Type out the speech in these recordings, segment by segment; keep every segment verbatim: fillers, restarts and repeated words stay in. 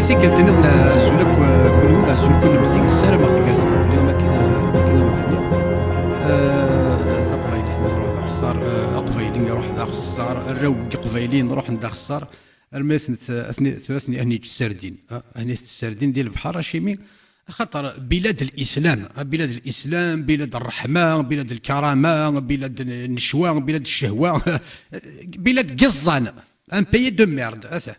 Tikkelt nniḍen azul akk kunwi, azul kunemti, ssarameɣ tgerrzem akk akken, akken i wen-d-nniɣ. Eh, taqbaylit-nni truḥ d axeṣṣar, eh, aqbayli iruḥ d axeṣṣar, arraw n yiqbayliyen ruḥen d axeṣṣar, armi ad ten-, ad ten-, tura ad ten-, ad ten-yeǧǧ ssardin, ah, ad ten-yeǧǧ ssardin di lebḥer, acimi? Axaṭer bilad l-islam, ah, bilad l-islam, bilad ṛṛeḥma, bilad lkarama, bilad n-, nnecwa, bilad ccehwa, bilad n yiẓẓan, un pays de merde, ata.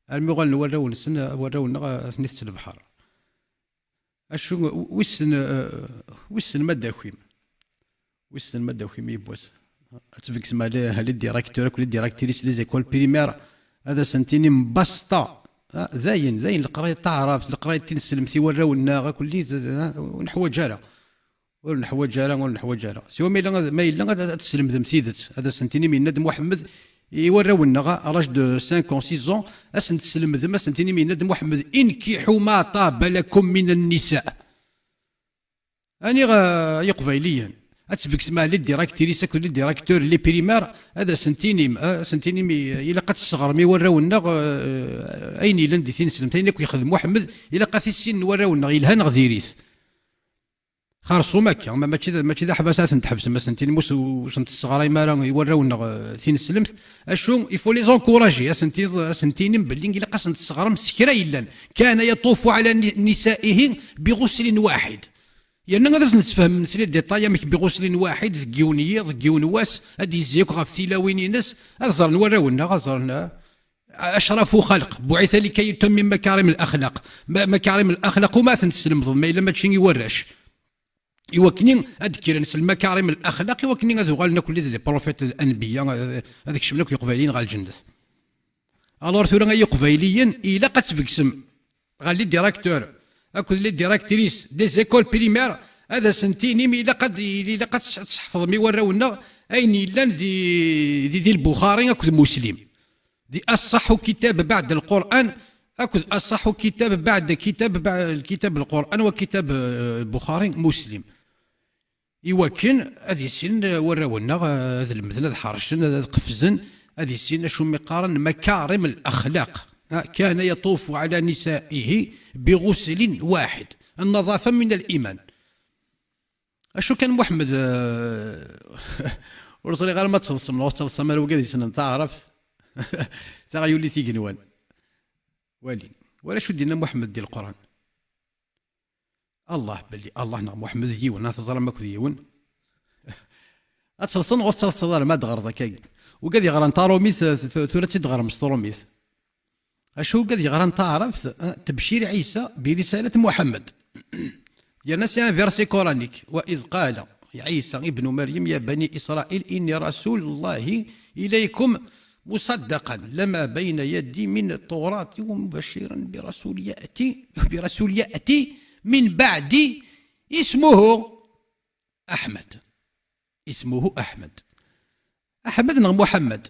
Armi uɣalen warraw-nsen, warraw-nneɣ, eh, ad ten-itett lebḥer. Acu, wissen, eh, wissen ma d-akim. Wissen ma d-akim yiwwas. Ad tbeggsem les, les directeurs akked les directrices des écoles primaires, ad asen-tinim basta. Ah, dayen, dayen, leqrayet taɛrabt, leqrayet tineslemt i warraw-nneɣ, akk-, ah, ur neḥwaǧ ara. Ur neḥwaǧ ara, ur neḥwaǧ ara. Siwa ma yella, ma yella ad, ad teslemdem tidet, ad asen-tinim yenna-d Muḥemmed i warraw-nneɣ, à l'âge de cinq ans, six ans, ad sen-teslemdem, ad sen-tinim yenna-d Muḥemmed: "Inkiḥu ma taba lakum min an-nisa." Aniɣ, eh, ay iqbayliyen? Ad tbeggsem les directrices akked les directeurs, les primaires, ad asen-tinim, ad asen-tinim i-, ilaq ad tesseɣrem i warraw-nneɣ, eh, ayen yellan di tineslemt, ayen akk yexdem Muḥemmed, ilaq ad t-issinen warraw-nneɣ, yelha neɣ diri-t. Xerṣum akka, ma mačči d, mačči d aḥbas ad ten-tḥebsem, ad sen-tinim ur s-, ur sen-tesseɣrayem ara i warraw-nneɣ, eh, tineslemt. Acu, il faut les encourager, ad sen-ti-, ad sen-tinim belli ilaq ad sen-tesseɣrem s kra yellan. كان يطوف على ن-، نسائه بغسل واحد. Yerna ad asen-tesfehmem s les détails amek بغسل واحد, deg yiwen yiḍ, deg yiwen wass, ad d-yezzi akk ɣef tilawin-ines, ad ẓren warraw-nneɣ, ad ẓren, eh, أشرف خلق، بعث لكي يتمم مكارم الأخلاق. Ma-, مكارم الأخلاق, uma ad ten-teslemdeḍ, ma yella mačči i warrac. Iwakken ad d-kkren s المكارم الأخلاق, iwakken ad uɣalen akk les prophètes, الأنبياء, ad, ad kecmen akk Iqbayliyen ɣer lǧennet. Alors tura ay Iqbayliyen, ilaq ad tbeggsem ɣer les directeurs akked les directrices des écoles primaires, ad asen-tinim ilaq ad, ilaq ad tseḥfḍem i warraw-nneɣ ayen yellan di, di, di Lbuxari akked Muslim. Di أصح كتاب بعد القرآن, akked أصح كتاب بعد كتاب, الكتاب القرآن وكتاب, eh, Buxari, Muslim. Iwakken ad issinen warraw-nneɣ, eh, ad lemden, ad ḥercen, ad qefzen, ad issinen acu mi qqaren مكارم الأخلاق. Ah, كان يطوف على نسائه بغسل واحد. النظافة من الإيمان. Acu kan Muḥemmed, eh, ur ẓriɣ ara ma teḍsem neɣ ur teḍsem ara, wigad yessnen taɛrabt, taɣyulit igenwan. Wali. Wala acu d-yenna Muḥemmed di Leqran. Allah, belli Allah neɣ Muḥemmed d yiwen, ad teẓram akk d yiwen. Ad teḍsem neɣ ur teḍsem ara, ma d-ɣreḍ akkagi. Wigad yeɣran tarumit, eh, t-, tura ad tt-id-ɣrem s trumit. Acu wigad yeɣran taɛrabt, eh, تبشير عيسى برسالة محمد. Yerna c'est un verset coranique. وإذ قال عيسى ابن مريم يا بني إسرائيل إني رسول الله إليكم مصدقا لما بين يدي من التوراة ومبشرا برسول يأتي، برسول يأتي من بعدي اسمه أحمد. اسمه أحمد. Aḥmed neɣ Muḥemmed?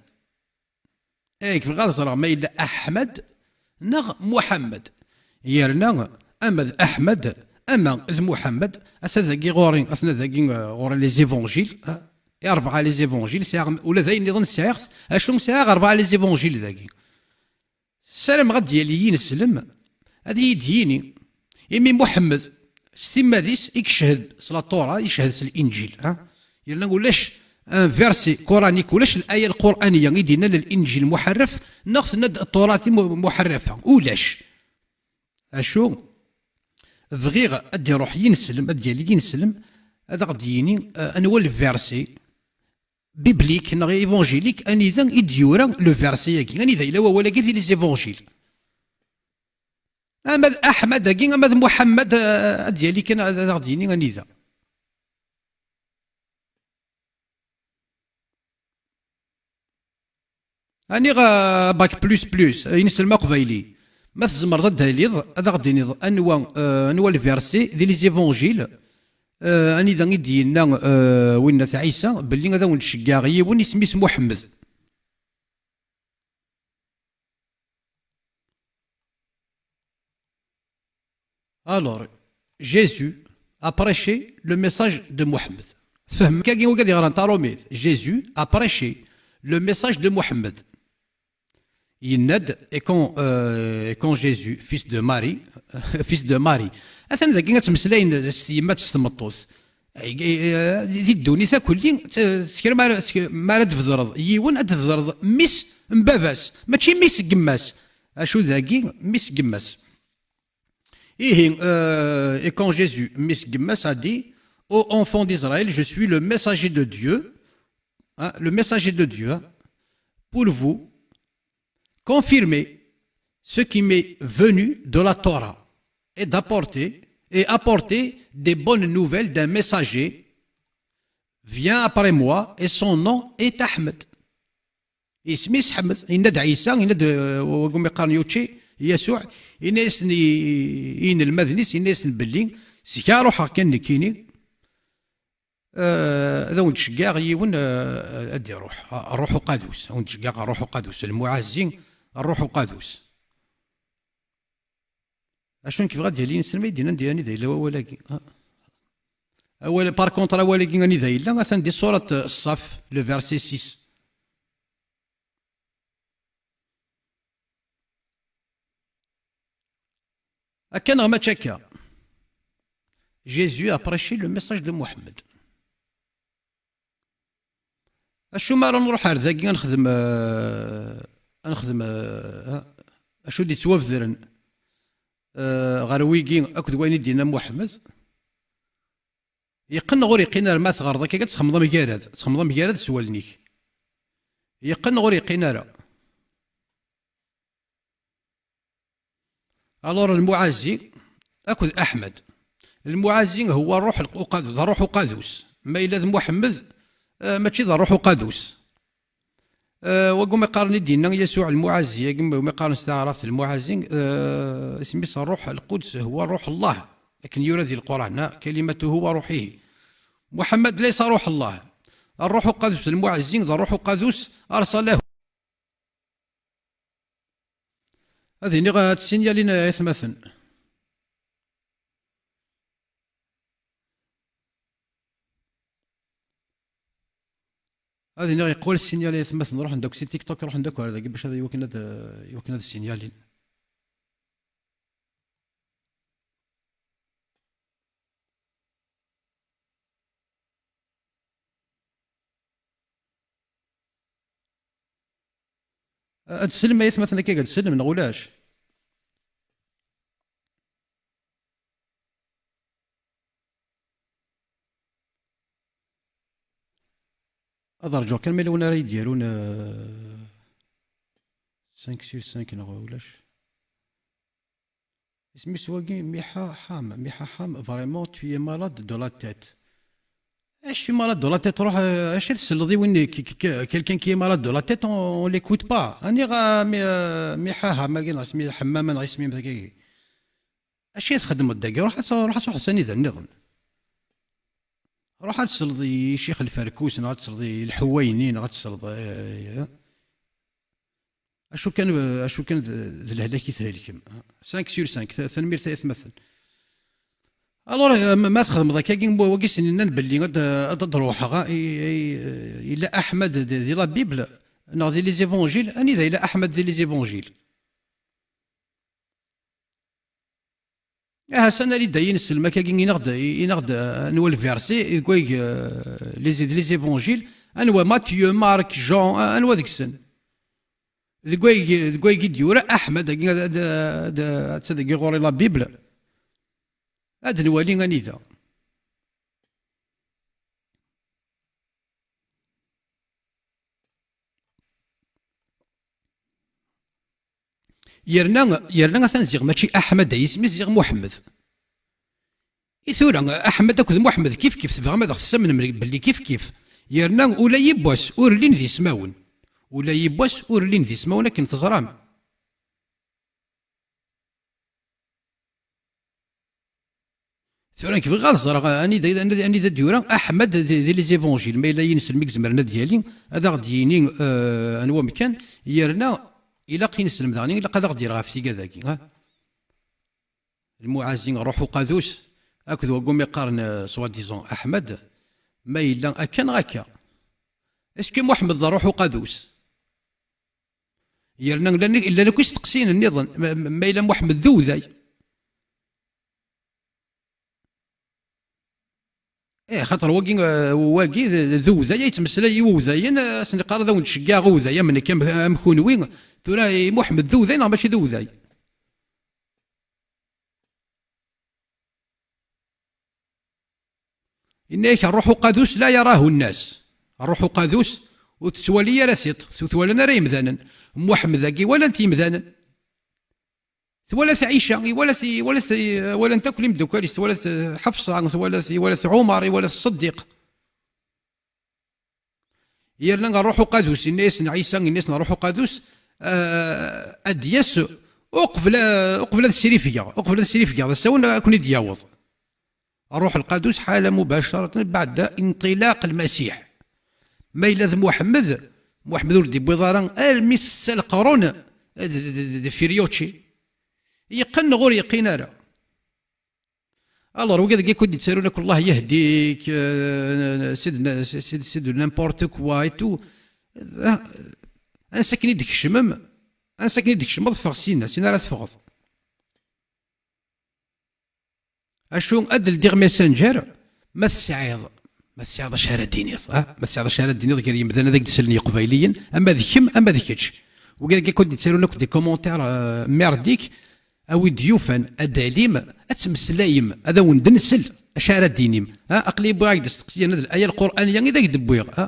Ay, bɣiɣ ad ẓreɣ ma yella Aḥmed neɣ Muḥemmed. Yerna ama d Aḥmed, ama d Muḥemmed, ata dagi ɣur-i, atna dagi, eh, ɣur-i les évangiles, eh, i rebɛa les évangiles, sɛiɣ, ula d ayen nniḍen sɛiɣ-t, acu sɛiɣ rebɛa les évangiles dagi. Ssarameɣ ad d-yali yineslem, ad iyi-d-yini. Imi Muḥemmed, s timmad-is i yeched s la Torah, yeched s Linǧil, ha? Yerna ulac un verset coranique, ulac l'aya lquraniya i d-yennan Linǧil muḥerref, neɣ tenna-d Torah-ti mu-, muḥerrafa. Ulac. Acu? Bɣiɣ ad d-iruḥ yineslem, ad d-yali yineslem, ad aɣ-d-yini, eh, anwa le verset biblique neɣ évangélique, anida i d-yura le verset-agi, anida yella wawal-agi di les évangiles. Ama d Aḥmed-agi, ama d Muḥemmed, eh, ad d-yali kan, ad, ad aɣ-d-yini anida. Aniɣ, eh, bac plus plus, eh, ineslem aqbayli. Ma tzemreḍ ad d-taliḍ, ad aɣ-d-tiniḍ anwa, eh, anwa le verset di les évangiles, eh, anida i d-yenna, eh, winna Ɛisa, belli ad awen-d-ceggɛeɣ yiwen isem-is Muḥemmed. Alors, Jésus a prêché le message de Mohammed. Tfehmem kagi wigad yeɣran tarumit? Jésus a prêché le message de Mohammed. Yenna-d: et quand, euh, et quand Jésus, fils de Marie, fils de Marie. Atan dagi ad ttmeslayen s tyemmat s tmeṭṭut. Ay, ay, ay, di ddunit akk-nni, t-, s kra ma ara, s kra ma ara d-tbedreḍ yiwen, ad d-tbedreḍ mmi-s n baba-s, mačči mmi-s n yemma-s. Acu dagi, mmi-s n yemma-s. Ihi, euh, et quand Jésus, mmi-s n yemma-s, a dit: ô enfants d'Israël, je suis le messager de Dieu, hein, le messager de Dieu, hein, pour vous, confirmer ce qui m'est venu de la Torah et d'apporter, et apporter des bonnes nouvelles d'un messager vient après moi et son nom est Ahmed. Isem-is Ḥmed. Yenna-d Ɛisa, yenna-d, euh, wagumi qqaren Yuci, Yasuɛ, yenna-yasen i, i yinelmaden-is, yenna-yasen belli seg-a ruḥeɣ kan nekkini, euh, ad awen-d-ceggɛeɣ yiwen, euh, ad d-iruḥ, Ṛṛuḥ Uqadus, ad awen-d-ceggɛeɣ Ṛṛuḥ Uqadus, Lmuɛazzi, Ṛṛuḥ Uqadus. Acu nekk bɣiɣ ad d-yali inselma i d-yennan di anida yella wawal-agi. Ah. Awal, par contre, awal-agi anida yella, atan di surat Ṣṣaf, le verset six. Akka neɣ mačči akka? Jésus a prêché le message de Mohammed. Acu ma ara nruḥ ar dagi, ad nexdem, eh, ad nexdem, eh, acu d-yettwabedren, eh, ɣer wigi akked wayen i d-yenna Muḥemmed? Yeqqen neɣ ur yeqqin ara? Ma teɣreḍ akka, ad txemmeḍ amgarad, ad txemmeḍ amgarad s wallen-ik. Yeqqen neɣ ur yeqqin ara? Alors, Lmuɛazzi akked Aḥmed. Lmuɛazzi huwa Ṛṛuḥ Uqadus, d Ṛṛuḥ Uqadus. Ma yella d Muḥemmed, eh, mačči d Ṛṛuḥ Uqadus. Eh, wagumi qqaren i d-yenna Yasuɛ Lmuɛazzi, agmi umi qqaren s taɛrabt Lmuɛazzi, eh, isem-is Ṛṛuḥ Lquds, huwa Ṛṛuḥ Allah, akken yura di Lquran, ha, kalimatuhu wa ruḥihi. Muḥemmed laysa Ṛuḥ Allah. Ṛṛuḥ Uqadus Lmuɛazzi, d Ṛṛuḥ Uqadus arsalahu. Ad iniɣ ad ssinyalin, ay atmaten. Ad iniɣ yeqqel ssinyal, ay atmaten, ruḥen-d akk si TikTok, ruḥen-d akk ar dagi bac ad, iwakken ad, iwakken ad ssinyalin. Ad tsellem, ay atmaten, akka ad tsellem, neɣ ulac? Ad rǧuɣ kan ma yella win ara yi-d-yarun, euh, cinq sur cinq neɣ ulac. Isem-is wagi Miha Ham. Miha Ham, vraiment, tu es malade de la tête. Eh, je suis malade de la tête, ruḥ, euh, acu i tselleḍ i win qui, qui, qui, quelqu'un qui est malade de la tête, on, on l'écoute pas. Aniɣ, euh, mi, euh, Miha Ham-agi, neɣ isem-is Ḥemmama, neɣ isem-im dagi. Acu i txeddmeḍ dagi? Ruḥ ad, ruḥ ad truḥeḍ s anida nniḍen. Ruḥ ad tesleḍ i Ccix Lferkus, neɣ ad tesleḍ i Lḥuwayni, neɣ ad tesleḍ, eh, acu kan, acu kan d, d lehlak i thelkem. Cinq sur cinq, ta-, tanemmirt ay atmaten. Alors, eh, ma, ma txedmeḍ akkagi, wagi s-, nnan belli ad, ad, ad ruḥeɣ, ah, i, i, yella Aḥmed di, di la Bible, neɣ di les évangiles, anida yella Aḥmed di les évangiles? Aha, s-, ad nali-d ad yi-nesselm akkagi, iniɣ-d, iniɣ-d, eh, anwa lversi deg wayeg, eh, les, les évangiles, anwa Matthieu, Marc, Jean, eh, anwa deg-sen? Deg wayeg, deg wayeg i d-yura Aḥmed, agi ad, ad, ad, ad tadagi ɣur-i la Bible, ad nwali anida. Yerna, yerna atan ziɣ mačči Aḥmed ay isem-is, ziɣ Muḥemmed. I tura, Aḥmed akked Muḥemmed kif kif, tebɣam ad aɣ-tessamnem belli kif kif. Yerna ula yiwwas ur llin d ismawen. Ula yiwwas ur llin d ismawen akken teẓram. Tura nekk bɣiɣ ad ẓreɣ anida, anida, anida d-yura Aḥmed di, di les évangiles. Ma yella yineslem i izemren ad yali, ad aɣ-d-yini, eh, anwa amkan, yerna ilaq yineslem daɣen, ilaq ad aɣ-d-yerr ɣef tigad-agi, ha? Lmuɛazi, Ṛuḥ Uqadus, akked wagumi qqaren, eh, soi-disant Aḥmed, ma yella akka neɣ akka. Est-ce que Muḥemmed d Ṛuḥ Uqadus? Yerna llan, llan akk isteqsiyen nniḍen, ma, ma yella Muḥemmed d uwday. Eh, xaṭer wagi, eh, wagi d, d uwday ay yettmeslay i uwdayen, eh, asen-iqqar ad awen-d-ceggɛeɣ uwday am nekk, am, am kunwi. Tura, i Muḥemmed d uwday neɣ mačči d uwday? Yenna-yak: "Ṛṛuḥ Uqadus la yarahu nnas." Ṛṛuḥ Uqadus ur tettwali ara tiṭ, ur t-walan ara yemdanen. Muḥemmed-agi walan-t yemdanen. Twala-t Ɛica, iwala-t, iwala-t, walan-t akk imdukal-is, twala-t, eh, Ḥefṣa, twala-t, iwala-t Ɛumar, iwala-t Ṣeddiq. Yerna Ṛṛuḥ Uqadus, inna-yasen Ɛisa, inna-yasen Ṛṛuḥ Uqadus, eh, ad d-yas uqbel, uqbel ad srifgeɣ, uqbel ad srifgeɣ, d asawen ad ken-id-yaweḍ. Ṛṛuḥ Lqadus ḥala mubacaratan baɛda inṭilaq Lmasiḥ. Ma yella d Muḥemmed, Muḥemmed ur d-iwwiḍ ara armi s ssa leqrun d, d, d, d Firiucci. Yeqqen neɣ ur yeqqin ara? Alors, wigad-agi akk i d-yettarun akk: "Allah yehdik, eh, c'est de, c'est, c'est, c'est de n'importe quoi et tout." Ah, ansa akken i d-tkecmem, ansa akken i d-tkecmeḍ, ffeɣ syin, syin ara teffɣeḍ. Acu, ad d-ldiɣ Messenger? Ma tesɛiḍ, ma tesɛiḍ acu ara d-tiniḍ, ah, ma tesɛiḍ acu ara d-tiniḍ gar yimdanen ad ak-d-sellen Yeqbayliyen, ama d kemm, ama d kečč. Wigad-agi akk i d-yettarun akk des commentaires, euh, merdiques, a wi d-yufan, ad d-alim, ad tmeslayem, ad awen-d-nsel acu ara d-tinim. Ha, aql-i wwiɣ-ak-d asteqsi, yerna d laya lquraniya i d ak-d-wwiɣ. Ha?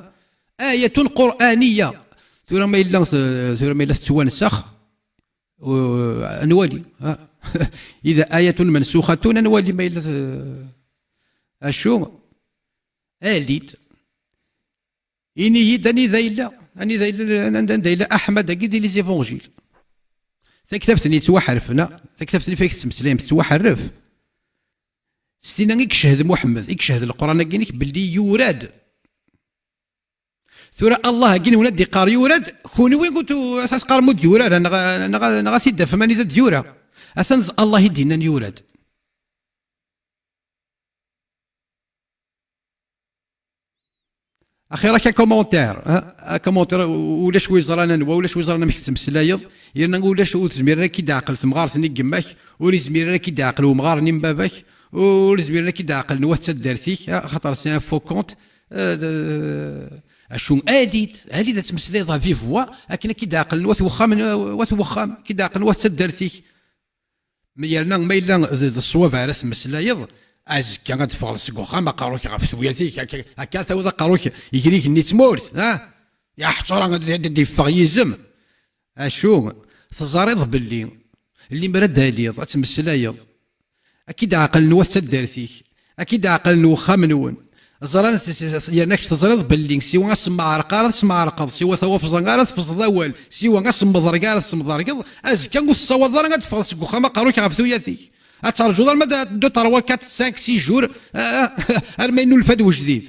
Ayatun quraniya. Tura ma yella, tura ma yella tettwansex, u-, ad nwali. Ha? Ida ayatun mansuxatun, ad nwali ma yella te-, acu? Ali-d. Ini-yi-d anida yella, anida yella, anda, anda yella Aḥmad-agi di les évangiles. Taktabt-nni yettwaḥerfen, a? Taktabt-nni f ay tettmeslayem tettwaḥerref. S tinna i yeched Muḥemmed, i yeched Leqran-agi-inek belli yura-d. Tura Allah-agi-nwen ad d-iqqar yura-d, kunwi ur tu-, as-, as-, teqqarem ur d-yura ara, neɣ, neɣ, neɣ ad t-id-tafem anida d-yura. Atan d Allah i d-yennan yura-d. Axir akka commentaire, ha? A commentaire, u-, ulac wi ẓran anwa, ulac wi ẓran amek tettmeslayeḍ, yerna ulac, ur tezmir ara ad k-id-teɛqel temɣart-nni n yemma-k, ur izmir ara ad k-id-yeɛqel wemɣar-nni n baba-k, ur izmir ara ad k-id-yeɛqel nwa d taddart-ik, ha? Axaṭer c'est un faux compte. Eh, d-, acu, ali-d, ali-d ad tmeslayeḍ à vive voix, akken ad k-id-ɛeqlen wat wexxam, wat wexxam, ad k-id-ɛeqlen wat taddart-ik. Mi yerna ma yella d, d ṣṣwab ara tmeslayeḍ, azekka ad d-teffɣeḍ seg wexxam, aqerru-k ɣef tuyat-ik, akka, akka ad tawiḍ aqerru-k iger igenni n tmurt, ha? Ya ḥettara, ad, ad, ad d-yeffeɣ yizem. Acu? Teẓriḍ belli limer ad d-taliḍ, ad tmeslayeḍ, ad k-id-ɛeqlen wat taddart-ik, ad k-id-ɛeqlen wexxam-nwen. Ẓran s-, s-, s-, yerna-k teẓriḍ belli siwa ad semmeɛreq ara tesmeɛreqeḍ, siwa tawafẓa ara tefẓeḍ awal, siwa ad semmeḍreg ara tesmeḍregeḍ, azekka ur tessawaḍeḍ ara ad teffɣeḍ seg wexxam aqerru-k ɣef tuyat-ik. Ad terjuḍ arma d deux, trois, quatre, cinq, six jours, ah, ah, arma yennulfa-d wejdid.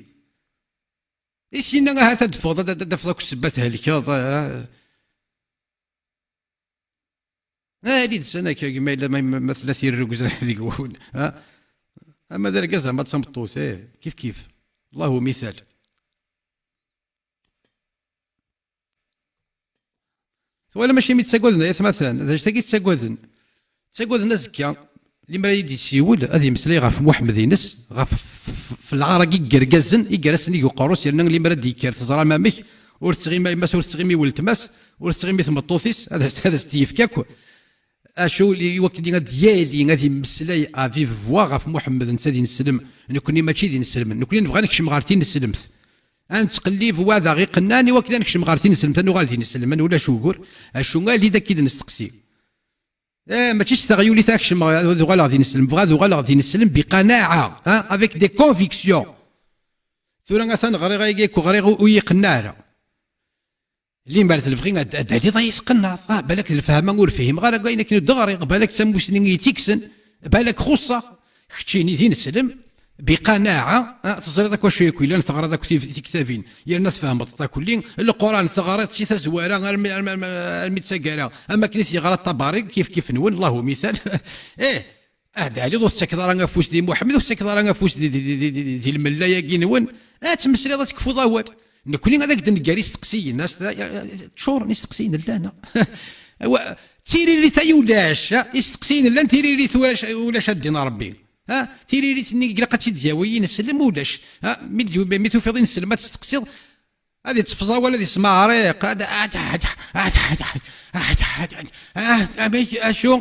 I s-yenna ahat ad d-teffɣeḍ, ad, ad, ad d-tafeḍ akk ssebba thelkeḍ, ah, ah. Ah, ali-d sani akka, ma yella, ma, ma, ma tella tirrugza deg-wen, ha? Ama d argaz, ama d tameṭṭut, eh, kif kif. Allahu mital. Twala mačči mi ttagaden, ay atmaten, d acu-tagi ttagaden? Ttagaden azekka, limer ad yi-d-yessiwel, ad yemmeslay ɣef Muḥemmed-ines, ɣef f-, f-, f-, lɛar-agi n yergazen i gar-asen i uqerru-s, yerna limer ad d-yekker, teẓram amek, ur tettɣimi yemma-s, ur tettɣimi weltma-s, ur tettɣimi tmeṭṭut-is, ad as-, ad as-t-yefk akk. Acu i wakken ad yali, ad yemmeslay à vive voix ɣef Muḥemmed, netta d ineslem, nekkni mačči d ineslemen, nekkni nebɣa ad nekcem ɣer tineslemt. Ad nettqellib wa d aɣ-iqennan i wakken ad nekcem ɣer tineslemt, ad nuɣal d ineslemen, ulac ugur. Acu, ali-d ad k-id-nesteqsi. Eh, mačči s teɣyulit ad kecmeɣ, ad uɣaleɣ d ineslem. Bɣiɣ ad uɣaleɣ d ineslem biqanaɛa, ha, avec des convictions. Tura atan ɣriɣ ayagi, ku ɣriɣ ur, ur yi-iqenneɛ ara. Limer d lebɣi ad, ad d-taliḍ ad yi-tqenneɛeḍ. Ah, balak d lefhama ur fhimeɣ ara ayen akken i d-ɣriɣ, balak d tamusni i yi-tt-ikksen, balak xuṣṣeɣ. Keččini d ineslem, biqanaɛa, ah, teẓriḍ akk acu yakk yellan, teɣriḍ akk tif-, tiktabin, yerna tfehmeḍ akk-, kulli. Leqran teɣriḍ si tazwara armi, armi, armi, armi d taggara, am akken i t-yeɣra Ṭabari, kif kif nwen, Allahu mital. Eh, ah, d ɛli, ur tettakeḍ ara afus di Muḥemmed, ur tettakeḍ ara afus di, di, di, di, di, di lmella-agi nwen. Ad tmeslayeḍ, ad tekfuḍ awal. Nekkni ad ak-d-neggar isteqsiyen, as-, ččuren isteqsiyen llan. Wa-, d tiririt ay ulac, ha? Isteqsiyen llan, tiririt ulac, ulac a ddin Ṛebbi. Ha? Tiririt-nni ilaq ad tt-id-yawi ineslem ulac. Ha? Mi d-, mi tufiḍ ineslem ad testeqsiḍ, ad ittefẓ awal, ad ismeɛriq, ad, ad, ad, ad, ad, ad, ad, ad, ad, amek, acu,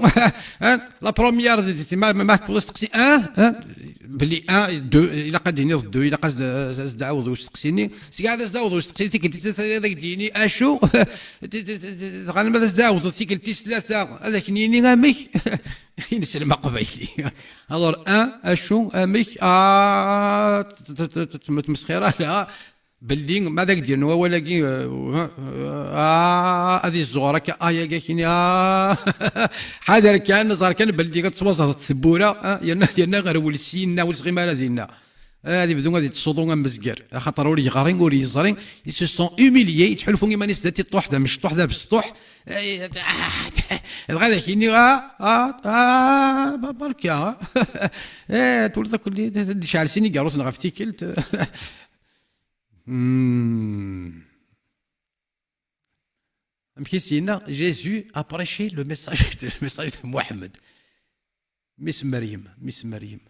ah, la première, ma, ma, ma tfeḍ asteqsi, ah, ah, belli un, deux, ilaq ad d-tiniḍ deux, ilaq ad s-, ad s-d-ɛawdeḍ usteqsi-nni, seg ad as-d-ɛawdeḍ usteqsi, tikkelt tis tlata ad ak-d-yini acu, dɣa ma ad as-d-ɛawdeḍ tikkelt tis tlata, ad ak-yini amek, ineslem aqbayli. Alors, un, acu, amek, ah, t-, t-, t-, t-, ma tmesxir ara, belli ma ad ak-d-yernu awal-agi, euh, ah, ad izzuɣer akka, ah, yagi akini, ah. Ḥader kan, ẓer kan belli ad tettwaẓẓeḍ tewwura, ah, yerna, yerna ɣer ul syenna, ur tɣim ara dinna. Ah, ad ibdu ad yettsuḍu am mezger, axaṭer ur yeɣri, ur yeẓri. Ils se sont humiliés, yettḥulfu iman-is d atiṭṭuḥ, d amecṭuḥ, d abesṭuḥ. Eh, dɣa ad ak-yini, ah, ah, ah, ba-, barka, ah. Eh, turiḍ akk-, d-, d-, d-, cɛel sin igerruten ɣef tikkelt. Hmm. Amek i s-yenna? Jésus a prêché le message, le message de Mohamed. Miss Meryem, Miss Meryem.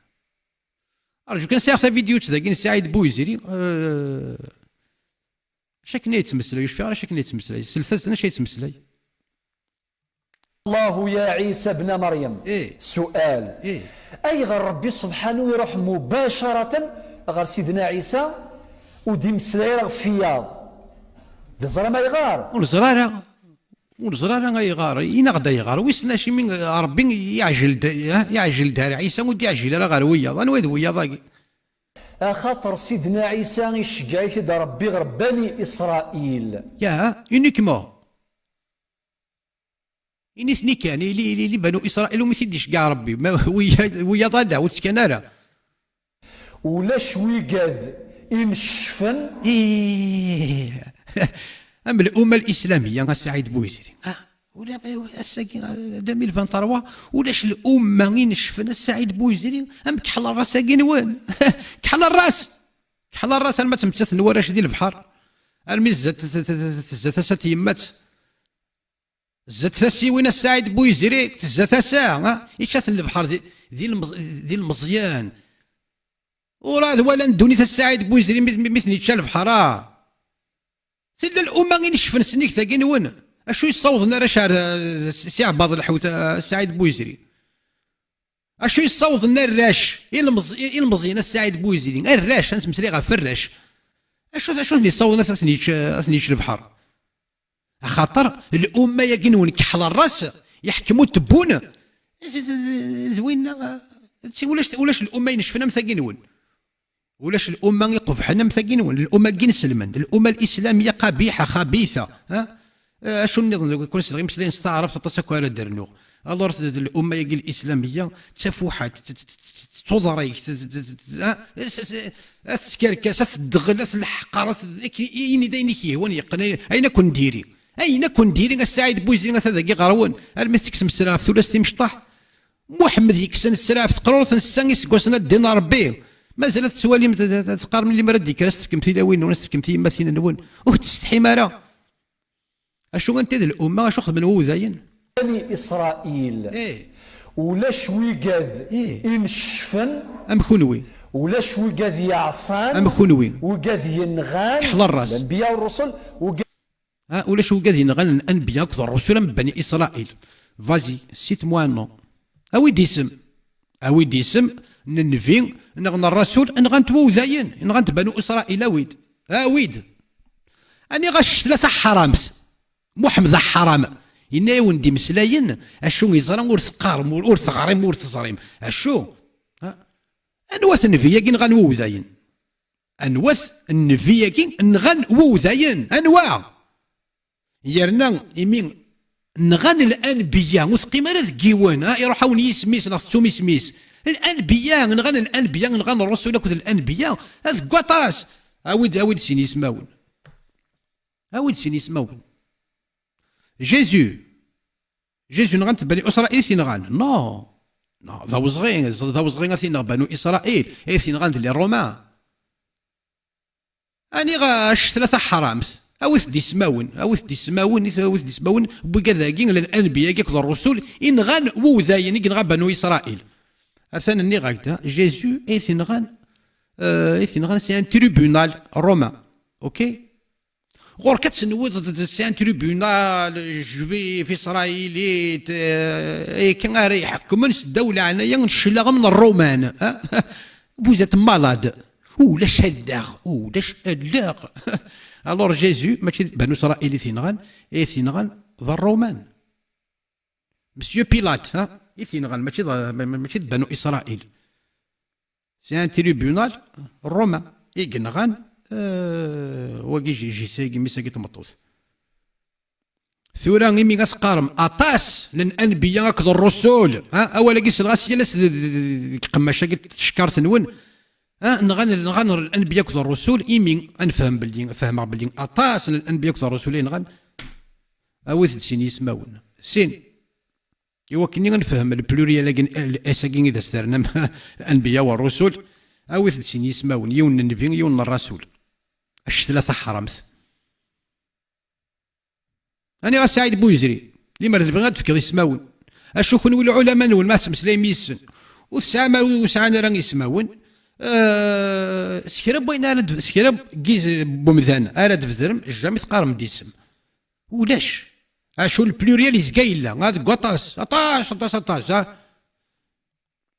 Arju kan sɛiɣ tavidyut dagi n Saɛid Bouiziri. Euh, acu akken ay yettmeslay, ur cfiɣ ara acu akken ay yettmeslay. Sellet-asen acu ay yettmeslay. الله يا عيسى ابن مريم. إيه. سؤال. إيه. Ayɣer Ṛebbi subḥanu iṛuḥ mubacaratan ɣer Sidna Ɛisa ur d-imeslay ara ɣef wiyaḍ? Teẓram ayɣer? Ur neẓri ara. Ur neẓri ara ayɣer. Ini-aɣ-d ayɣer. Wissen acimi Ṛebbi iɛjel-d, ha? Iɛjel-d ar Ɛisa, ur d-iɛjil ara ɣer wiyaḍ. Anwa i d wiyaḍ-agi? Axaṭer Sidna Ɛisa iceggeɛ-it-id Ṛebbi ɣer Bani Isṛayil. Ya, uniquement. Ini-ten-i kan, ili, ili, ili Banu Isṛayil umi t-id-iceggeɛ Ṛebbi. Ma wiyaḍ, wiyaḍ ala, ur ttkan ara. Ulac wigad ineccfen. Ih. Am l'umma l-islamiyya, a Saɛid Bouizri. Ah, ula, ass-agi, deux mille vingt-trois, ulac l'umma ineccfen, a Saɛid Bouizri, am kḥel ṛṛas-agi-nwen. Kḥel ṛṛas! Kḥel ṛṛas, alma ttmettaten warrac di lebḥer. Almi tezza, tezza tasa n tyemmat. Zzat tasiwin a Saɛid Bouizri, tezza tasa, ha? Ičča-ten lebḥer d, d ilmeẓ-, d ilmeẓyen. Ur ad walan ddunit a Saɛid Bouizri mi, mi, mi ten-ičča lebḥer, ah. Tella l'umma ineccfen s nnig tagi-nwen. Acu yessawḍen arrac ar, eh, s-, si ɛebbaḍ lḥut, eh, Saɛid Bouizri? Acu yessawḍen arrac, ilmeẓ-, ilmeẓyen a Saɛid Bouizri? Arrac, ad nesmeslay ɣef arrac. Acu, acu ten-yessawḍen ad ten-yečč, ad ten-yečč lebḥer? Axaṭer l'umma-agi-nwen kḥel ṛṛas, yeḥkem utebbun, d, d, d, d winna, d, ulac, ulac l'umma ineccfen am tagi-nwen. Ulac l'umma iqebḥen am tagi-nwen. L'umma-agi ineslmen. L'umma l-islamiyya qabiḥa, xabitha. Ha? Eh, acu nniḍen, deg kun selleɣ imeslayen s taɛrabt, aṭas akk ara d-rnuɣ. Alors, d, d l'umma-agi l-islamiyya, d tafuḥaṭ, d, d, d, d, d tuḍrigt, d, d, d, d, ha? S, s, ad teskerkes, ad tedɣel, ad tleḥqer, ad ted-, ak-, ini-d ayen i k-yehwan yeqqen, ay-, ayen akk n diri. Ayen akk n diri, a Saɛid Bouizri, ata dagi ɣer-wen. Armi tetteksem sra ɣef tullas timecṭaḥ. Muḥemmed yekksen sra ɣef teqrurt n setta iseggasen a ddin Ṛebbi. Mazal ad tettwalim, t-, t-, teqqarem limmer ad d-yekker, ad s-tefkem tilawin-nwen, ad s-tefkem tiyemmatin-nwen. Ur tettsetḥim ara. Acu anta d l'umma, acu xedmen wudayen? Bani Isṛayil. Eh. Ulac wigad, eh, ineccfen. Am kunwi. Ulac wigad yeɛṣan. Am kunwi. Wigad yenɣan. Kḥel ṛṛas. L'anbiya u ṛṛusul, wigad Ah, ulac wigad yenɣan anbiya akked ṛṛusul am Bani Isṛayil. Vas-y, cite-moi un nom. Awi-d isem. Awi-d isem n nnbi neɣ n ṛṛasul nɣan-t wudayen, nɣan-t Banu Isṛayil, awi-d. Awi-d. Ani ɣas ccetla taḥramt. Muḥemmed aḥram. Yenna-yawen-d imeslayen, acu yeẓra ur teqqarem, ur, ur teɣrim, ur teẓrim. Acu? Ha? Anwa-t nnbi-agi nɣan wudayen? Anwa-t nnbi-agi nɣan wudayen? Anwa? Yerna imi nɣan l'anbiya, ur teqqim ara deg yiwen, ha, iruḥ-awen yisem-is neɣ tettum isem-is. L'anbiya, nɣan l'anbiya, nɣan ṛṛusul akked l'anbiya, ad deg waṭas. Awi-d, awi-d sin yismawen. Awi-d sin yismawen. Jésus. Jésus nɣan-t Bani Isṛayil i t-inɣan. Non. Non, d awezɣi, d awezɣi ad t-ineɣ Banu Isṛayil, i t-inɣan d les Romains. Aniɣ ccetla taḥramt? Awit-d ismawen, awit-d ismawen, awit-d ismawen n wigad-agi, n lanbiya-agi akked ṛṛusul, i nɣan wudayen i yenɣa Banu Isṛayil. Atan nniɣ-ak-d, Jésus i t-inɣan, euh, i t-inɣan, c'est un tribunal romain. Ok? Ɣur-k ad tenwiḍ d, d, c'est un tribunal juif israélite, euh, akken ara iḥekmen s ddaw leɛnaya n cclaɣem n Ṛṛuman. Vous êtes malade. Ulac allaɣ, ulac allaɣ. Alors Jésus, mačči d Banu Isṛayil i t-inɣan, i t-inɣan d Ṛṛuman. Monsieur Pilate, ha? I t-inɣan, mačči d, ma-, ma-, mačči d Banu Isṛayil. C'est un tribunal romain i yenɣan, euh, wagi J-, Jisay, mmi-s-agi n tmeṭṭut. Tura imi ad teqqarem aṭas n lanbiya akked ṛṛusul, ha? Awal-agi selleɣ-as yal ass d, d, d, deg qemmac-agi n tcekkart-nwen, ha? Nɣan, nɣan lanbiya akked ṛṛusul, imi ad nefhem belli, fehmeɣ belli aṭas n lanbiya akked ṛṛusul i nɣan. Awit-d sin yismawen. Sin. I wakken ad nefhem le pluriel-agi, le S-agi i d as-ternem anbiya wa ṛṛusul, awit-d sin yismawen, yiwen n nnbi, yiwen n ṛṛasul. Ccetla taḥramt. Aniɣ a Saɛid Buyezri, limer tebɣiḍ ad d-tefkeḍ ismawen. Acu kenwi lɛulama-nwen ma tettmeslayem yis-sen, ur tesɛam ara, ur sɛan ara ismawen, eh, s kra n wayen ara d-, s kra n yiz-, n umdan ara d-tbedrem, jamais teqqarem-d isem. Ulac. Acu le pluriel yezga yella, ha, deg waṭas, aṭas, aṭas, aṭas, ha.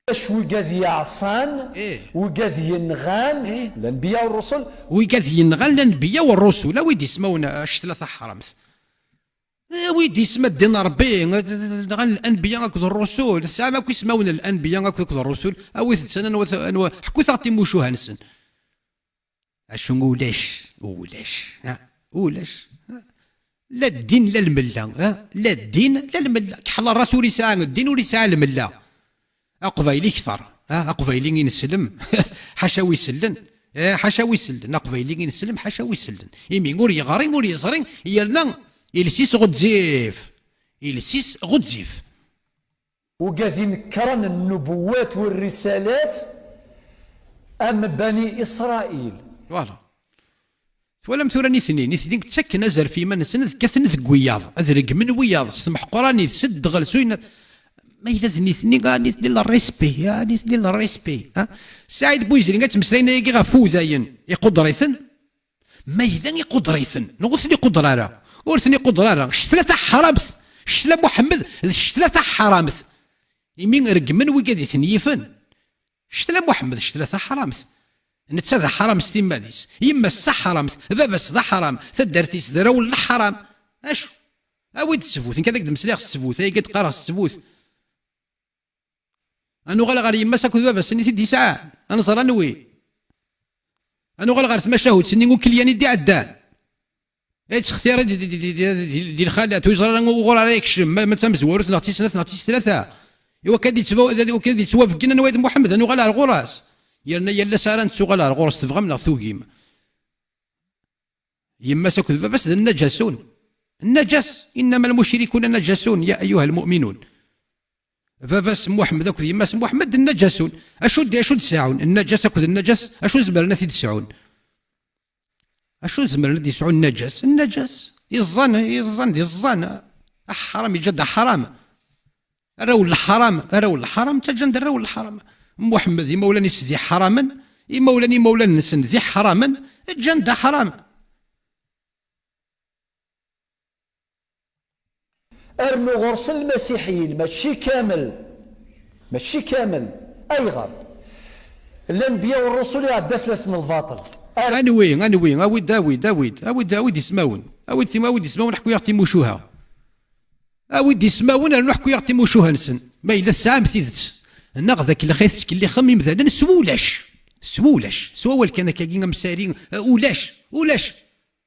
Ulac wigad yeɛṣan, eh, wigad yenɣan, eh, lanbiya u ṛṛusul. Wigad yenɣan lanbiya u ṛṛusul, awi-d ismawen, a ccetla taḥramt. Awi-d isem a ddin Ṛebbi, nɣan lanbiya akked ṛṛusul, tesɛam akk ismawen n lanbiya akked, akked ṛṛusul, awit-d san anwa, anwa, ḥkut-aɣ timucuha-nsen. Acu ulac, ulac, ha, ulac, ha. La ddin, la lmella, ha? La ddin, la lmella. Keḥla ṛṛas ur yesɛa ddin, ur yesɛa lmella. Aqbayli kter, ha? Aqbayli ineslem, ḥaca wi sellen, eh, ḥaca wi sellen. Aqbayli ineslem, ḥaca wi sellen. Imi ur yeɣri, ur yeẓri, yerna iles-is ɣezzif. Iles-is ɣezzif. Wigad inekkren nnubuwat u rrisalat am Bani Isṛayil. Voilà. Twalam tura nitni, nitni ttakken azref i yiman-nsen, ad kkaten deg wiyaḍ, ad regmen wiyaḍ s tmeḥquranit, s ddeɣel, s uyen. Ma yella d nitni, ah, nitni le respect, ah, nitni le respect, ah. Saɛid Buyezri, ad ttmeslayen ayagi ɣef wudayen, iquder-iten? Ma yella iquder-iten, neɣ ur ten-iquder ara? Ur ten-iquder ara. Ccetla taḥramt, ccetla Muḥemmed d ccetla taḥramt. Imi regmen wigad i ten-yifen. Ccetla Muḥemmed, ccetla taḥramt. Netta d aḥram s timmad-is. Yemma-s d taḥramt, baba-s d aḥram, taddart-is d arraw n leḥram. Acu? Awi-d ttbut, nekk ad ak-d-meslayeɣ s ttbut, ayagi d-qqareɣ s ttbut. Ad nuɣal ɣer yemma-s akked baba-s-nni t-id-yesɛan. Ad nẓer anwi. Ad nuɣal ɣer tmacahut-nni ukelyan i d-iɛeddan. Yettextiri di, di, di, di, di, di lxalat, ur yeẓri ara uɣur ara yekcem, ma, ma d tamezwarut neɣ tis snat neɣ tis tlata. Iwakken ad yettwa-, iwakken ad yettwabeggen anwa i d Muḥemmed, ad nuɣal ar ɣur-s. Yerna yal ass ara nettuɣal ar ɣur-s, tebɣam neɣ tugim. Yemma-s akked baba-s d nnajasun. Nnajas, innama lmucrikuna najasun, ya ayyuha lmu'minun. Baba-s Muḥemmed akked yemma-s Muḥemmed d nnajasun. Acu d, acu d-sɛun? Nnajas akked nnajas, acu zemren ad t-id-sɛun? Acu zemren ad d-yesɛu nnajas? Nnajas. Iẓẓan, iẓẓan d iẓẓan. Aḥram, iǧǧa-d aḥram. Arraw n leḥram, arraw n leḥram, ttaǧǧan-d arraw n leḥram. Muḥemmed, imawlan-is d iḥramen, imawlan, imawlan-nsen d iḥramen, ǧǧan-d aḥram. Rnu ɣur-sen lmasiḥiyin, mačči kamel. Mačči kamel. Ayɣer? Lanbiya u ṛṛusul iɛedda fell-asen lbaṭel. Ar- Anwi, anwi, awi-d, awi-d, awi-d, awi-d, awi-d ismawen. Awi-d tim-, awi-d ismawen, ḥku-yaɣ timucuha. Awi-d ismawen, rnu ḥku-yaɣ timucuha-nsen. Ma yella tesɛam tidet. Neɣ d akellex ay tettkellixem imdanen s wulac. S wulac. S wawal kan akkagi amsari, ulac, ulac.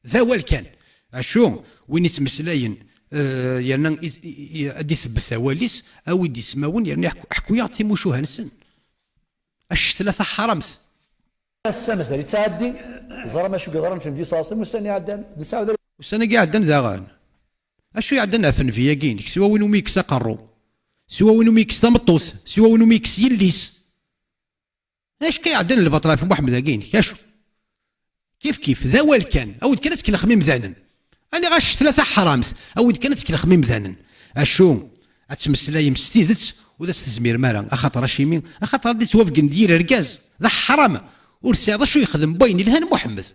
D awal kan. Acu, win ittmeslayen, eh, yerna i, i, i, ad ithebbet awal-is, awi-d ismawen, yerna ḥku-, ḥku-yaɣ-d timucuha-nsen. A ccetla taḥramt. Ass-a mazal yettɛeddi. Ẓram acu yeḍran ɣef Nnbi ṣalla Llahu ɛalayhi wa sallam ussan iɛeddan. Nesɛa d- Ussan-agi iɛeddan daɣen. Acu iɛeddan ɣef Nnbi-agi-inek? Siwa win umi yekkes aqerru. Siwa win umi yekkes tameṭṭut. Siwa win umi yekkes yelli-s. Acu iɛeddan lbaṭel ɣef Muḥemmed-agi-inek? Acu? Kif kif, d awal kan, awid kan ad tkellxem imdanen. Ani ɣas tlata ḥramt, awid kan ad tkellxem imdanen. Acu, ad tmeslayem s tidet, ur as-tezmirem ara, axaṭer acimi, axaṭer ad d-ittwabgen d yir argaz, d aḥram, ur tesɛiḍ acu yexdem n wayen ilhan Muḥemmed.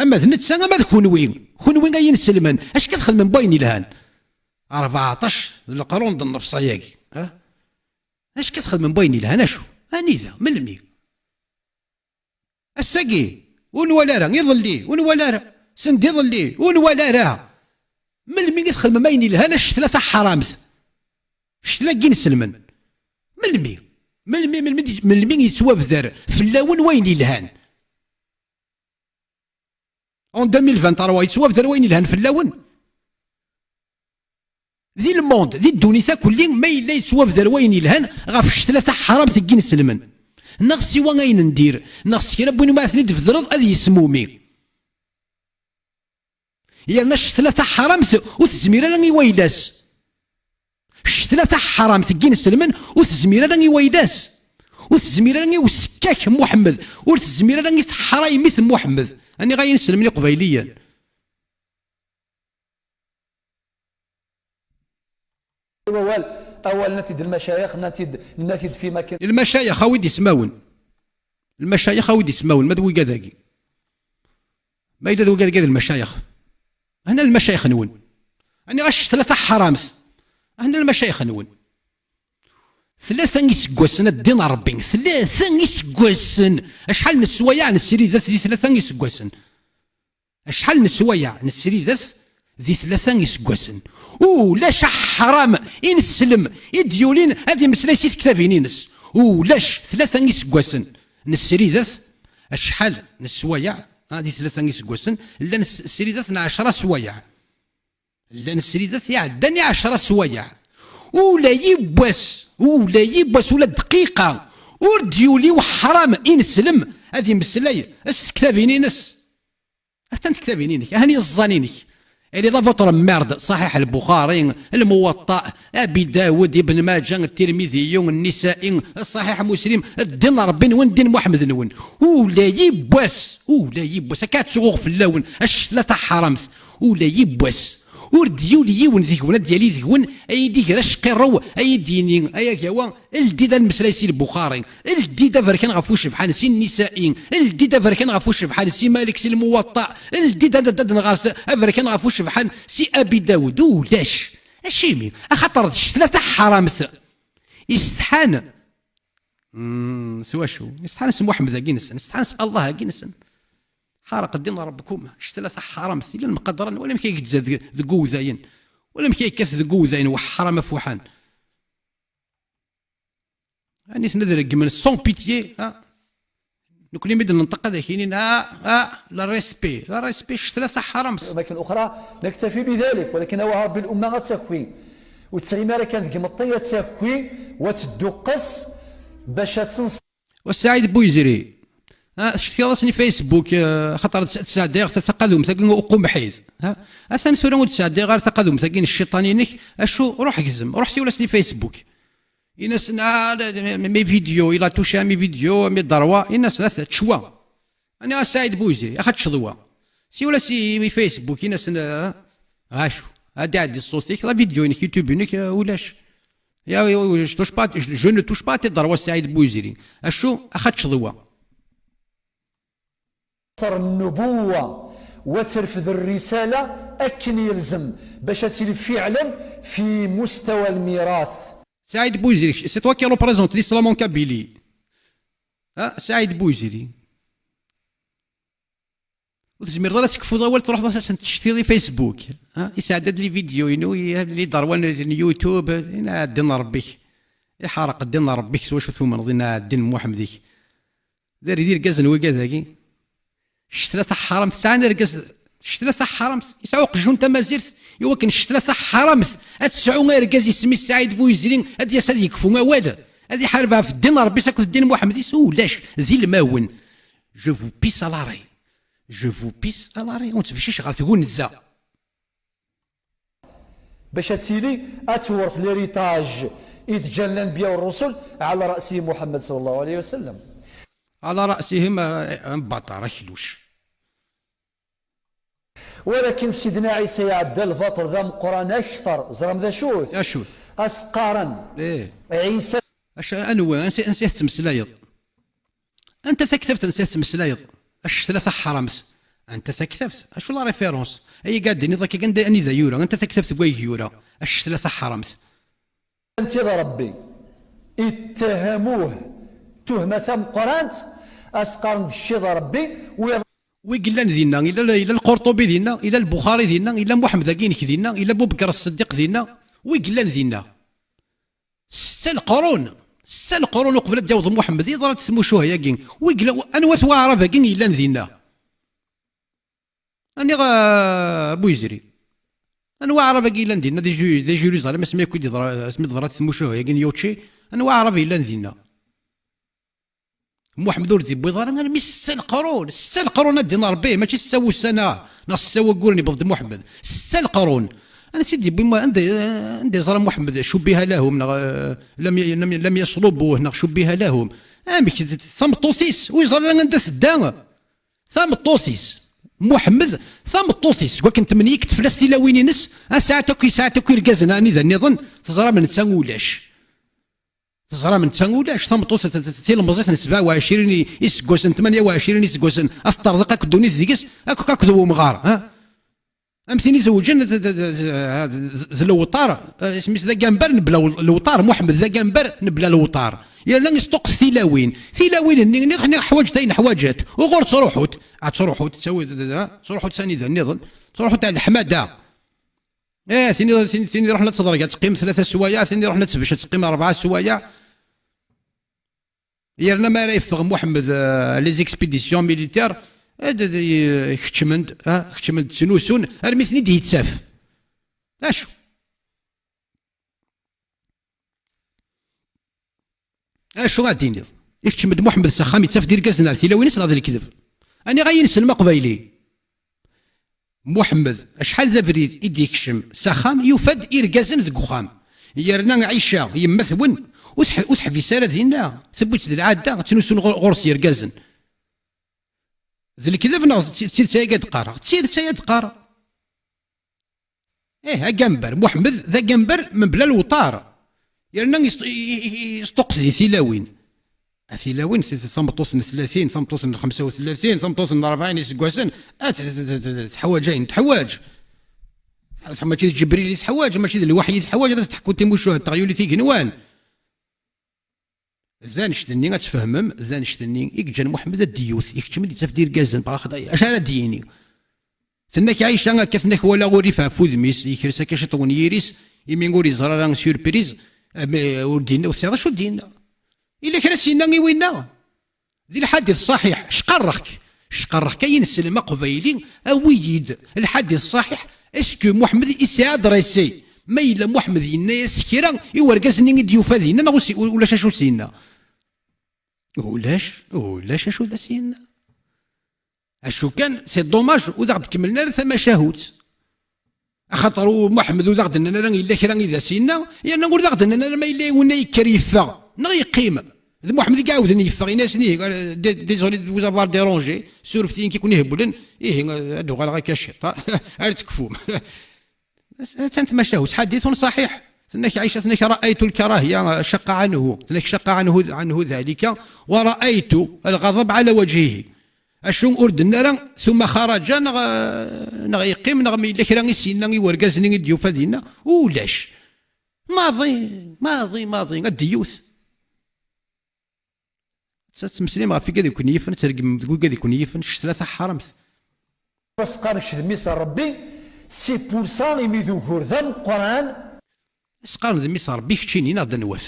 Ama d netta, ama d kunwi, kunwi ay inselmen, acu ka txedmem n wayen ilhan? Rbeɛṭac d leqrun d nnefṣ ayagi, ha? Acu ka txedmem n wayen ilhan, acu? Anida, melmi? Ass-agi, ur nwala ara, iḍelli, ur nwala ara, send iḍelli, ur nwala ara. Melmi i txedmem ayen ilhan, a ccetla taḥramt? Ccetla n yinselmen. Melmi? Melmi, melmi, melmi yettwabder fell-awen wayen ilhan? En deux mille vingt-trois, yettwabder wayen ilhan fell-awen? Di lmond, di ddunit akelli, ma yella yettwabder wayen ilhan ɣef ccetla taḥramt n yinselmen, neɣ siwa ayen n dir, neɣ s kra n win ma ten-id-tbedreḍ ad yesmumi. Yerna ccetla taḥramt ur tezmir ara i wayla-s. Ccetla taḥramt n yinselmen ur tezmir ara i wayla-s. Ur tezmir ara i usekkak n Muḥemmed. Ur tezmir ara i teḥraymi n Muḥemmed. Aniɣ ay inselmen iqbayliyen? Awal, awal, nnan-t-id lmacayex, nnan-t-id, nnan-t-id fi makan. Lmacayex, awi-d ismawen. Lmacayex, awi-d ismawen, ma d wigad-agi. Ma yella d wigad-agi d lmacayex. Hna lmacayex-nwen. Ani ɣas tlata ḥramt. Hna lmacayex-nwen. Tlata iseggasen, a ddin Ṛebbi. Tlata iseggasen. Acḥal n sswayeɛ nesridet di tlata iseggasen? Acḥal n sswayeɛ nesridet di tlata iseggasen? Ulac aḥram i neslem i d-yulin ad imeslay si tektabin-ines. Ulac, tlata iseggasen nesridet. Acḥal n sswayeɛ, ah, di tlata iseggasen, llan s-, sridet n ɛecra sswayeɛ. Llan sridet iɛeddan i ɛecra sswayeɛ. Ula yiwwas, ula yiwwas, ula dqiqa, ur d-yuli uḥram i neslem ad imeslay s tektabin-ines. Atan tektabin-inek, ahan iẓẓan-inek. Elle est là votre merde, Ṣaḥiḥ Lbuxari, Lmuwaṭṭa, Abi Dawed, Ibn Maǧa, Tirmidiyu, Nnisa'i, Ṣaḥiḥ Muslim, ddin Ṛebbi-nwen, ddin Muḥemmed-nwen. Ula yiwwas, ula yiwwas, akka ad ttuɣuɣ fell-awen, a ccetla taḥramt. Ula yiwwas, ur d-yuli yiwen deg-wen, ad d-yali deg-wen, ay d-iger acqirrew, ay d-yini, ay agawa, ldi-d ad nmeslay si Lbuxari, ldi-d aberkan ɣef ucebḥan si Nnisa'i, ldi-d aberkan ɣef ucebḥan si Malik si Lmuwaṭṭa, ldi-d ad, ad, ad nɣer s-, aberkan ɣef ucebḥan si Abi Dawud. Ulac. Acimi? Axaṭer d ccetla taḥramt. Isetḥan. Mm, s wacu? Isetḥan s Muḥemmed-agi-nsen, isetḥan s Allah-agi-nsen. Ḥareq ddin Ṛebkum, ccetla taḥramt, yella lmeqadran, wala amek ay yedza deg, deg uwdayen, wala amek ay yekkat deg uwdayen, weḥḥram afuḥan. Aniten ad reggmen sans pitié, ha? Nekni mi d-nenṭeq ad ak-inin, ah, ah, le respect, le respect, ccetla taḥramt. أماكن أخرى نكتفي بذلك، ولكن أوها ربي الأمة غتسكوي. وتسعي مارا كان ديك مطية تسكوي وتدقس باش تنص. Wa Saɛid Buyzri, ah, tcetkiḍ-asen i Facebook, eh, xaṭer ts-, tesɛeddayeɣ ta-, taqadumt-agi uqumḥid, ha? Atan tura ur d-tesɛeddayeɣ ara taqadumt-agi n cciṭan-inek, acu, ruḥ gzem, ruḥ siwel-asen i Facebook. Ini-asen, ah, la, la, mes vidéos, il a touché à mes vidéos, mes droits, ini-asen, ah, tecwa. Ani a Saɛid Buyzri, axa teččeḍ wa. Siwel-as i, i Facebook, ini-asen, ah, acu, ad iɛeddi ṣṣut-ik, la vidéo-inek, YouTube-inek, ah, ulac. Ya, ya, je touche pas, je, je ne touche pas tes droits, Saɛid Buyzri. Acu, axa teččeḍ wa. نصر النبوة وترفد الرسالة أكن يلزم باش تلي فعلا في مستوى الميراث. Saïd Bouzid, c'est toi qui représente l'islam en Kabylie. Ah, Saïd Bouzid. Ur tezmireḍ ara ad tekfuḍ awal, truḥeḍ ad tectiḍ i Facebook. Ha? Yesɛedda-d les vidéos-inu, i-, les droits n YouTube, ina ddin Ṛebbi-k. Iḥreq ddin Ṛebbi-k s wacu tumneḍ, ina ddin Muḥemmed-ik. D ar-, d irgazen wigad-agi. Ccetla taḥramt, sɛan argaz, ccetla taḥramt, yesɛa uqjun tamazirt, i wakken ccetla taḥramt ad tesɛu argaz isem-is Saɛid Buyizri, ad d-yas ad yekfu awal, ad iḥareb ɣef ddin Ṛebbi-s akked ddin Muḥemmed-is, ulac, d ilmawen. Je vous pisse à l'arrêt. Je vous pisse à l'arrêt. Ur ttbecciceɣ ɣer tgunza. باش تيلي اتورث l'héritage اذ جان الانبياء والرسل على راسهم محمد صلى الله عليه وسلم. على راسهم، آه، آه، بطل، اكلوش. Walakin Sidna Ɛisa iɛedda lbaṭel d ameqqran akter. Ẓram d acu-t? Acu-t? As-qqaren, eh, Ɛisa. Acu, anwa? Ansi, ansi tettmeslayeḍ? Anta taktabt ansi tettmeslayeḍ? A ccetla taḥramt. Anta taktabt? Acu la référence? Ay iga ad d-tiniḍ akka, anda, anida yura? Anta taktabt deg wayeg yura? A ccetla taḥramt. Nti d Rebbi. Ittahamuh tuhma tameqqrant, as-qqaren d kečči d Rebbi, wi... Wi yellan dinna, ila, ila Lqurṭubi dinna, ila Lbuxari dinna, ila Muḥemmed-agi-inek dinna, ila Bubekr Ṣṣeddiq dinna, wi yellan dinna. Setta leqrun, setta leqrun uqbel ad d-yaweḍ Muḥemmed, yeḍra-d tmucuha-agi. Wi yella, anwa-t waɛrab-agi yellan dinna? Aniɣ, a Bu Yizri? Anwa aɛrab-agi yellan dinna di Ju-, di Jérusalem, asmi akk i d-yeḍra, asmi d-teḍra tmucuha-agi n Yuci? Anwa aɛrab yellan dinna? Muḥemmed ur d-yewwiḍ ara armi setta leqrun, setta leqrun a ddin Rebbi, mačči setta wussan-a, neɣ setta wagguren yewweḍ-d Muḥemmed. Setta leqrun. Ansi d-yewwi Mu-, anda, anda yeẓra Muḥemmed cubbiha lahum, neɣ, eh, lam y-, lam, lam yaslubuh, neɣ cubbiha lahum? Amek d, d, tameṭṭut-is, ur yeẓri ara anda tedda? Tameṭṭut-is. Muḥemmed, tameṭṭut-is, seg wakken temnyekt fell-as tilawin-ines, a sɛat akk, sɛat akk irgazen anida nniḍen, teẓram netta ulac. Teẓram netta ulac, tameṭṭut t-, t-, t-, tilemẓit n sebɛa u ɛecrin i-, iseggasen, tmanya u ɛecrin iseggasen, ad teṭṭerḍeq akk ddunit deg-s, akk, akked umɣar, ha? Am tin izewǧen d, d, d, d, d lewṭar, eh, isem-is d agambar nebla wel-, lewṭar, Muḥemmed d agambar nebla lewṭar. Yerna isṭuqqet tilawin. Tilawin-nni, niɣ, niɣ ḥwaǧet ayen ḥwaǧet. Uɣur ttruḥut? A ttruḥut, ttawi-, d, d, d, ttruḥut s anida nniḍen. Ttruḥut ar leḥmada. Eh, tin, tin, tin iruḥen ad teḍreg, ad teqqim tlata sswayeɛ, tin iruḥen ad tebbec, ad teqqim rebɛa sswayeɛ. Yerna mi ara yeffeɣ Muḥemmed, eh, les expéditions militaires, ad, ad, eh, keččmen-d, ah, keččmen-d, ttnusun, armi ten-id-yettaf. Acu? Acu ad d-tiniḍ? Ikeččem-d Muḥemmed s axxam, yettaf-d irgazen ar tilawin-is neɣ d lekdeb? Aniɣ ay inselm aqbayli? Muḥemmed, acḥal d abrid i d-yekcem s axxam, yufa-d irgazen deg uxxam. Yerna Ɛica, yemma-twen, ur teḥ-, ur teḥbis ara dinna, tewwi-tt d lɛadda, ttnusun ɣur-, ɣur-s yergazen. D lekdeb neɣ d ti-, d tidet ay ad d-qqareɣ? D tidet ay ad d-qqareɣ. Ih, agambar. Muḥemmed d agambar mebla lewṭar. Yerna yesṭ-, i-, i-, i-, yesṭuqqet di tilawin. A tilawin, t-, t-, tameṭṭut n tlatin, tameṭṭut n xemsa u tlatin, tameṭṭut n rebɛin iseggasen, a t-, t-, t-, t-, teḥwaǧ ayen teḥwaǧ. Mačči d Ǧebril i teḥwaǧ, mačči d lweḥy i teḥwaǧ, ad as-teḥku timucuha n teɣyulin tigenwan. D annect-nni, ad tfehmem, d annect-nni i yeǧǧan Muḥemmed ad d-yewwet, ikeččem-d, yettaf-d irgazen, baraxda, acu ara d-yini? Tenna-k Ɛica akka, tenna-k walaɣ urrif ɣef wudem-is, yekres akka ciṭ n wenyir-is, imi ur yeẓri ara surprise, am, ur d-yenna, ur tesɛiḍ acu d-yenna. Yella kra s-yenna i winna? Di lḥadit ṣṣaḥiḥ, cqarreɣ-k, cqarreɣ-k ay ineslem aqbayli, awi-yi-d lḥadit ṣṣaḥiḥ, est-ce que Muḥemmed i s-a adressé? Ma yella Muḥemmed yenna-yas kra i urgaz-nni i d-yufa dinna, neɣ usi-, ulac acu s-yenna? Ulac, ulac acu d as-yenna. Acu kan, c'est dommage, ur d aɣ-d-kemmlen ara tamacahut. Axaṭer u-, Muḥemmed ur d aɣ-d-nnan ara yella kra i d as-yenna, yerna ur d aɣ-d-nnan ara ma yella yiwen yekker yeffeɣ, neɣ yeqqim. D Muḥemmed i iɛawden yeffeɣ, yenna-yasen, ihi, eh, dé-, désolé de vous avoir dérangé, surfet-iyi nekk i ken-ihewwlen, ihi, eh, ad uɣaleɣ akka ciṭ, ha? Ar tekfum. Attan tmacahut, ḥaditun ṣaḥiḥ. Tenna-k Ɛica, tenna-k: "رأيت الكراهية شق عنه." Tenna-k: "شق عنه، عنه ذلك، ورأيت الغضب على وجهه." Acu ur d-tenna ara, ثم خرج neɣ, neɣ yeqqim, neɣ ma yella kra i s-yenna i urgaz-nni i d-yufa dinna? Ulac. Maḍi, maḍi, maḍi, ad d-yewwet. Ad tmeslim ɣef wigad i ken-yifen, ad tregmem deg wigad i ken-yifen, ccetla taḥramt. Asqarec d mmi-s n Rebbi, c'est pour ça imi d ugur d ameqqran. Asqaren d mmi-s n Rebbi, keččini neɣ d anwa-t?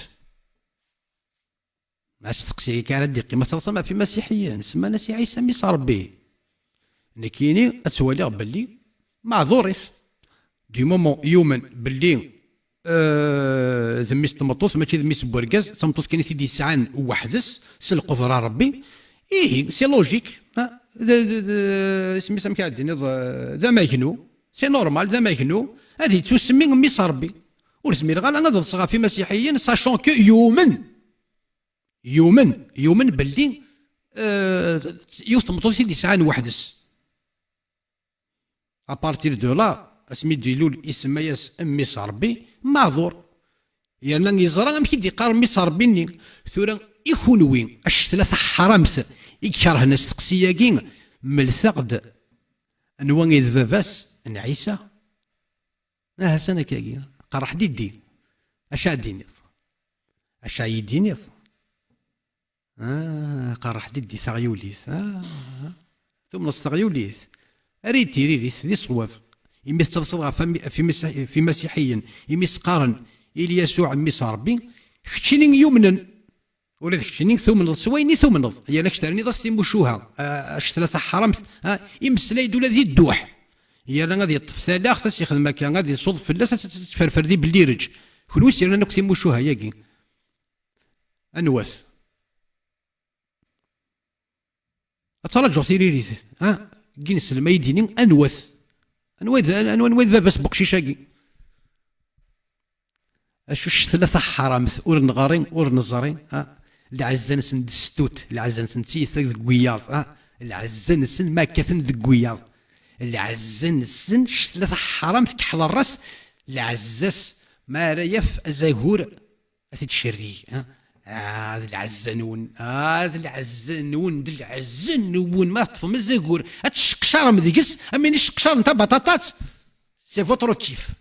Asteqsi-agi ara d-iqqim, ad teḍsem ɣef imasiḥiyen, semman-as i Ɛisa mmi-s n Rebbi. Nekkini ad twaliɣ belli meɛdurit. Du moment yumen belli, euh, d mmi-s n tmeṭṭut, mačči d mmi-s n wergaz, d tameṭṭut kan i t-id-yesɛan weḥd-s, s lqudra n Rebbi, ihi, c'est logique, ha? D, d, d, isem-is amek ara d-tiniḍ, euh, d amagnu, c'est normal, d amagnu, ad yettusemmi mmi-s n Rebbi. Ur zmireɣ ara ad ḍseɣ ɣef imasiḥiyen, sachant que yumen, yumen, yumen belli, euh, yiwet n tmeṭṭut i t-id-yesɛan weḥd-s. À partir de là, asmi d-ilul isemma-yas mmi-s Ṛebbi, maɛduṛ. Yerna yeẓra amek i d-iqqar mmi-s Ṛebbi-nni. Tura i kunwi, a ccetla taḥramt i ikerhen asteqsi-agi, mlet-aɣ-d anwa i d baba-s n Ɛisa? Aha, s-, akkagi, qerreḥ-d i ddin. Acu ad d-tiniḍ? Acu ad yi-d-tiniḍ? Ah, qerreḥ-d i ddin taɣyulit. Ah, tumneḍ s teɣyulit? Err-iyi-d tiririt, d ṣṣwab. Imi tettaḍsaḍ ɣef, ɣef imasiḥiyen, imi s-qqaren i Yasuɛ mmi-s Ṛebbi, keččini i yumnen. Ula d keččini tumneḍ s wayen i tumneḍ. Yerna kečč terniḍ-as timucuha, a, a ccetla taḥramt, a, imeslay-d ula di dduḥ. Yerna ad yeṭṭef talaɣt, ad s-yexdem akka, ad iṣuḍ fell-as, ad tt-, ad tt-tferfer di bellireǧ. Kunwi s-yernan akk timucuha-yagi. Anwa-t? Ad ttraǧuɣ tiririt. Ha? Gin selma i d-ini, anwa-t? Anwa i d, anwa, anwa i d baba-s n uqcic-agi? Acu ccetla taḥramt, ur neɣri, ur neẓri, ha? Lɛezza-nsen d ssut, lɛezza-nsen d tiyita deg wiyaḍ, ha? Lɛezza-nsen ma kkaten deg wiyaḍ. Lɛezza-nsen, ccetla taḥramt, keḥḍer-as, lɛezza-s, ma ara yaf azagur, ad t-id-cerrig, ha? Ah, d lɛezza-nwen, ah, d lɛezza-nwen, d lɛezza-nwen, ma teṭṭfem azagur, ad tceqcarem deg-s, am win iceqcaren tabaṭaṭat, c'est votre kiff.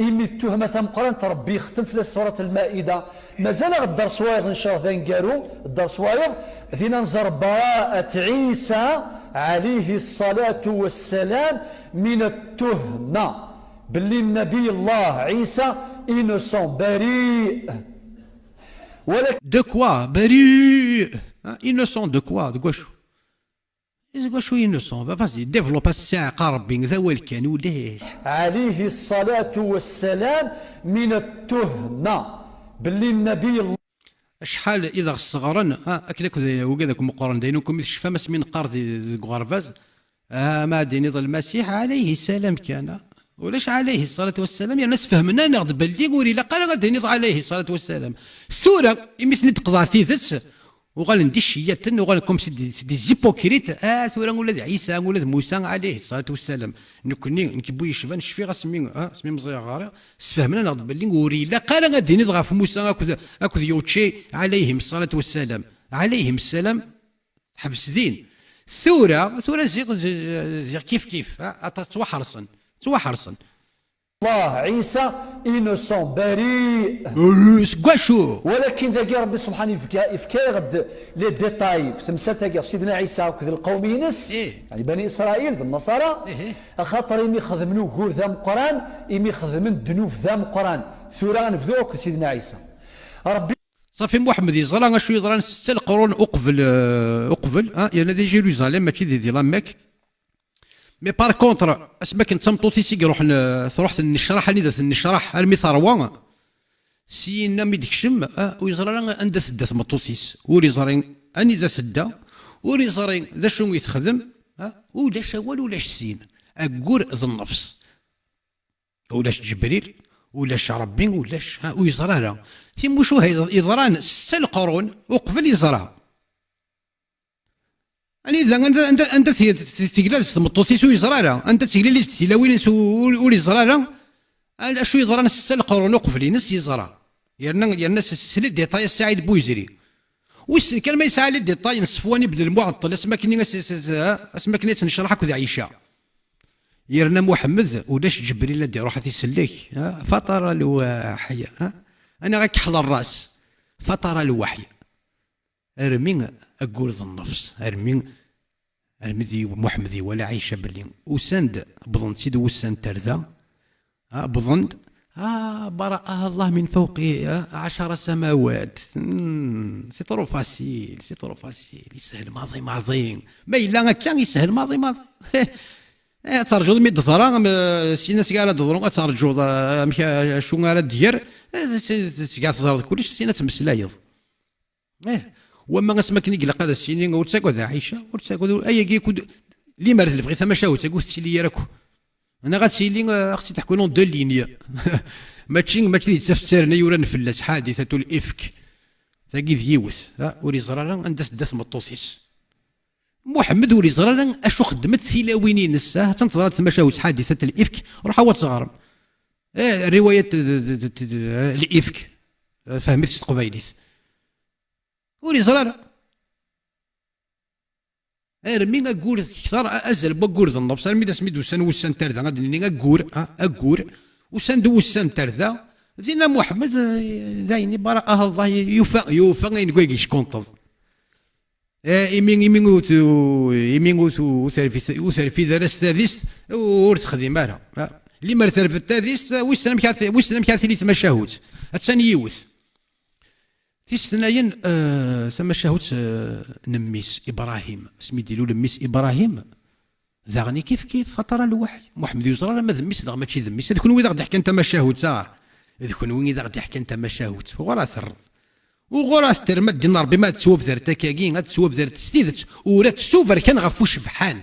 Imi d tuhma tameqqrant, Ṛebbi yextem fell-as surat Lmaida. Mazal-aɣ dderṣ wayeḍ, ncallah, d aneggaru, dderṣ wayeḍ, din ad nẓer براءة عيسى عليه الصلاة والسلام من التهمة. Belli Nnabi Allah Ɛisa innocent, bari. Walakin... De quoi? Bari. Hein, innocent de quoi? Deg wacu? Deg wacu innocent? Vas-y, développe, a ssiɛqa Ṛebbi, d awal kan, ulac. عليه الصلاة والسلام من التهمة. Belli Nnabi Allah. Acḥal i d aɣ-sseɣren, ah, akken akk d wigad akk meqqren, d ayen akk mi tecfam asmi neqqar di, deg uɣerbaz, ah, ma ad d-tiniḍ Lmasiḥ, alayhi salam kan, ah. Ulac alayhi ṣṣalatu wassalam, yerna sfehmen-aneɣ-d belli ur ilaq ara ad d-tiniḍ alayhi ṣṣalatu wassalam. Tura, imi ten-id-qḍeɛ tidet, uɣalen d iceyyaten, uɣalen comme c'est des, c'est des hypocrites, ah, tura ula d Ɛisa, ula d Musa, alayhi ṣṣalatu wassalam. Nekni, nekk bu yecban, cfiɣ asmi, ah, asmi meẓẓiyeɣ ɣriɣ, sfehmen-aneɣ-d belli ur ilaq ara ad d-tiniḍ ɣef Musa akked, akked Yuci, alayhim ṣṣalatu wassalam. Alayhim ssalam, ḥbes din. Tura, tura ziɣ, ziɣ kif kif, ha, ata ttwaḥerṣen, ttwaḥerṣen. Allah Ɛisa innocent, bari. Bari, seg wacu? Walakin dagi Ṛebbi subḥan yefka, yefka-yaɣ-d les détails f temsalt-agi ɣef Sidna Ɛisa akked lqawm-ines, eh, yeɛni Bani Isṛayil d Nnaṣara, eh, eh, axaṭer imi xedmen ugur d ameqqran, imi xedmen ddnub d ameqqran. Tura ad nebdu akked Sidna Ɛisa. Ṛebbi Ṣafi Muḥemmed yeẓra acu yeḍran setta lqrun uqbel, eh, uqbel, ah, yerna di Jérusalem, mačči di, di la Mecque. Mais par contre, asmi akken d tameṭṭut-is i iruḥen, eh, truḥ tennecraḥ, anida tennecraḥ armi terwa, syin mi d-tekcem, ah, ur yeẓri ara anda tedda tmeṭṭut-is, ur yeẓri anida tedda, ur yeẓri d acu i texdem, ah, ulac awal, ulac syin, aggur d nnefs. Ulac Ǧebril, ulac Ṛebbi, ulac, ha, ur yeẓri ara. Timucuha yeḍ-, yeḍran setta lqrun uqbel yeẓra. Anida, anda, anda, anda t-, t-, tegla s tmeṭṭut-is ur yeẓri ara. Anda tegliliz d tilawin-is ur, ur, ur yeẓri ara. Al-, acu yeḍran setta lqrun uqbel-ines yeẓra. Yerna, yerna s, s les détails a Saɛid Buyezri. Wissen kan ma yesɛa les détails n Ṣefwan ibn Lmuɛeṭṭel, asmi akken i as-, as-, as-, asmi akken i tt-necraḥ akked Ɛica. Yerna Muḥemmed, ulac Ǧebril ad d-iruḥ ad t-isellek. Ha? Faṭara lwaḥy. Ha? Aniɣ ak-ḥla ṛṛas. Faṭara lwaḥy. Armi aggur d nnefs. Armi, armi d Muḥemmed iwala Ɛica belli usan-d, wwḍen-tt-id wussan n tarda. Ha? Wwḍen-d. Ah, برأها الله من فوق, ah, عشر سماوات. Hmm, c'est trop facile, c'est trop facile. Yeshel maḍi maḍi. Ma yella akka, yeshel maḍi maḍi. Eh, ad terǧuḍ mi d-teḍra, am, eh, syin asga ara d-teḍru, ad terǧuḍ, eh, amek, eh, acu ara d-ger, eh, s-, s-, seg ad teẓreḍ kullec, syin ad tmeslayeḍ. Eh, wamma asmi akken i ilaq ad as-yini, ur ttagad a Ɛica, ur ttagad, ur, ayagi akk d, limer d lebɣi tamacahut-agi ur tettili ara akk. Neɣ ad tili, eh, ad ɣ-tt-id-teḥku en deux lignes. Mačči, mačči d yettaf ttarna yuran fell-as, ḥadithatul ifk. Tagi d yiwet, ha, ur yeẓri ara anda tedda tmeṭṭut-is. Muḥemmed ur iẓri ara acu xeddment tilawin-ines. Ah, attan teḍra-d tmacahut, ḥadithat l-ifk, ruḥ awa teɣrem. Eh, riwayat d- d- d- d- d- l-ifk. Eh, fehmit s teqbaylit. Ur iẓri ara. Armi aggur kter a- azal n waggur d nnefs, armi d asmi d-usan wussan n tarda, ad d-nini aggur, ah, aggur. Usan-d wussan n tarda, dinna Muḥemmed, eh, d ayen i bara, ah, Allah, yufa, yufa ayen n waygi yeckunṭeḍ. Eh, imi, imi ur tu-, imi ur tu-, ur terfi, ur terfid ara s tadist, ur texdim ara. Ah, limer terfed tadist, wissen amek ara t-, wissen amek ara tili tmacahut. Attan yiwet. Tis tnayen, eh, tamacahut, eh, n mmi-s Ibrahim. Asmi d-ilul mmi-s Ibrahim, daɣen i kif kif, faṭara lwaḥy. Muḥemmed yuẓra ma d mmi-s neɣ mačči d mmi-s. D kunwi i d aɣ-d-iḥkan tamacahut-a. D kunwi i d aɣ-d-iḥkan tamacahut. Uɣur ara terreḍ. Uɣur ara terrem ad d-inin Ṛebbi ma ad tettwabdert akkagi, ad tettwabdert s tidet, ur ad tsuber kan ɣef ucebḥan.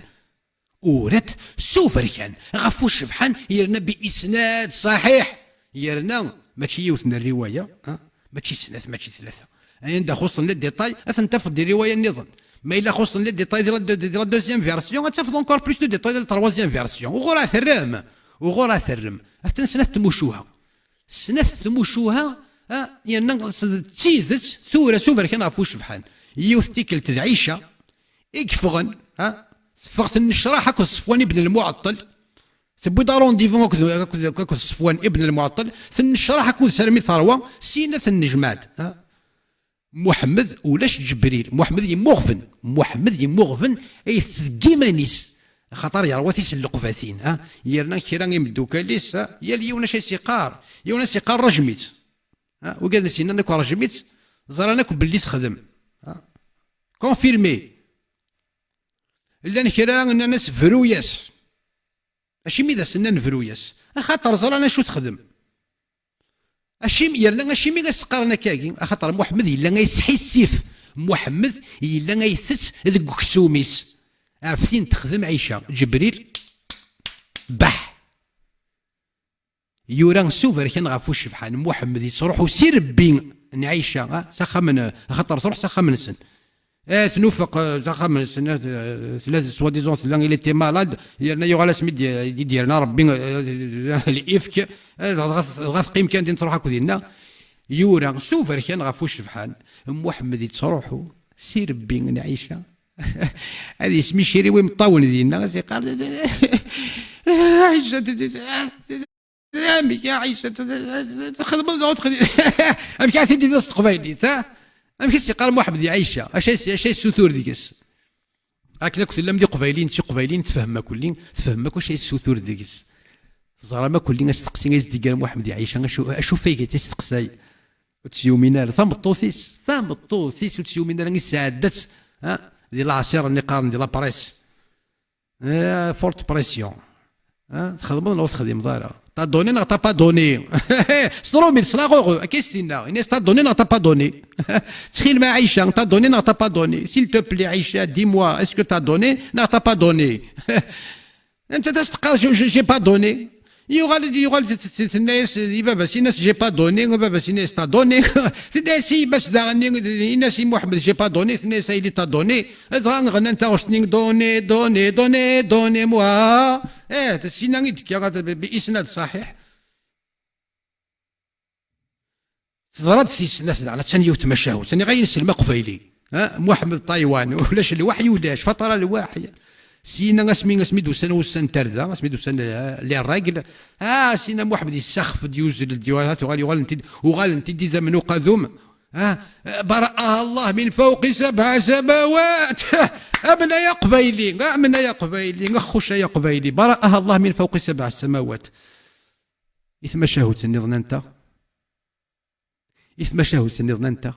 Ur ad tsuber kan ɣef ucebḥan, yerna bi isnad ṣaḥiḥ. Yerna mačči yiwet n rriwaya, ha? Mačči snat, mačči tlata. Anda xuṣṣen les détails, ad ten-tafeḍ di rriwaya nniḍen. Ma yella xuṣṣen les détails di la, di la deuxième version, ad tafeḍ encore plus de détails di la troisième version. Uɣur ara terrem? Uɣur ara terrem? Atan snat tmucuha. Snat tmucuha, ha? Yerna s-, d tidet tura suber kan ɣef ucebḥan. Yiwet tikkelt d Ɛica i yeffɣen, ha? Teffeɣ tennecraḥ akked Ṣefwan ibn Lmuɛeṭṭel. Tewwi-d arendivu akked, akked, akked Ṣefwan ibn Lmuɛeṭṭel. Tennecraḥ akked-s armi terwa, syin ad ten-nejmeɛ-d, ha? Muḥemmed ulac Ǧebril. Muḥemmed yemmuɣben. Muḥemmed yemmuɣben, ay tetteg iman-is. Axaṭer yerwa tiselleqbatin, ha? Yerna kra imeddukal-is, ha? Yal yiwen acu i s-iqqar. Yiwen a s-iqqar rejm-itt. Ha? Wigad i s-yennan akk rejm-itt, ẓran akk belli texdem. Ha? Confirmé. Llan kra nnan-as bru-yas. Acimi d as-nnan bru-yas? Axaṭer ẓran acu texdem. Acimi, yerna acimi i as-qqaren akkagi? Axaṭer Muḥemmed yella a yesḥissif. Muḥemmed yella a itett deg uksum-is. Ɣef tin texdem Ɛica. Ǧebril, baḥ. Yura suber kan ɣef ucebḥan. Muḥemmed yettruḥu s irebbi n Ɛica, ah, s axxam n, axaṭer truḥ s axxam-nsen. Eh, tnufeq, eh, s axxam-nsen, eh, tella soi-disant tella, il était malade, yerna yuɣal asmi d-, i d-yerna Rebbi, eh, l'ifk, eh, dɣa, dɣa teqqim kan din, truḥ akk dinna. Yura suber kan ɣef ucebḥan. Muḥemmed yettruḥu s irebbi n Ɛica. Ad yesmiciri imeṭṭawen dinna, ad s-iqqar, Ɛica, amek a Ɛica, txedmeḍ neɣ ur texdim? Amek ara t-id-iniḍ s teqbaylit, ha? Amek i s-yeqqar Muḥemmed i Ɛica? Acu i s-, acu i yessutur deg-s? Akken akk tellam d iqbayliyen d tiqbayliyin, tfehmem akulli, tfehmem akk acu i yessutur deg-s. Teẓram akulli asteqsi i s-d-iger Muḥemmed i Ɛica, acu, acu fayga i s-isteqsay? Ur tt-yumin ara. Tameṭṭut-is, tameṭṭut-is ur tt-yumin ara, i sɛeddat, ha? Di laɛṣir-nni qqaren di la presse. Eh, forte pression. Ah, txedmeḍ neɣ ur texdimeḍ ara? T'as donné neɣ t'as pas donné? S tṛumit, s laɣuɣu, akka i s-tinna. Ini-as, t'as donné neɣ t'as pas donné? Ttxil-m a Ɛica, t'as donné neɣ t'as pas donné? S'il te plaît, Aïcha, dis-moi, est-ce que t'as donné neɣ t'as pas donné? Anta as-teqqar, je, je, j'ai pas donné? Yuɣal, yuɣal t-, t-, t-, tenna-yas i baba-s, ini-as, j'ai pas donné, baba-s ini-as, t'as donné. Tenna-yas i yemma-s daɣen, ini-as i Muḥemmed, j'ai pas donné, tenna-yas a yelli, t'as donné. Dɣa ɣnan taɣect-nni, donné, donné, donné, donné-moi. Eh, d syin i d-tekka, bi isnad ṣaḥiḥ. Teḍra-d tis snat daɣen, attan yiwet tmacahut. Aniɣ ay nsellem aqbayli? Ha? Muḥemmed Ṭaywan, ulac lwaḥy, ulac, faṭara lwaḥy. Syin asmi, asmi d-usan wussan n tarda, asmi d-usan, eh, les règles. Ah, syin Muḥemmed yessaxef-d, yuzzel-d, yuɣal, tuɣal, uɣalen-t-id, uɣalen-t-id idammen uqadum. Ah, برأها الله من فوق سبع سماوات. Amnay aqbayli, amnay aqbayli, axuc ay aqbayli. برأها الله من فوق سبع سماوات. I tmacahut nniḍen anta? I tmacahut nniḍen anta?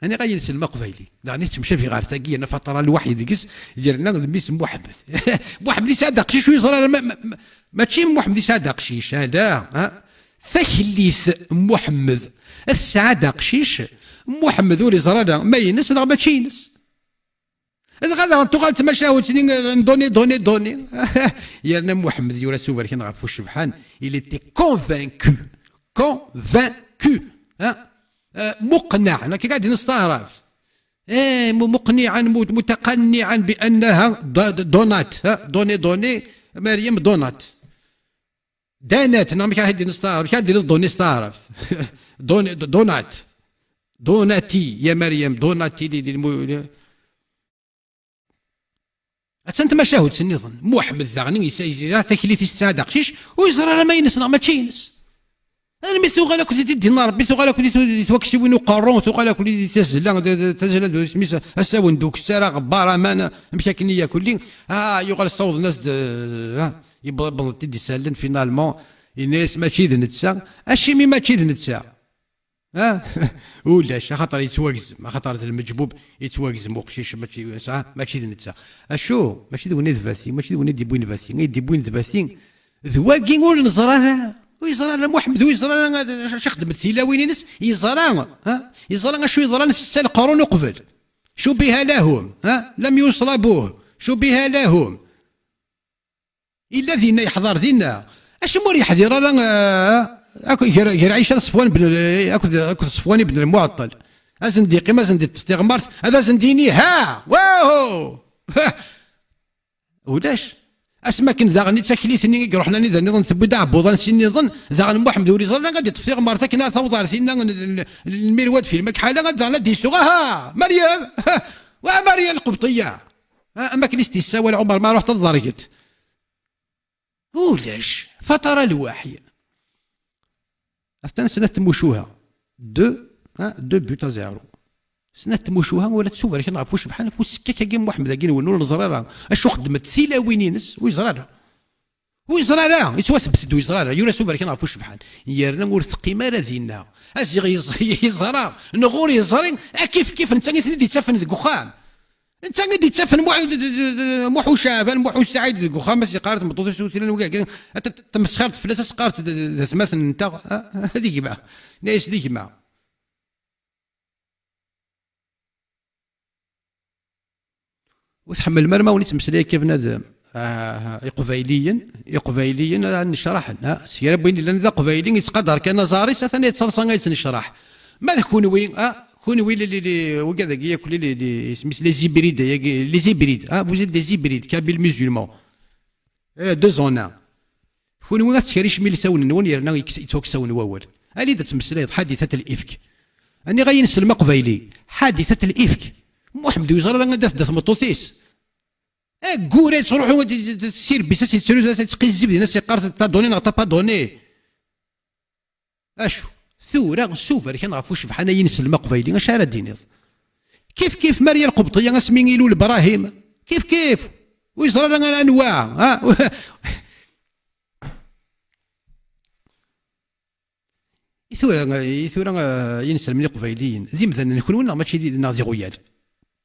Aniɣ ay nsellem aqbayli? Daɣen i tettemcabi ɣer tagi, yerna faṭara lwaḥy deg-s, yerna d mmi-s n Muḥemmed. Muḥemmed yesɛa-d aqcic ur yeẓri ara ma, ma, ma, mačči Muḥemmed yesɛa-d aqcic, ala, ha? Taklit n Muḥemmed tesɛa-d aqcic, Muḥemmed ur yeẓri ara ma ines neɣ mačči ines. Dɣa daɣen tuɣal tmacahut-nni n donné, donné, donné. Yerna Muḥemmed yura suber kan ɣef ucebḥan, il était convaincu. Convaincu. Ha? Eh, muqneɛ. Nekk akka i d-nestaɛrab. Eh, mu-, muqniɛan, mu-, mutaqanniɛan bi annaha d-, d-, donat, ha? Doni, doni, Meryem donat. Danat, neɣ amek ara d-tiniḍ s taɛrabt? Amek ara d-tiniḍ doni s taɛrabt? Doni, d-, donat. Donati, ya Meryem, donati li, li, li, Attan tmacahut nniḍen. Muḥemmed daɣen yesɛa taklit-is tesɛa-d aqcic, ur yeẓri ara ma ines neɣ mačči ines. Armi tuɣal akked di dinna Rebbi, tuɣal akked di tu-, di twaksiwin uqerru, tuɣal akked di tazzla, d-, d-, tazzla d isem-is asawen d ukessar, aɣebbar, aman, amek akken i yakulli. Ah, yuɣal ssawḍen-as-d, ah, yewweḍ-d isallen, finalement, yenna-yas mačči d netta. Acimi mačči d netta? Ah, ulac, axaṭer yettwagzem, axaṭer d lmeǧbub yettwagzem uqcic, mačči, ah, mačči d netta. Acu? Mačči d win i d bati, mačči d win i d-iwwin bati, i d-iwwin d bati. D wagi ur neẓra ara. Ur yeẓra ara Muḥemmed, ur yeẓra ara acu xedment tilawin-ines. Yeẓra, ha? Yeẓra acu yeḍran setta leqrun uqbel. Cubiha lahum, ha? Lam yuṣlabuh. Cubiha lahum. Yella dinna, yeḥḍer dinna. Acimi ur yeḥḍir ara, eh, akk-, gar, gar Ɛica d Ṣefwan ben, akked, akked Ṣefwan ibn Lmuɛeṭṭel? Ad sen-d-yeqqim, ad sen-d-yeṭṭef tiɣmert, ad asen-d-yini, ha! Wahu! Ha! Ulac. Asmi akken daɣen i d taklit-nni i iruḥen anida nniḍen, tewwi-d aɛebbuḍ ansi nniḍen, daɣen Muḥemmed ur yeẓri ara ad d-yeṭṭef tiɣmert akken ara taweḍ ar tinna n, n, n, n lmirwad fi lmakḥala, ad daɣen ad d-yessuɣ, aha! Meryem! Ha! Wa Meryem lqebṭiya! Ha, am akken i s-d-yessawal Ɛumer ma ruḥ tḍerget. Ulac. Fatara lwaḥy. Atan snat tmucuha. Deux, ha, deux buts à zéro. Snat tmucuha, wala tsuberkan ɣef ucebḥan, ɣef usekkak-agi n Muḥemmed-agi nwen, ur neẓri ara acu xeddment tilawin-ines, ur yeẓri ara. Ur yeẓri ara, yettwathebet-d ur yeẓri ara, yura suberkan ɣef ucebḥan. Yerna ur teqqim ara dinna. Aziɣ yeẓ-, yeẓra, neɣ ur yeẓri, akif kif netta i ten-id-yettafen deg uxxam. Netta i d-yettafen Muḥ-, d-, d-, d-, d-, Muḥ Ucaɛban, Muḥ Usaɛid deg uxxam, as yeqqar tmeṭṭut-is ur tili wigi, ad t-, tamesxirt fell-as, as qqart d, d atmaten-nteɣ. Ah, d gma. Yenna-yas d gma. Ur tḥemmlem ara ma wen-ittmeslay akka bnadem? Ah, iqbayliyen, iqbayliyen ad necraḥen, ha? S kra n win yellan d aqbayli, yettqadar kan aẓar-is, atan yettaḍsa ad yettnecraḥ. Ma d kunwi, ha? Kunwi li, li, li, wigad agi yakk li, li, li, isem-is les hybrides, yagi, les hybrides, ha? Vous êtes des hybrides, kabyles musulmans. Eh, deux en un. Kunwi ad tkerricem ilsawen-nwen yerna yeks-, yettwaksawen wawal. Ali-d ad tmeslayeḍ, ḥaditat l-ifk. Aniɣ a yinselm aqbayli? Ḥaditat l-ifk. Muḥemmed ur yeẓri ara anda tedda tmeṭṭut-is. Ayyur yettruḥu ad d-, d-, d-, sirbis, as yettru, as yettqizzib, din as yeqqar taḍuni neɣ tapaḍuni. Acu? Tura, suber kan ɣef ucebḥan a yinselm aqbayli, acu ara d-tiniḍ? Kif kif Mariya Lqebṭiya asmi ilul Brahim. Kif kif. Ur yeẓri ara anwa, ha? I tura, i tura, eh, yinselmen iqbayliyen, d imdanen kunwi neɣ mačči d, neɣ d iɣuyal?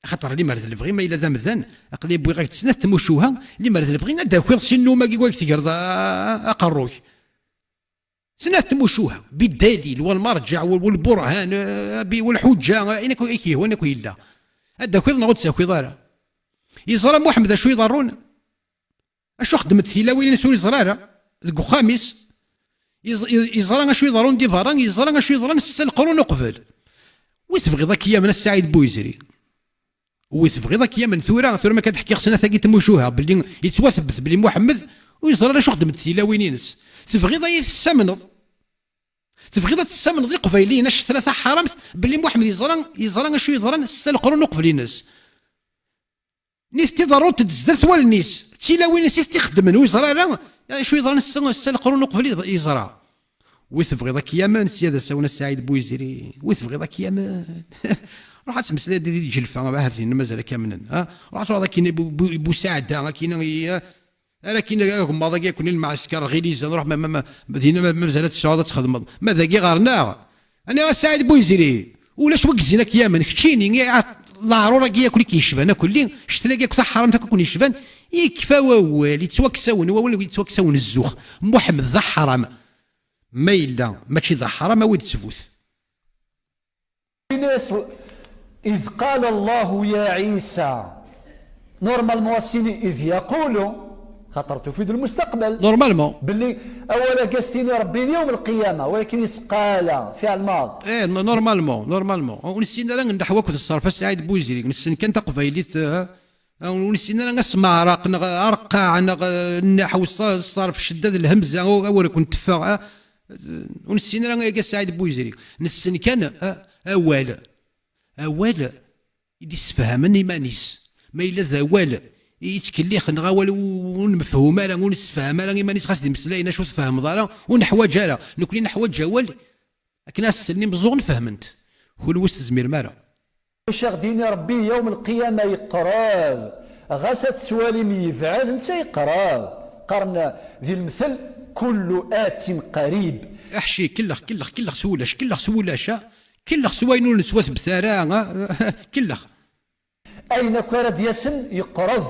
Axaṭer limer d lebɣi, ma yella d amdan, aql-i wwiɣ-ak-d snat tmucuha, limer d lebɣi ad d-takiḍ si nnuma-agi wag tegreḍ, a, a, aqerru-k. Snat tmucuha, biddalil, walmerǧeɛ, wal-, walburhan, eh, bi-, walḥuǧǧa, eh, ayen akk i k-yehwan akk yella. Ad d-takiḍ neɣ ur d-takiḍ ara? Yeẓra Muḥemmed acu iḍerrun? Acu xeddment tilawin-ines ur yeẓra ara? Deg uxxam-is? Yeẓ-, yeẓ-, yeẓra acu iḍerrun di berra, yeẓra acu yeḍran setta leqrun uqbel. Wi tebɣiḍ ad k-yamen a Saɛid Buyezri? Wi tebɣiḍ ad k-yamen tura? Tura ma kan d-ḥkiɣ snat-agi n tmucuha, belli yettwathebet belli Muḥemmed ur yeẓri ara acu xeddment tilawin-ines. Tebɣiḍ ad iyi-tessamneḍ? Tebɣiḍ ad tessamneḍ iqbayliyen, a ccetla taḥramt, belli Muḥemmed yeẓra, yeẓra acu yeḍran setta leqrun uqbel-ines? Nitenti ḍerrunt-d zdat wallen-is, d tilawin-is i t-ixeddmen, ur yeẓri ara acu yeḍran setta, setta leqrun uqbel yeḍ-, yeẓra. Wi tebɣiḍ ad k-yamen, sya d asawen a Saɛid Buyezri, wi tebɣiḍ ad k-yamen? Ruḥ ad tmeslayeḍ di Ǧelfa, ahat dinna mazal ad k-amnen, ha? Ruḥ ad truḥeḍ akkin i Bu-, Bu-, Busaɛda, akkin i, ha? Ar akkin agemmaḍ-agi akk n lmɛesker, ɣiliza, ruḥ ma, ma, ma, dinna ma, ma mazal ad tesɛuḍ ad txedmeḍ. Ma dagi ɣer-neɣ, aniɣ a Saɛid Buyezri, ulac wi yezzin ad k-yamen, keččini, i, a, leɛrur-agi akk i k-yecban, akk lli, ccetla-agi akk taḥramt akk i ken-yecban, yekfa wawal, yettwaksawen wawal, yettwaksawen zzux. Muḥemmed d aḥram. Ma yella mačči d aḥram, awi-d ttbut. Ines, إذ قال الله يا عيسى. Normalement, ad s-yini, إذ يقول. Xaṭer tufiḍ lmustaqbal. Normalement. Belli awal-agi a s-tini Ṛebbi d yawm lqiyama, walakin isqala, fiɛl maḍ. Eh, no-, normalement, normalement. Ur nessin ara nneḥwa akked ṣṣerf, a Saɛid Buizri. Nessen kan taqbaylit, eh, eh, ur nessin ara asmeɛraq, neɣ areqqaɛ, neɣ, eh, nneḥw, ṣṣ-, ṣṣerf, ccedda d lhemza, u-, awal akk n teffeɣ, eh, eh, ur nessin ara ayagi a Saɛid Buizri. Nessen kan, eh, awal. Awal i d-issefhamen iman-is. Ma yella d awal i yettkellix neɣ awal u-, ur nmefhum ara, ur nessefham ara iman-is, xas d imeslayen acu tfehmeḍ ara, ur neḥwaǧ ara. Nekkni neḥwaǧ awal akken ad s-slen imeẓẓuɣen fehmen-t. Kunwi ur s-tezmirem ara. Acu aɣ-d-yini Ṛebbi, yawm lqiyama yeqreb. Ɣas ad tettwalim yebɛed, netta yeqreb. Qqaren di lemtel, kullu atin qarib. Aḥci, kellex, kellex, kellex s wulac, kellex s wulac, ah. Kellex s wayen ur nettwathebet ara, ah. Kellex. Ayen akk ara d-yasen yeqreb.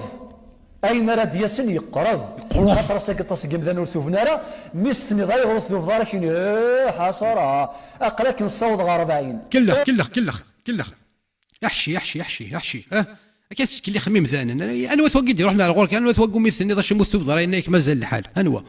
Ayen ara d-yasen yeqreb. Yeqreb. Xaṭer ass-agi aṭas n yimdanen ur tuben ara, mi s-tenniḍ ayɣer ur tubeḍ ara, kini, eh, ḥaṣara, aql-ak nessaweḍ ɣer rebɛin. Kellex, kellex, kellex, kellex. Aḥci, aḥci, aḥci, aḥci, ah. Akka tettkellixem imdanen. Anwa-t wagi d-iruḥen ar ɣur-k? Anwa-t wagi umi tenniḍ acimi ur tubeḍ ara yenna-yak mazal lḥal? Anwa?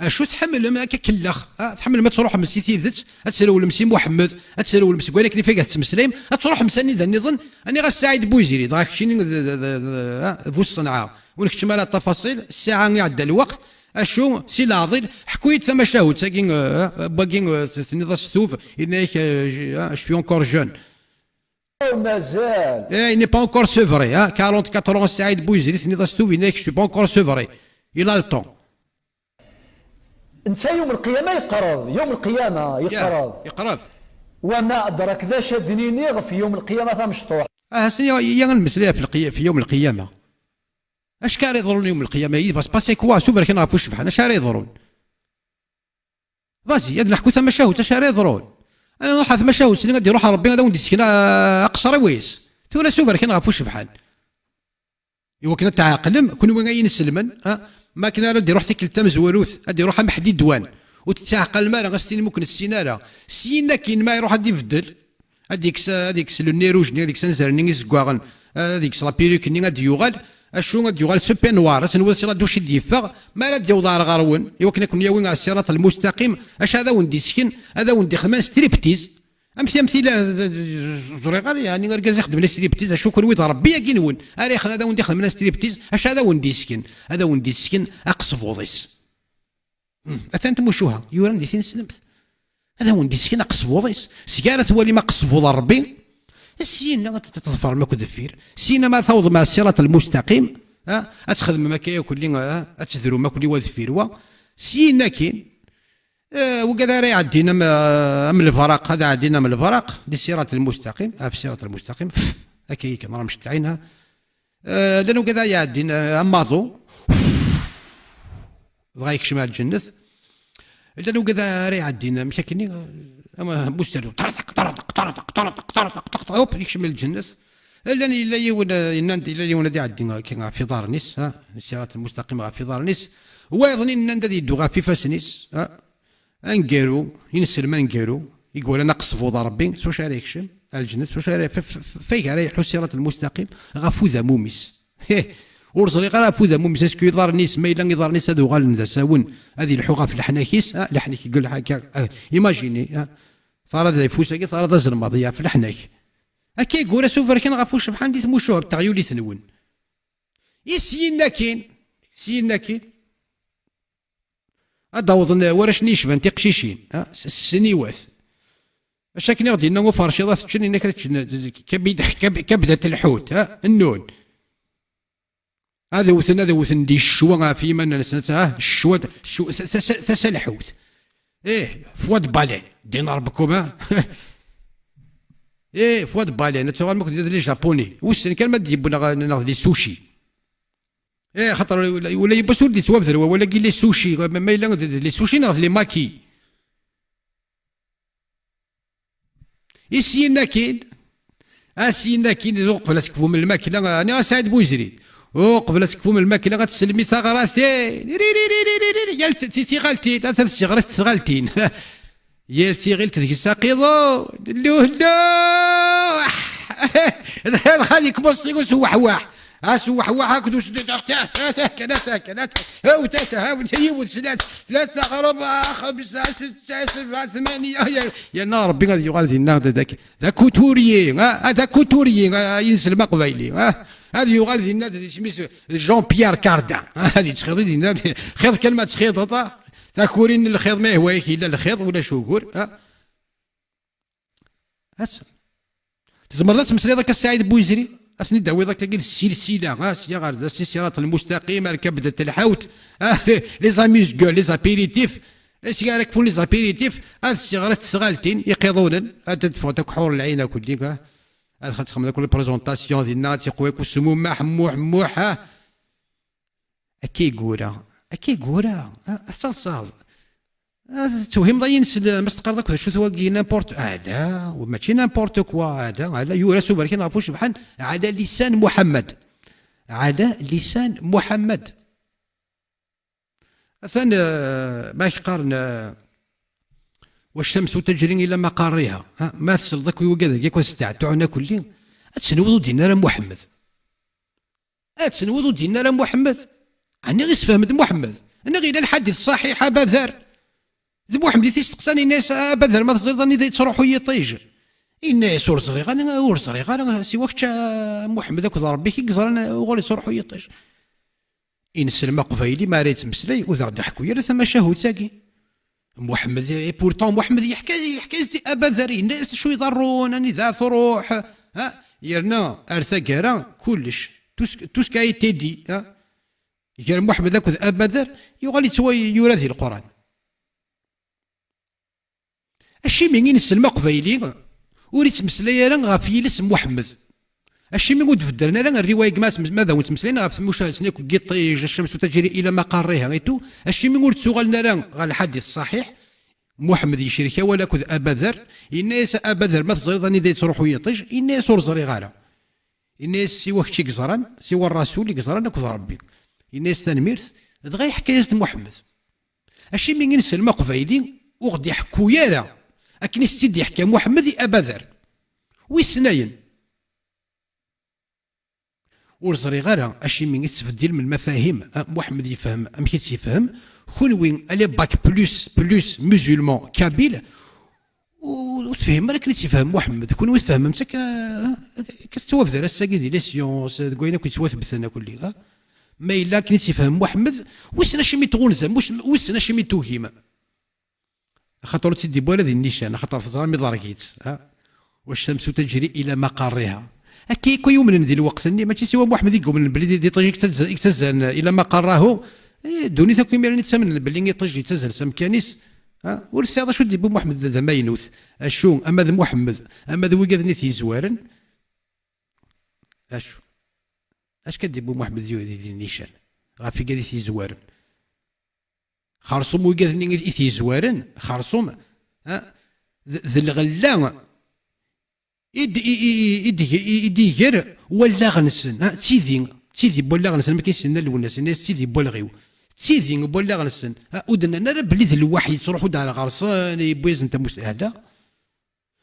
Acu tḥemmlem akka kellex? Ah, tḥemmlem ad tṛuḥem si tidet, ad trewlem si Muḥemmed, ad trewlem seg wayen akken ifag ad tettmeslayem, ad tṛuḥem s anida nniḍen, aniɣ a Saɛid Buizri, dɣa keččini d, d, d, d, ah, bu ṣṣenɛa. Ur nkeččem ara ṭṭafaṣil, ssaɛa iɛedda lweqt, acu, si leɛḍil, ḥku-yi-d tamacahut-agi, ah, wagi, ah, tenniḍ-as tub, yenna-yak, ah, je, ah, je suis encore jeune. Oh, mazal. Eh, il n'est pas encore sevré, hein. Quarante-quatre ans, Saïd Bouzid, il n'est pas sevré. Il a le temps. Netta yawm lqiyama yeqreb, yawm lqiyama yeqreb. Yeqreb. Wa ma adrak d acu ad d-nini ɣef yawm lqiyama tamecṭuḥt. Ah, c'est, il y a un mesla fi lqi-, fi yawm lqiyama. Acu ara yeḍrun yawm lqiyama? Il va se passer quoi? Suber kan ɣef ucebḥan, acu ara yeḍrun? Vas-y, ad neḥku tamacahut, acu ara yeḍrun? Ad nruḥ ɣer tmacahut-nni, ad d-iruḥ Ṛebbi, ad awen-d-issken, ah, aqeṣṣer-iw-is. Tura suber kan ɣef ucebḥan. Iwakken ad tɛeqlem, kunwi ay ineslmen, ah, ma akken ara d-iruḥ tikkelt tamezwarut, ad d-iruḥ am Ḥdidwan. Ur tettɛeqalem ara, ad s-tinem ur k-nessin ara. Syin akkin, ma iruḥ ad ibeddel. Ad yekkes, ad yekkes le nez rouge-nni, ad yekkes anzaren-nni izeggaɣen, ad yekkes la perruque-nni, ad d-yuɣal. Acu, ad d-yuɣal ce peinnoir, ad tenwiḍ s la douche i d-yeffeɣ, mi ara d-yaweḍ ar ɣer-wen, iwakken ad ken-yawi ɣer ṣṣirat lmustaqim, acu ad awen-d-isken, ad awen-d-ixdem striptease. Amek, amek tila, ẓriɣ ara, yeɛni, argaz ixeddmen striptease, acu kunwi d Ṛebbi-agi-nwen, ara ix-, ad awen-d-ixdem striptease, acu ad awen-d-isken, ad awen-d-isken aqesbuḍ-is. Hmm. Atan tmucuha yuran di tineslemt. Ad awen-d-isken aqesbuḍ-is. Seg ara twalim aqesbuḍ n Ṛebbi, syin ad t-, ad t-tḍefrem akk deffir. Syin ma tawḍem ar ṣṣirat lmustaqim, ha, ad txedmem akka yakk-nni, ha, ad tedrum akk-nni wa deffir wa. Syin akkin, eh, wigad ara iɛeddin am, am lebraq, ad ɛeddin am lebraq, di ṣṣirat lmustaqim, ɣef ṣṣirat lmustaqim, akka yakk, nra mcettɛin, ha. Eh, llan wigad ara iɛeddin, eh, am aḍu. Dɣa yekcem ar lǧennet. Llan wigad ara iɛeddin, amek akkenni, eh, am, am usterdu. Ṭaṛṭaq, ṭaṛṭaq, ṭaṛṭaq, ṭaṛṭaq, ṭaṛṭaq, ṭaṛṭaq, hop, yekcem ar lǧennet. Llan yella yiwen, eh, yennan-d, yella yiwen ad iɛeddi, eh, akka ɣef iḍarren-is, ha, ṣṣirat lmustaqim ɣef iḍarren-is. Wayeḍ-nni yennan-d ad yeddu ɣef ifassen-is, ha. Aneggaru, ineslem aneggaru, i iwalan aqesbuḍ n Ṛebbi, s wacu ara yekcem ar lǧennet, s wacu ara, f-, f-, f-, fayeg ara iḥu ṣṣirat lmustaqim ɣef udamum-is. Heh, ur ẓriɣ ara ɣef udamum-is, est-ce que iḍarren-is, ma yella iḍarren-is ad uɣalen d asawen, ad ilḥu ɣef leḥnak-is, ah, leḥnak, yegg leḥnak, ah, imagine, ah, tara d afus-agi, tara d azelmaḍ, ɣef leḥnak. Akka i yura suber kan ɣef ucebḥan di tmucuha n teɣyulit-nwen. I syin akkin, syin akkin. Ad d-awḍen warrac-nni yecban tiqcicin, ha, s, s ssniwat. Acu akken i ɣ-d-yenna uferciḍ ad t-ččen, yenna-k ad ččen, kabid-, kab-, kabdat lḥut, ha, nnun. Ad wten, ad wten di ccwa ɣef yiman-nsen, ha, ccwa, ccwa, ta-, ta-, ta-, tasa lḥut. Eh, foie de baleine, ddin Ṛebkum, ha? Eh, foie de baleine, ad tuɣalem akk d les japonais. Wissen kan ma d-yewwi neɣ, neɣ d les sushis. Eh, xaṭer ula, ula yiwwas ur d-yettwabder wawal-agi, les sushis, ma, ma yella d, d les sushis neɣ d les makis. I syin akkin, a syin akkin, uqbel ad tekfum lmakla, ani a Saɛid Buzri, uqbel ad tekfum lmakla, ad teslem i taɣratin, ri, ri, ri, yal t-, ti-, tiɣaltin, ata tessiɣrit tɣaltin. Yal tiɣilt deg-s aqiḍun, lluhluh. Dɣa yekmuṣ s uweḥwaḥ. Asweḥwaḥ akked usdid, ata, ata, kan, ata, kan, ata, haw, tata, haw, yiwet, snat, tlata, ṛebɛa, xemsa, setta, sebɛa, tmanya, ya, ya, yerna Ṛebbi ad yuɣal dinna d, d, d akuturyi, ah, d akuturyi, ah, inselm aqbayli, ah, ad yuɣal dinna d isem-is Jean-Pierre Cardin, ah, ad yettxiḍi dinna, xiḍ kan ma txiḍeḍ, ah, takuri n lxiḍ, ma yehwa-yak yella lxiḍ, ulac ugur, ah. Ad tzemreḍ ad tmeslayeḍ akka Saɛid Bouizri, ad ten-id-tawiḍ akka d silsila, ah, sya ɣer da, si sirat lmustaqim, ar kabdet lḥawt, ah, les amuse-gueules, les apéritifs, sya ara kfun les apéritifs, ad siɣret tɣaltin, iqiḍunen, ad d-ffɣent akk ḥur lɛin akk-nni, ah, ad xedxem akk les présentations dinna, ad tiqwa akk usmumaḥ, muḥ, muḥ, ah. Akka i yura, akka i yura, ah, ad taḍsaḍ. Ah, tewhimeḍ ay inesel, ma s-teqqareḍ akk d acu-t wagi, n'importe, ala, mačči n'importe quoi, ala, ala, yura s uberkan ɣef ucebḥan, ala lisan Muḥemmed. Ala lisan Muḥemmed. Atan, eh, ma k-qqaren, eh, والشمس تجري إلى مقرها. Ha, ma tesleḍ akk i wigad-agi akk ad steɛtuɛen akk-lli, ad tenwiḍ ur d-yenni ara Muḥemmed. Ad tenwiḍ ur d-yenni ara Muḥemmed? Ɛni ɣ-isfehmed Muḥemmed? Neɣ yella lḥadit ṣaḥiḥ, Abadar? D Muḥemmed i t-isteqsan, yenna-yas: "Abadar, ma teẓriḍ anida yettruḥu yiṭij?" Yenna-yas: "Ur ẓriɣ ara, ur ẓriɣ ara, siwa kečč a Muḥemmed akked Ṛebbi-k i yeẓran uɣur yettruḥu yiṭij." Ineslem aqbayli mi ara yettmeslay, ur d aɣ-d-iḥekku ara tamacahut-agi. Muḥemmed, et pourtant Muḥemmed yeḥka, yeḥka-yas-d i Abadar, yenna-yas acu iḍerrun, anida truḥ, ha? Yerna ar taggara, kullec, tout ce, tout ce qui a été dit, ha? Gar Muḥemmed akked Abadar, yuɣal yettwa-, yura di Leqran. Acimi ineslem aqbayli ur yettmeslay ara ɣef yiles n Muḥemmed? Acimi ur d-beddren ara rriwaya deg ma, ma d awen-ttmeslayen ɣef tmucahet-nni akk n yiṭij, الشمس تجري إلى مقرها et tout, acimi ur d-ttuɣalen ara ɣer lḥadit ṣṣaḥiḥ? Muḥemmed yecrek awal akked Abadar, yenna-yas: "A Abadar, ma teẓriḍ anida yettruḥu yiṭij?" Yenna-yas: "Ur ẓriɣ ara." Yenna-yas: "Siwa kečč i yeẓran, siwa Ṛṛasul i yeẓran akked Ṛebbi." Yenna-yas: "Tanemmirt." Dɣa yeḥka-yas-d Muḥemmed. Acimi ineslem aqbayli ur ɣ-d-iḥekku ara akken i s-tt-id-yeḥka Muḥemmed i Abadar? Wissen ayen? Ur ẓriɣ ara acimi i tettbeddilem lmafahim. Ah, Muḥemmed yefhem amek i tt-yefhem. Kunwi, allez, bac plus, plus musulman kabyle, ur, ur tefhim ara akken i tt-yefhem Muḥemmed. Kunwi tfehmem-tt akka, akka tettwabder ass-agi di les sciences, deg wayen akk yettwathebten akk-lli, ha? Ma yella akken i tt-yefhem Muḥemmed, wissen acimi tɣunzam, wiss-, wissen acimi tugim. Axaṭer ur tt-id-iwwi ara di nnican, axaṭer teẓram iḍerg-itt, ha? والشمس تجري إلى مقرها. Akka akk i yumnen di lweqt-nni, mačči siwa Muḥemmed i yumnen belli di, di iṭij i yettazz-, i yettazzalen إلى مقرها. Eh, ddunit akk imiren i ttamnen belli iṭij yettazzal s amkan-is. Ha? Ur tesɛiḍ acu d-yewwi Muḥemmed d, d amaynut. Acu, ama d Muḥemmed, ama d wigad-nni t-yezwaren. Acu? Acu akka d-yewwi Muḥemmed di, di, di nnican? Ɣef wigad i t-yezwaren. Xerṣum wigad-nni i, i t-yezwaren, xerṣum, ha? D, d lɣella i d, i, i, i, i d, i, i d-iger wallaɣ-nsen, ha? D tidi, d tidi n wallaɣ-nsen, am akken i s-yenna Lwennas, yenna-yas: "D tidi n walɣ-iw." D tidi n wallaɣ-nsen, ha? Ur d-nnan ara belli d lwaḥy yettruḥu-d ar ɣer-sen, yewwi-yasen tamusni, ala.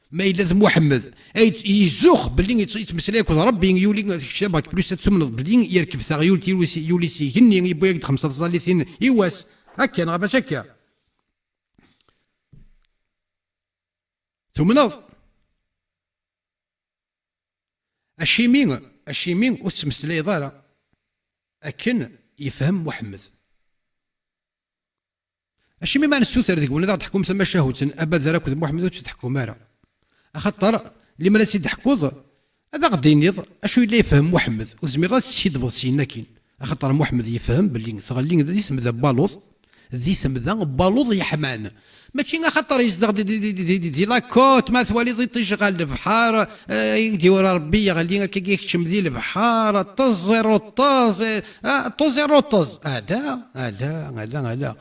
Ma yella d Muḥemmed ay d-, yezzuxx belli yett-, yettmeslay akked Ṛebbi, yuli kečč d abac plus ad tumneḍ belli yerkeb taɣyult, yuli s, yuli s igenni, yewwi-yak-d xemsa tẓallitin i wass. Akka neɣ mačči akka? Tumneḍ? Acimi, acimi ur tettmeslayeḍ ara akken yefhem Muḥemmed? Acimi ma nessuter deg-wen ad aɣ-d-teḥkum tamacahut n Abadar akked Muḥemmed ur tt-teḥkum ara? Axaṭer limer ad tt-id-teḥkuḍ, ad aɣ-d-tiniḍ acu yella yefhem Muḥemmed, ur tezmireḍ ad teskiddbeḍ syin akkin. Axaṭer Muḥemmed yefhem belli tɣelli di temda n waluḍ, di temda n waluḍ yeḥman. Mačči axaṭer yezdeɣ di, di, di, di, di, di la côte, ma twaliḍ iṭij ɣer lebḥer, eh, i d-yura Ṛebbi yeɣli akka, yekcem di lebḥer, ṭṭeẓ iruṭṭeẓ, eh, ah, ṭṭeẓ iruṭṭeẓ. Ala, ala, ala, ala.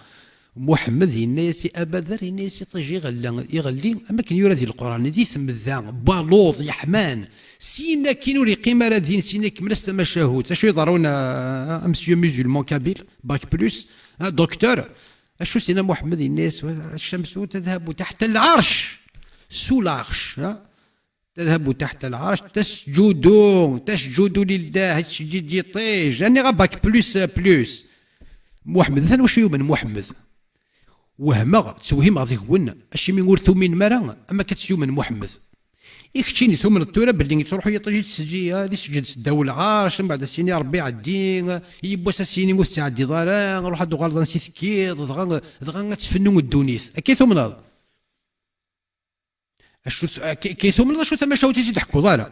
Muḥemmed yenna-yas i Abadar, yenna-yas iṭij iɣella, iɣelli, am akken yura di Leqran, di temda n waluḍ yeḥman. Syin akkin ur yeqqim ara din, syin ikemmel-as tamacahut. Acu iḍerrun a, a, a monsieur musulman kabyle, bac plus, a, docteur? Acu s-yenna Muḥemmed? Yenna-yas: "الشمس تذهب تحت العرش." Sous l'arche, ha? تذهب تحت العرش تسجد، تسجد لله، tettseǧǧid iṭij. Aniɣ a bac plus plus. Muḥemmed, atan wacu yumen Muḥemmed. Wehmeɣ, ttwehhimeɣ deg-wen, acimi ur tuminem ara am akka tt-yumen Muḥemmed. I keččini tumneḍ tura belli yettruḥu yiṭij yettseǧǧi, ad iseǧǧed seddaw lɛerc, mbeɛd ad s-yini Ṛebbi ɛeddi, yiwwas ad s-yini ur tettɛeddiḍ ara, ruḥ ad d-tuɣaleḍ ansi tekkiḍ, dɣa, dɣa ad tfennu ddunit. Akka i tumneḍ? Acu t-, akka, akka i tumneḍ, acu tamacahut i tt-id-teḥkuḍ ara?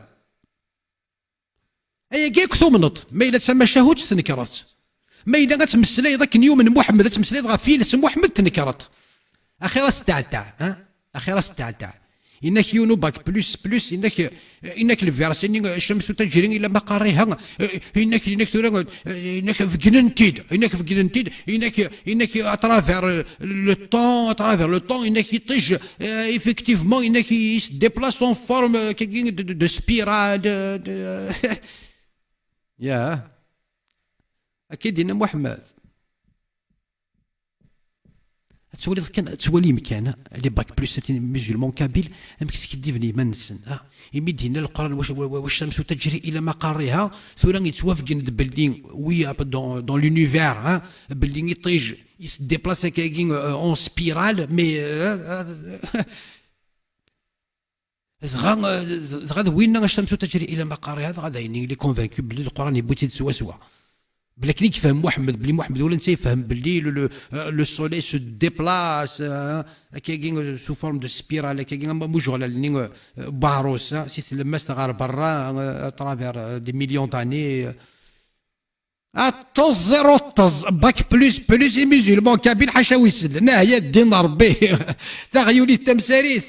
Ayagi akk tumneḍ, ma yella d tamacahut tnekreḍ. Ma yella ad tmeslayeḍ akken yumen Muḥemmed, ad tmeslayeḍ ɣef yiles Muḥemmed tnekreḍ. Axir asteɛteɛ, ha? Axir asteɛteɛ. Inak yiwen ubac plus plus, inak, inak lversi-nni, الشمس تجري إلى مقرها, inak, inak tura, inak beggnen-t-id, inak beggnen-t-id, inak, inak à travers le temps, à travers le temps, inak yiṭij, euh, effectivement, inak il se déplace en forme, euh, de, de, de spirale, de, de, ya. Akka i d-yenna Muḥemmed. Ad twaliḍ kan, ad twalim kan, les bac plus sept musulmans kabyles, amek skiddiben iman-nsen, ha? Imi d-yenna Leqran, wa-, wa-, wa-, والشمس تجري إلى مقرها, tura yettwabeggen-d belli, oui, dans, dans l'univers, ha? Belli iṭij, il se déplace akkagi, euh, en spirale, mais, euh, euh, Dɣa, dɣa d winna الشمس تجري إلى مقرها, dɣa d ayen il est convaincu belli Leqran yewwi-tt-id swaswa. Belli akken i yefhem Muḥemmed, belli Muḥemmed ula netta yefhem belli le, le, euh, le soleil se déplace, euh, akkagi, euh, sous forme de spirale, akkagi am, am ujeɣlal-nni, euh, euh, Barros, hein, si tlemmast ɣer berra, euh, à travers, euh, des millions d'années, euh. Aṭṭeẓ, zéro ṭṭeẓ, bac plus plus, i musulman kabyle ḥaca wi sellen. Ahya ddin n Ṛebbi. Taɣyulit tamsarit.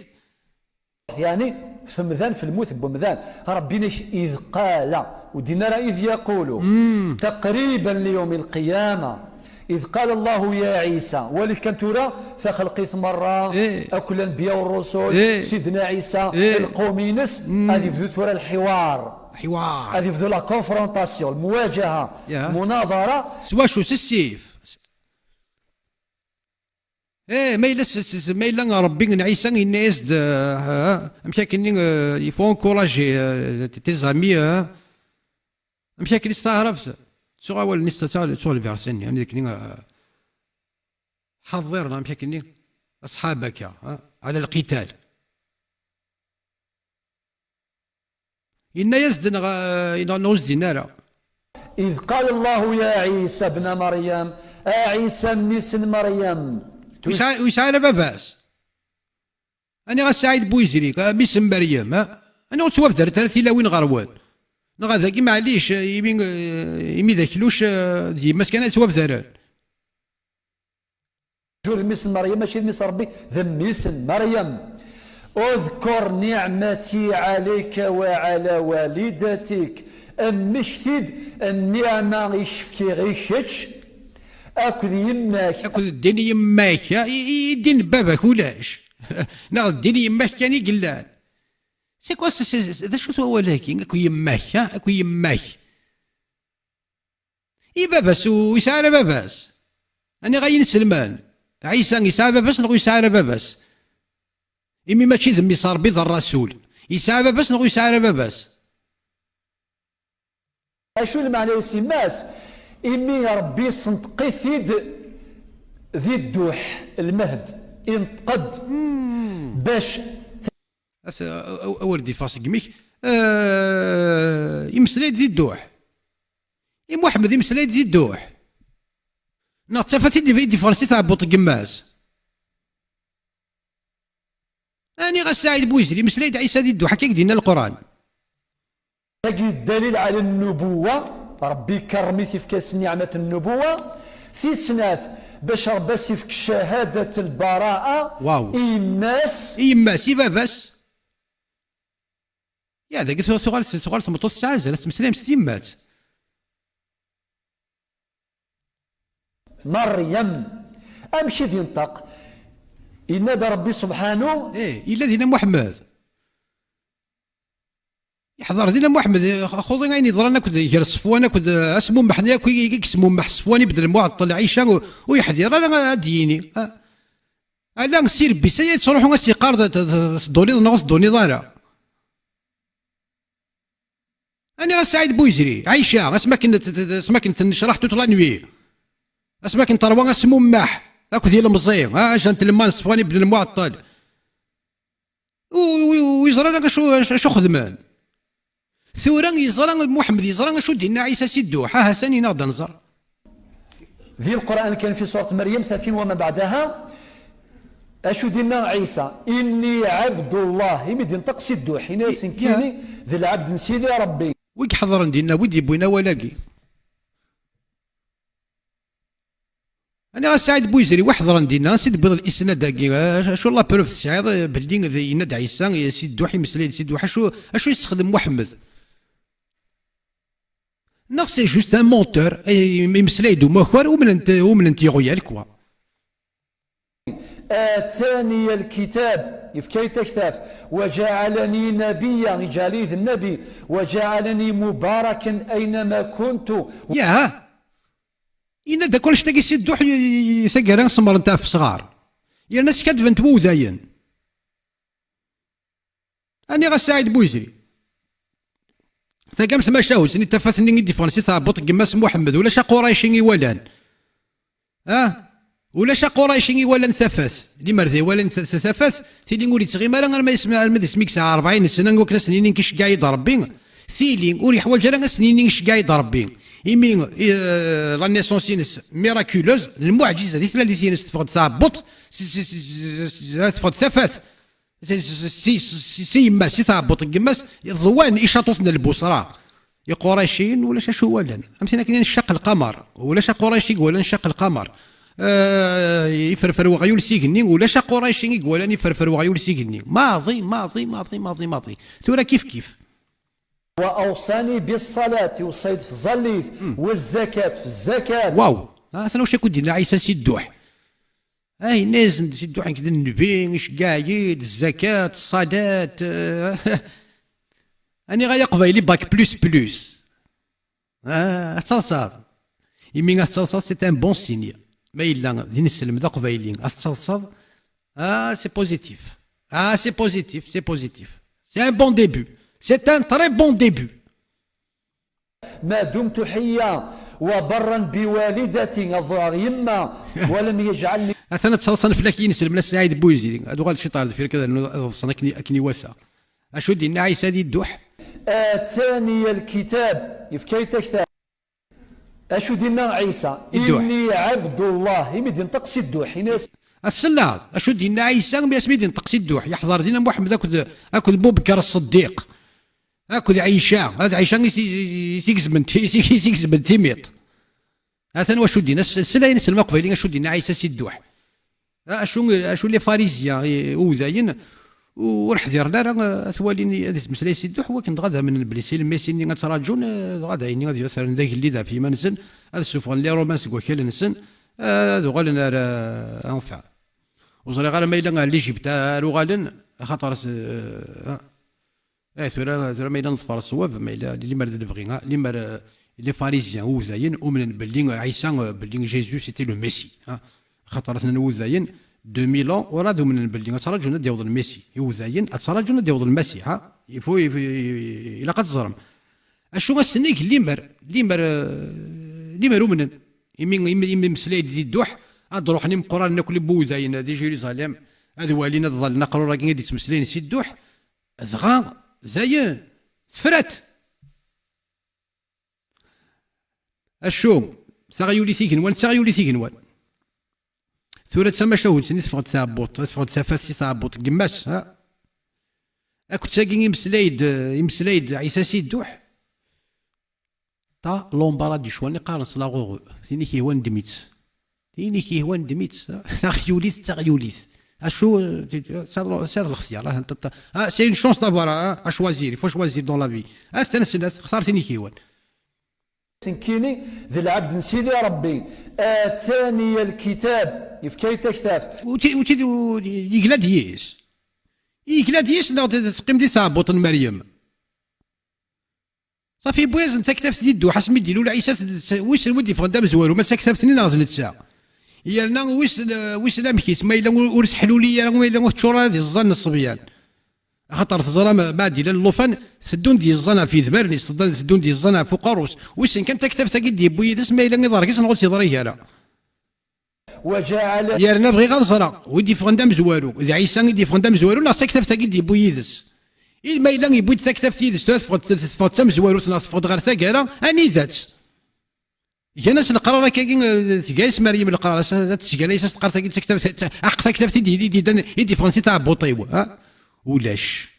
يعني في المذان، في الموت بمذان. ربي نش إذ قال، ودينا راه إذ يقول. تقريبا ليوم القيامة. إذ قال الله يا عيسى، ولكن ترى فخلقيت مرة، إيه. أكل الأنبياء والرسل، إيه. سيدنا عيسى، إيه. القوم ينس، غادي يبدو ترى الحوار. حوار. غادي يبدو la confrontation، المواجهة، يا. مناظرة. سوا شو سي السيف. Eh, ma yella s-, s-, s-, ma yella Ṛebbi n Ɛisa yenna-yas-d, eh, eh, amek akken-nni, eh, il faut encourager, eh, tes, tes amis, eh. Amek akken s taɛrabt, ttuɣ awal-nni, s-, ttuɣ, ttuɣ lversi-nni, amek akken-nni, eh, ḥaḍir, neɣ amek akken-nni, أصحابك, eh, على القتال. Yenna-yas-d neɣ, neɣ, neɣ ur s-d-yenna ara? إذ قال الله يا عيسى ابن مريم، a Ɛisa mmi-s n Meryem. Ur yesɛi, ur yesɛi ara baba-s. Aniɣ a Saɛid Buyzri, a mmi-s n Meryem, ha? Aniɣ ur ttwabdarent ara tilawin ɣer-wen? Neɣ dagi, maɛlic, imi, imi d akluc, d yemma-s kan ad ttwabdaren. Jur mmi-s n Meryem, mačči d mmi-s n Ṛebbi, d mmi-s n Meryem. اذكر نعمتي عليك وعلى والدتك. Mmekti-d nniɛma i k-fkiɣ i kečč akked yemma-k. Akked ddin n yemma-k, ha? I, i, i ddin n baba-k ulac. Neɣ d ddin n yemma-k kan i yellan. C'est quoi, c'est, c'est, c'est, d acu-t wawal-agi? Akked yemma-k, ha? Akked yemma-k. I baba-s ur yesɛi ara baba-s. Aniɣ ay inselmen? Ɛisa yesɛa baba-s neɣ ur yesɛi ara baba-s? Imi mačči d mmi-s n Ṛebbi, d ṛṛasul. Yesɛa baba-s neɣ ur yesɛi ara baba-s? Acu lmeɛna-s yemma-s? Imi Ṛebbi yessenṭeq-it-id di dduḥ, lmehd, inṭeq-d bac As-, a-, a-, awer d-iffeɣ seg imi-k. Eh, imeslay-d di dduḥ. I Muḥemmed imeslay-d di dduḥ. Neɣ d tafat i d-, i d-iffɣen si tɛebbuṭ n yemma-s. Aniɣ a Saɛid Buyzri, imeslay-d Ɛisa di dduḥ, akka i k-d-yenna Leqran. Tagi d dalil ɛla nnubuwa, Ṛebbi ikerrem-it, ifka-s nniɛmat n nnubuwa. Tis snat, bac Ṛebbi as-ifk cahadat lbara'a Waw. I yemma-s. I yemma-s, i baba-s. Ya, dagi tu-, tuɣal, tuɣal tmeṭṭut tesɛa azal, ad tettmeslay s tyemmat. Meryem. Amek i d-yenṭeq? Yenna-d Ṛebbi subḥanu. Eh, yella dinna Muḥemmed. Yeḥḍer dinna Muḥemmed, xuḍi ayen yeḍran akked gar Ṣefwan akked, eh, asmummeḥ-nni akk i, i yesmummeḥ Ṣefwan, ibeddel lmuɛeṭṭel Ɛica, ur, ur yeḥḍir ara ad d-yini. Ah. Ala, si Rebbi-s ay yettruḥu ad s-yeqqar d, d, d, tedduniḍ neɣ ur tedduniḍ ara. Aniɣ a Saɛid Buyzri, Ɛica, asmi akken t-, t-, asmi akken tennecraḥ toute la nuit. Asmi akken terwa asmummeḥ akked ilemẓi, ah, ajentelman Ṣefwan ibn Lmuɛeṭṭel. U, u, u yeẓra acu, acu, acu xedmen. Tura yeẓra Muḥemmed, yeẓra acu d-yenna Ɛisa si Dduḥ. Aha, sani neɣ d-nẓer. Di Lqur'an kan, fi surat Meryem tlata وما بعدها, acu d-yenna Ɛisa? Inni ɛabdullah. Imi d-yenṭeq si Dduḥ, yenna-yasen: Ya. Nekkini d lɛebd n Sidi Ṛebbi. Wi iḥeḍren dinna, wi d-yewwin awal-agi? Aniɣ a Saɛid Buyzri, wi ḥeḍren dinna, ansi d-tewwiḍ lisnad-agi? Acu la preuve tesɛiḍ, eh, belli d, yenna-d Ɛisa, eh, si Dduḥ, imeslay-d si Dduḥ? Acu, acu yessexdem Muḥemmed? Neɣ c'est juste un menteur, eh, imeslay-d umakar, umnen-t, umnen-t yiɣyal, quoi. آتاني الكتاب, yefka-yi-d taktabt, وجعلني نبيا, iǧɛel-iyi d nnabi, وجعلني مباركا أينما كنت. Yah! Yenna-d akk annect-agi si Dduḥ, y-, y-, y-, taggara semmren-t ɣef usɣar. Yerna skaddben-t wudayen. Aniɣ a Saɛid Buyzri? Tagam tmacahut-nni, tafat-nni i d-iffɣen si tɛebbuṭ n yemma-s Muḥemmed, ulac aqurayci i walan. Ah? Ulac aqurayci i walan tafat. Limer d ay walan ta-, ta-, tafat, tili ur yettɣimi ara arma yesma-, arma d asmi yesɛa rebɛin sna, i wakken ad sen-inin iceggeɛ-iyi-d Ṛebbi. Tili ur yeḥwaǧ ara ad sen-inin iceggeɛ-iyi-d Ṛebbi. Imi, eh, la naissance-ines miraculeuse, lmuɛǧiza di tlalit-ines, teffeɣ-d tɛebbuṭ, s-, s-, s-, s-, teffeɣ-d tafat. Si, si, si, si, si yemma-s, si tɛebbuṭ n yemma-s, ḍwan icaṭuten n lbusra. Iqurayciyen ulac acu walan. Am tin akken i ncaq lqamer. Ulac aqurayci i iwalan ncaq lqamer. Eh, iferfer weɣyul s igenni, ulac aqurayci i iwalan iferfer weɣyul s igenni. Maḍi, maḍi, maḍi, maḍi, maḍi. Tura kif kif. وأوصاني بالصلاة, iweṣṣa-yi-d f tẓallit, والزكاة, f zzakat. Waw! Atan wacu akk i d-yenna Ɛisa si Dduḥ. Ah, yenna-yasen-d si Dduḥ nekk d nnbi, iceggeɛ-iyi-d, zzakat, ṣṣalat, eh, aniɣ ay aqbayli bac plus plus. Ah, ad tettaḍsaḍ. Imi ad tettaḍsaḍ, c'est un bon signe. Ma yella d ineslem d aqbayli, ad tettaḍsaḍ, ah, c'est positif. Ah, c'est positif, c'est positif. C'est un bon début. C'est un très bon début. ما دمت حيا وبرا بوالدتي, ad ḍuɛeɣ yemma, ولم يجعلني. Atan ad ttaḍsan fell-ak yineslem n Saɛid Buyzri. Ad uɣal ciṭ ar deffir kan, ad ḍsen akken, akken iwata. Acu d-yenna Ɛisa di Dduḥ? آتاني الكتاب, yefka-yi-d taktabt. Acu d-yenna Ɛisa? I Dduḥ. إني عبد الله. Imi d-yenṭeq si Dduḥ, yenna-as. Ad tselleḍ. Acu d-yenna Ɛisa mi asmi d-yenṭeq si Dduḥ? Yeḥḍer dinna Muḥemmed akked, akked Bubekr Ṣṣeddiq. Akked Ɛica. Ad Ɛica i s-, i s-, i s-igezmen ti-, i s-, i s-igezmen timiṭ. Atan wacu d-yenna, s-, sel ayen iselma aqbayli, acu d-yenna Ɛisa si Dduḥ. Acu, acu les pharisiens, i, udayen, ur ḥdiren ara, eh, ad t-walin, ad ismeslay si Dduḥ, wakken dɣa ad amnen belli si Lmisi-nni ad ttraǧun, eh, dɣa d ayenni ad yutren d agellid ɣef yiman-nsen, ad ssufɣen les Romains seg wakal-nsen, eh, ad uɣalen ar, eh, enfin. Ur ẓriɣ ara ma yella ar l'Égypte ara uɣalen, axaṭer s-, eh, Eh, tura, tura ma yella neḍfer ṣṣwab, ma yella, limer d lebɣi, ha, limer, eh, les pharisiens, udayen, umnen belli, eh, Ɛisa, eh, belli Jésus c'était le Messie, ha. Xaṭer atnan wudayen, deux mille ans, ur ad umnen belli, ad ttraǧun ad d-yaweḍ Lmisi. Iwdayen, ad ttraǧun ad d-yaweḍ Lmasi, ha. Il faut, il faut, ilaq ad teẓrem. Acu ass-nnig, limer, limer, eh, limer umnen. Imi, imi, imi meslay-d di Dduḥ, ad d-ruḥen imeqqranen akk n wudayen di Jérusalem, ad walin, ad ḍallen aqrur-agi i d-ittmeslayen si Dduḥ, dɣa, dayen, tefra-t. Acu, taɣyulit igenwan, d taɣyulit igenwan. Tura d tamacahut-nni teffeɣ-d tɛebbuṭ, teffeɣ-d tafat si tɛebbuṭ n yemma-s, ha? Akked tagi imeslay-d, imeslay-d Ɛisa si Dduḥ. Ta, l'embarras du choix, nni qqaren s laɣuɣu. Tin i k-yehwan ddem-itt. Tin i k-yehwan ddem-itt. Taɣyulit d taɣyulit. Acu, eh, tesɛiḍ, tesɛiḍ lextyar, ah, ah, c'est une chance d'avoir, ah, à choisir, il faut choisir dans la vie. Ah, tenna, xtar tin i k-yehwan. Nekkini d lɛebd n Sidi Ṛebbi. Atani lkitab, yefka-yi-d taktabt. Ur ti-, ur ti-, ur, yegla-d yis. Yegla-d yis neɣ t-, teqqim di tɛebbuṭ n Meryem? Safi, wwi-yasen taktabt di Dduḥ, asmi d-ilul Ɛisa, t-, t-, wissen wi d-yeffɣen d amezwaru, ma d taktabt-nni neɣ d netta. Yerna wissen, wissen amek-itt, ma yella ur, ur teḥluli ara, ma yella ur teččur ara d iẓẓan n ṣṣebyan. Axaṭer teẓram, ma ad d-ilal llufan, teddun-d yeẓẓan ɣef yedmaren-is, teddun-d yeẓẓan ɣef uqerru-s. Wissen kan taktabt-agi d-yewwi yid-s, ma yella iḍerg-is neɣ ur tt-yeḍri ara. Yerna bɣiɣ ad ẓreɣ wi d-yeffɣen d amezwaru, d Ɛisa i d-yeffɣen d amezwaru neɣ d taktabt-agi d-yewwi yid-s? I ma yella yewwi-d taktabt yid-s, tura teffeɣ-d, teffeɣ-d d tamezwarut neɣ teffeɣ-d ɣer taggara, anida-tt? Gan-as leqrar akkagi, eh, tga-as Meryem leqrar, as-, ad tesgan, as-, as-teqqar tagi d taktabt, aḥeqq taktabt i d-, i d-, i d-, i d-yeffɣen si tɛebbuṭ-iw, ha? Ulac.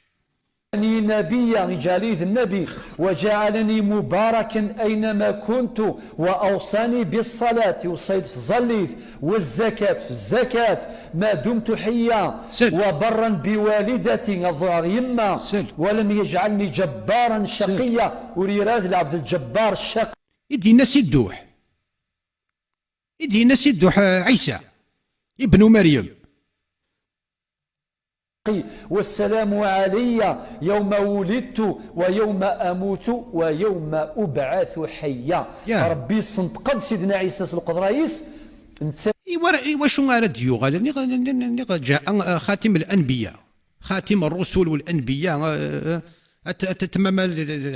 جعلني نبيا، جعلني النبي، وجعلني مباركا أينما كنت، وأوصاني بالصلاة، وصيت في الزليت، والزكاة في الزكاة، ما دمت حيا، سل. وبرا بوالدتي، الظهر يما، سل. ولم يجعلني جبارا سل. شقيا، وريراد العبد الجبار الشقي. I d-yenna Si Dduḥ. I d-yenna Si Dduḥ, eh, Ɛisa, ibnu Meryem. والسلام علي يوم ولدت ويوم أموت ويوم أبعث حيا. Ya. Ṛebbi yessenṭeq-d Sidna Ɛisa s lqedṛa-is, netta. Iwa-, iwacu ara d-yuɣal? Niɣ, niɣ, niɣ, جاء, eh, خاتم الأنبياء، خاتم الرسل والأنبياء, eh, eh, أت-، أت-، أتمم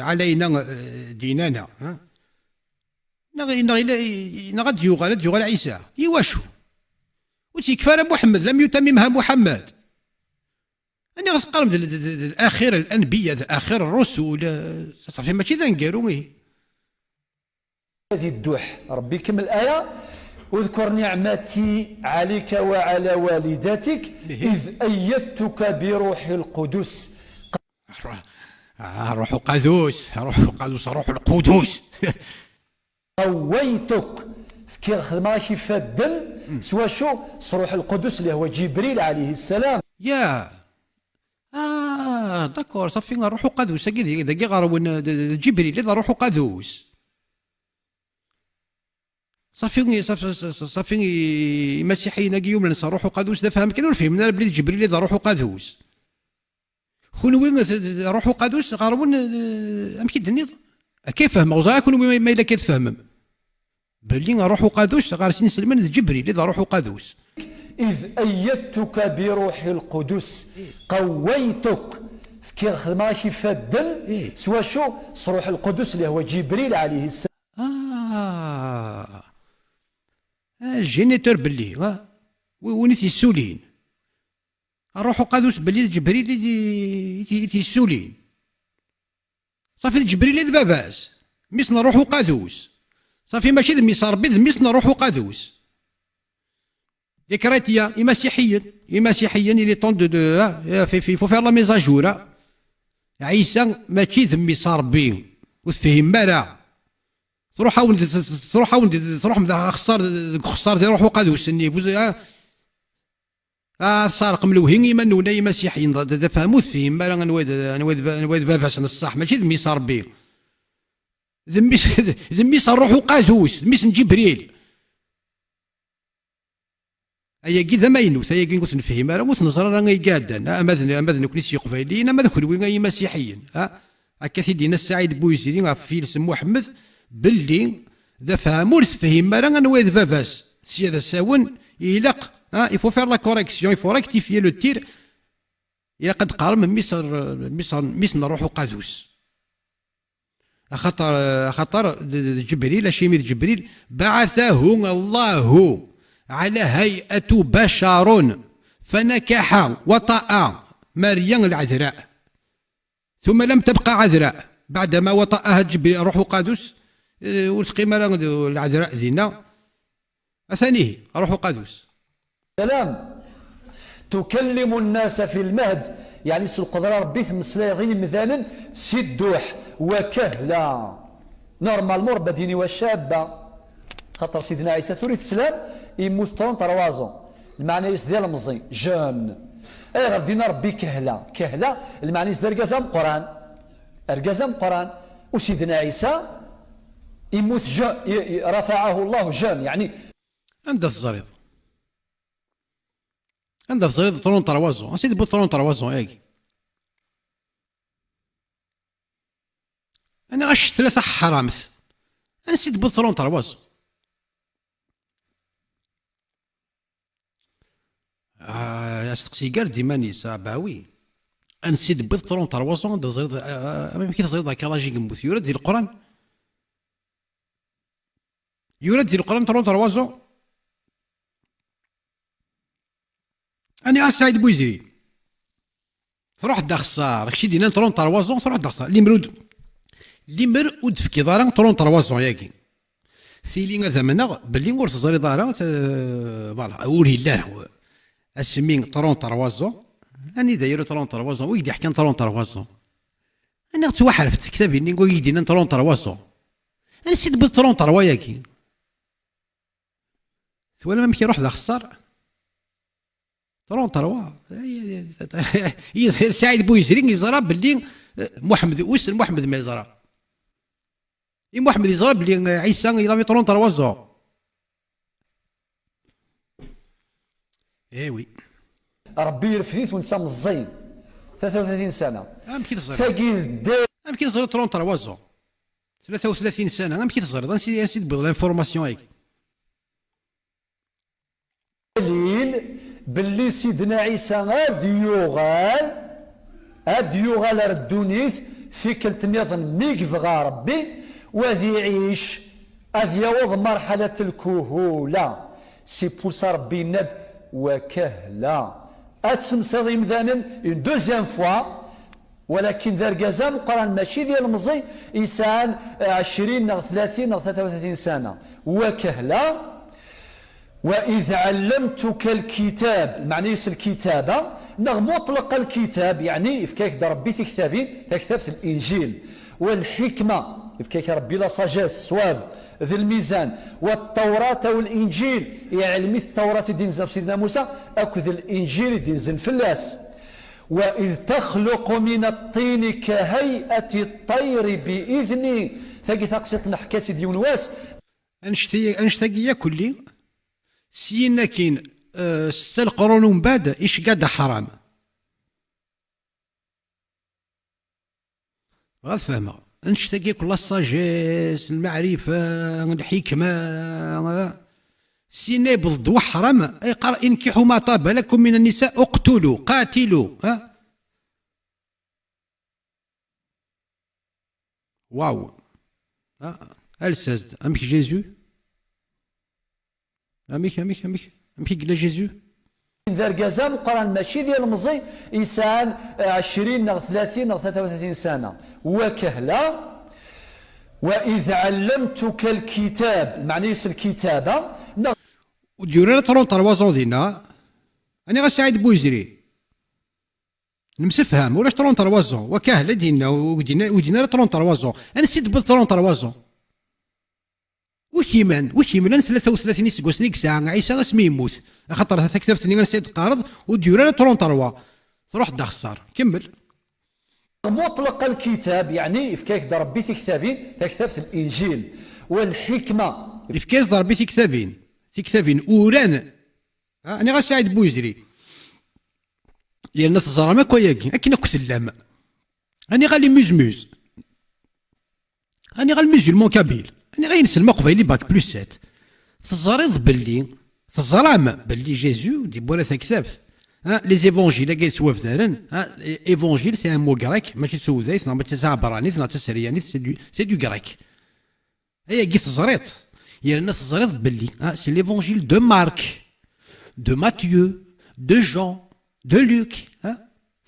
علينا, eh, ديننا, ha? Neɣ, neɣ, ila, neɣ ad d-yuɣal, ad d-yuɣal Ɛisa. Iwacu? Ur tt-yekfi ara Muḥemmed, لم يتممها محمد. Aniɣ teqqarem d, d, d, d axir الأنبياء, d axir الرسل, eh, ṣafi mačči d aneggaru, ihi. Di Dduḥ, Ṛebbi ikemmel aya: اذكر نعمتي عليك وعلى والدتك إيه. إذ أيدتك بروح القدس. Ṛuḥ, ah, Ṛuḥ Uqadus, Ṛuḥ Uqadus, Ṛuḥ Lqudus. قويتك. Fkiɣ, xedmeɣ-ak ifadden, s wacu? S Ṛuḥ Lqudus, اللي هو جبريل عليه السلام. Ya. Ah, d'accord, ṣafi, Ṛuḥ Uqadus-agi d, dagi ɣer-wen, d, d Ǧibril i d Ṛuḥ Uqadus. Ṣafi, ṣafi, ṣafi, ṣafi, imasiḥiyen-agi yumnen s Ṛuḥ Uqadus d afham kan, ur fhimen ara belli d Ǧibril i d Ṛuḥ Uqadus. Kunwi, d, d, Ṛuḥ Uqadus ɣer-wen, d, amek i d-tenniḍ? Akka i fehmeɣ, ur ẓriɣ kunwi ma, ma yella akka i tfehmem. Belli Ṛuḥ Uqadus ɣer sin iselman d Ǧibril i d Ṛuḥ Uqadus. إذ أيدتك بروح القدس قويتك. Fkiɣ, xedmeɣ-ak ifadden, إيه. S wacu? S Ṛuḥ Lqudus, اللي هو جبريل عليه السلام. Ah. Ah, le géniteur belli, ha? Wi-, win i t-yessulin. Ṛuḥ Uqadus belli d Ǧebril i t-, i t-, i t-yessulin. Ṣafi d Ǧebril i d baba-s. Mmi-s n Ṛuḥ Uqadus. Ṣafi mačči d mmi-s n Ṛebbi, d mmi-s n Ṛuḥ Uqadus. Les chrétiens, imasiḥiyen, imasiḥiyen, il est temps de, de, ah, il faut, il faut faire la mise à jour, ah. Ɛisa mačči d mmi-s n Ṛebbi, ur tefhimem ara. Tṛuḥ-awen-d, tṛuḥ-awen-d, tṛuḥem d axeṣṣar, deg uxeṣṣar di Ṛuḥ Uqadus-nni. Buz-, ah, ah, tesɛerqem lewhi i yiman-nwen ay imasiḥiyen, d, d, d afham ur tefhimem ara anwa d, anwa d, anwa d baba-s n ṣṣeḥ, mačči d mmi-s n Ṛebbi. D mmi-s, d mmi-s n Ṛuḥ Uqadus, d mmi-s n Ǧibril. Ayagi d amaynut, ayagi ur t-nefhim ara, ur t-neẓra ara ay iɛeddan, ama d, ama d nekni s Yiqbayliyen, ama d kenwi ay imasiḥiyen, ha? Akka t-id-yenna Saɛid Buyziri ɣef yiles n Muḥemmed, belli d afham ur tefhim ara anwa i d baba-s. Sya d asawen, ilaq, ha, il faut faire la correction, il faut rectifier le tir, ilaq ad d-teqqarem mmi-s, mmi-s, mmi-s n Ṛuḥ Uqadus. Axaṭer, axaṭer d, d, d Ǧebril, acimi d Ǧebril, بعثه الله على هيئة بشر فنكح وطأ مريم العذراء ثم لم تبق عذراء بعدما وطأها جبريل روح القدس، eh, ur teqqim ara d, العذراء dinna. Atan ihi, Ṛuḥ Uqadus. Salam. تكلم الناس في المهد، يعني s lqedra Ṛebbi temmeslayeḍ i yimdanen si dduḥ, wa kahla. Normalement, Ṛebbi ad yini wa cabba. Xaṭer Sidna Ɛisa tura i teslam, yemmut trente-trois ans. Lmeɛna-is d ilemẓi, jeune. Ayɣer d-yenna Ṛebbi kahla? Kahla, lmeɛna-is d argaz ameqqran. Argaz ameqqran. U Sidna Ɛisa, yemmut je-, i, i, رفعه الله jeune، يعني. Anda teẓriḍ? Anda teẓriḍ trente-trois ans? Ansi d-tewwiḍ trente-trois ans agi? Ani ɣac tlata ḥramt. Ansi d-tewwiḍ trente-trois ans? Ah, asteqsi gar-d iman-is, ah, bah oui. Ansi d-tewwiḍ trente-trois ans, anda teẓriḍ, ah, ah, amek i teẓriḍ akka laj i yemmut? Yura-d di Leqran? Yura-d di Leqran trente-trois ans? Ani a Saɛid Bouizri? Truḥ-d axessar, kečč i d-yennan trente-trois ans, truḥ-d axessar. Limer ur d-, limer ur d-tefkiḍ ara trente-trois ans-yagi. Tili ad amneɣ belli ur teẓriḍ ara, t-, voilà, ur yelli ara. Asmi trente-trois ans, anida yura trente-trois ans, wi k-d-iḥkan trente-trois ans? Aniɣ ttwaḥerfet tektabin-nni, wi k-d-yennan trente-trois ans? Ansi d-tewwiḍ trente-trois-yagi? Twalam amek iruḥ d axessar? Trente-trois. Ay, ay, ay, ay, Saɛid Bouizri yeẓra belli, eh, Muḥemmed, wissen Muḥemmed ma yeẓra. I Muḥemmed yeẓra belli, eh, Ɛisa il avait trente-trois ans. Eh oui. Rebbi irfed-it, netta meẓẓi, tlata u tlatin sana. Amek i teẓriḍ? Tagi d dda- Amek i teẓriḍ trente-trois ans? Tlata u tlatin sana, amek i teẓriḍ? Ansi, ansi d-tewwiḍ l'information-agi? Dalil belli Sidna Ɛisa ad d-yuɣal, ad d-yuɣal ar ddunit tikkelt nniḍen mi yebɣa Rebbi, u ad iɛic, ad yaweḍ marḥalat lkuhula. Si pusa Rebbi yenna-d: "Wa kahla." Ad tessemsiḍ imdanen une deuxième fois, walakin d argaz ameqqran, mačči d ilemẓi yesɛan, eh, ɛecrin neɣ tlatin neɣ tlata u tlatin sana. Wa kahla, "Wa id ɛellemtuka lkitab", lmeɛna-is lkitaba, neɣ muṭleq lkitab, yeɛni yefka-ak-d Rebbi tiktabin, taktabt n Linjil, "wa lḥikma", yefka-ak Rebbi la sagesse, ṣṣwab, d lmizan, "wa ttawrata wa Linjil", iɛellem-it Ttawrat i d-inzen ɣef Sidna Musa, akked Linjil i d-inzen fell-as. "Wa id taxluqu min ṭṭini ka hay'ati ṭṭayri bi idni." Tagi taqsiṭ neḥka-tt-id yiwen wass. Annect-i-, annect-agi yakk-lli, syin akkin, eh, setta leqrun umbeɛd, icegga-d aḥram. Bɣiɣ ad fehmeɣ. Annect-agi yakk, la sagesse, lmeɛrifa, lḥikma, eh, syin yewweḍ-d weḥram, yeqqar: "Inkiḥu ma ṭaba lakum mina nnisa, uqtulu, qatilu", eh? Waw. Ah, ales-as-d. Amek Jésus? Amek, amek, amek? Amek i yella Jésus? D argaz ameqqran, mačči d ilemẓi yesɛan, eh, ɛecrin neɣ tlatin neɣ tlata u tlatin sana. Wa kahla, "wa id ɛellemtuka lkitab", lmeɛna-is lkitaba, neɣ. Ur d-yuri ara trente-trois ans dinna. Aniɣ a Saɛid Bouizri? Nemsefham, ulac trente-trois ans. Wa kahla i d-yenna, ur d-yenna, ur d-yenna ara trente-trois ans. Ansi d-tewwiḍ trente-trois ans? Wi k-iman, wi k-iman, tlata u tlatin iseggasen i yesɛa Ɛisa asmi yemmut? Axaṭer taktabt-nni ansi i d-teqqareḍ, ur d-yuri ara trente-trois. Truḥ-d axessar. Kemmel. Muṭleq lkitab, yeɛni yefka-ak-d Rebbi tiktabin, taktabt n Linjil, wa lḥikma. Yefka-as-d Rebbi tiktabin, tiktabin uran. Ha, aniɣ a Saɛid Bouizri. Yerna teẓram akk ayagi, akken akk tellam. Aniɣ a les muses-muses. Aniɣ a les musulmans kabyles. Aniɣ a inselmen aqbayli bac plus sept. Teẓriḍ belli, teẓram belli Jésus d-yewwi taktabt. Ha, les évangiles-agi yettwabdaren. Ha, évangile, c'est un mot grec, mačči d tudayt, neɣ mačči d taɛebranit, neɣ d taseryanit, c'est du, c'est du grec. Ayagi teẓriḍ. Yerna teẓriḍ belli, ha, c'est l'évangile de Marc, de Matthieu, de Jean, de Luc, ha?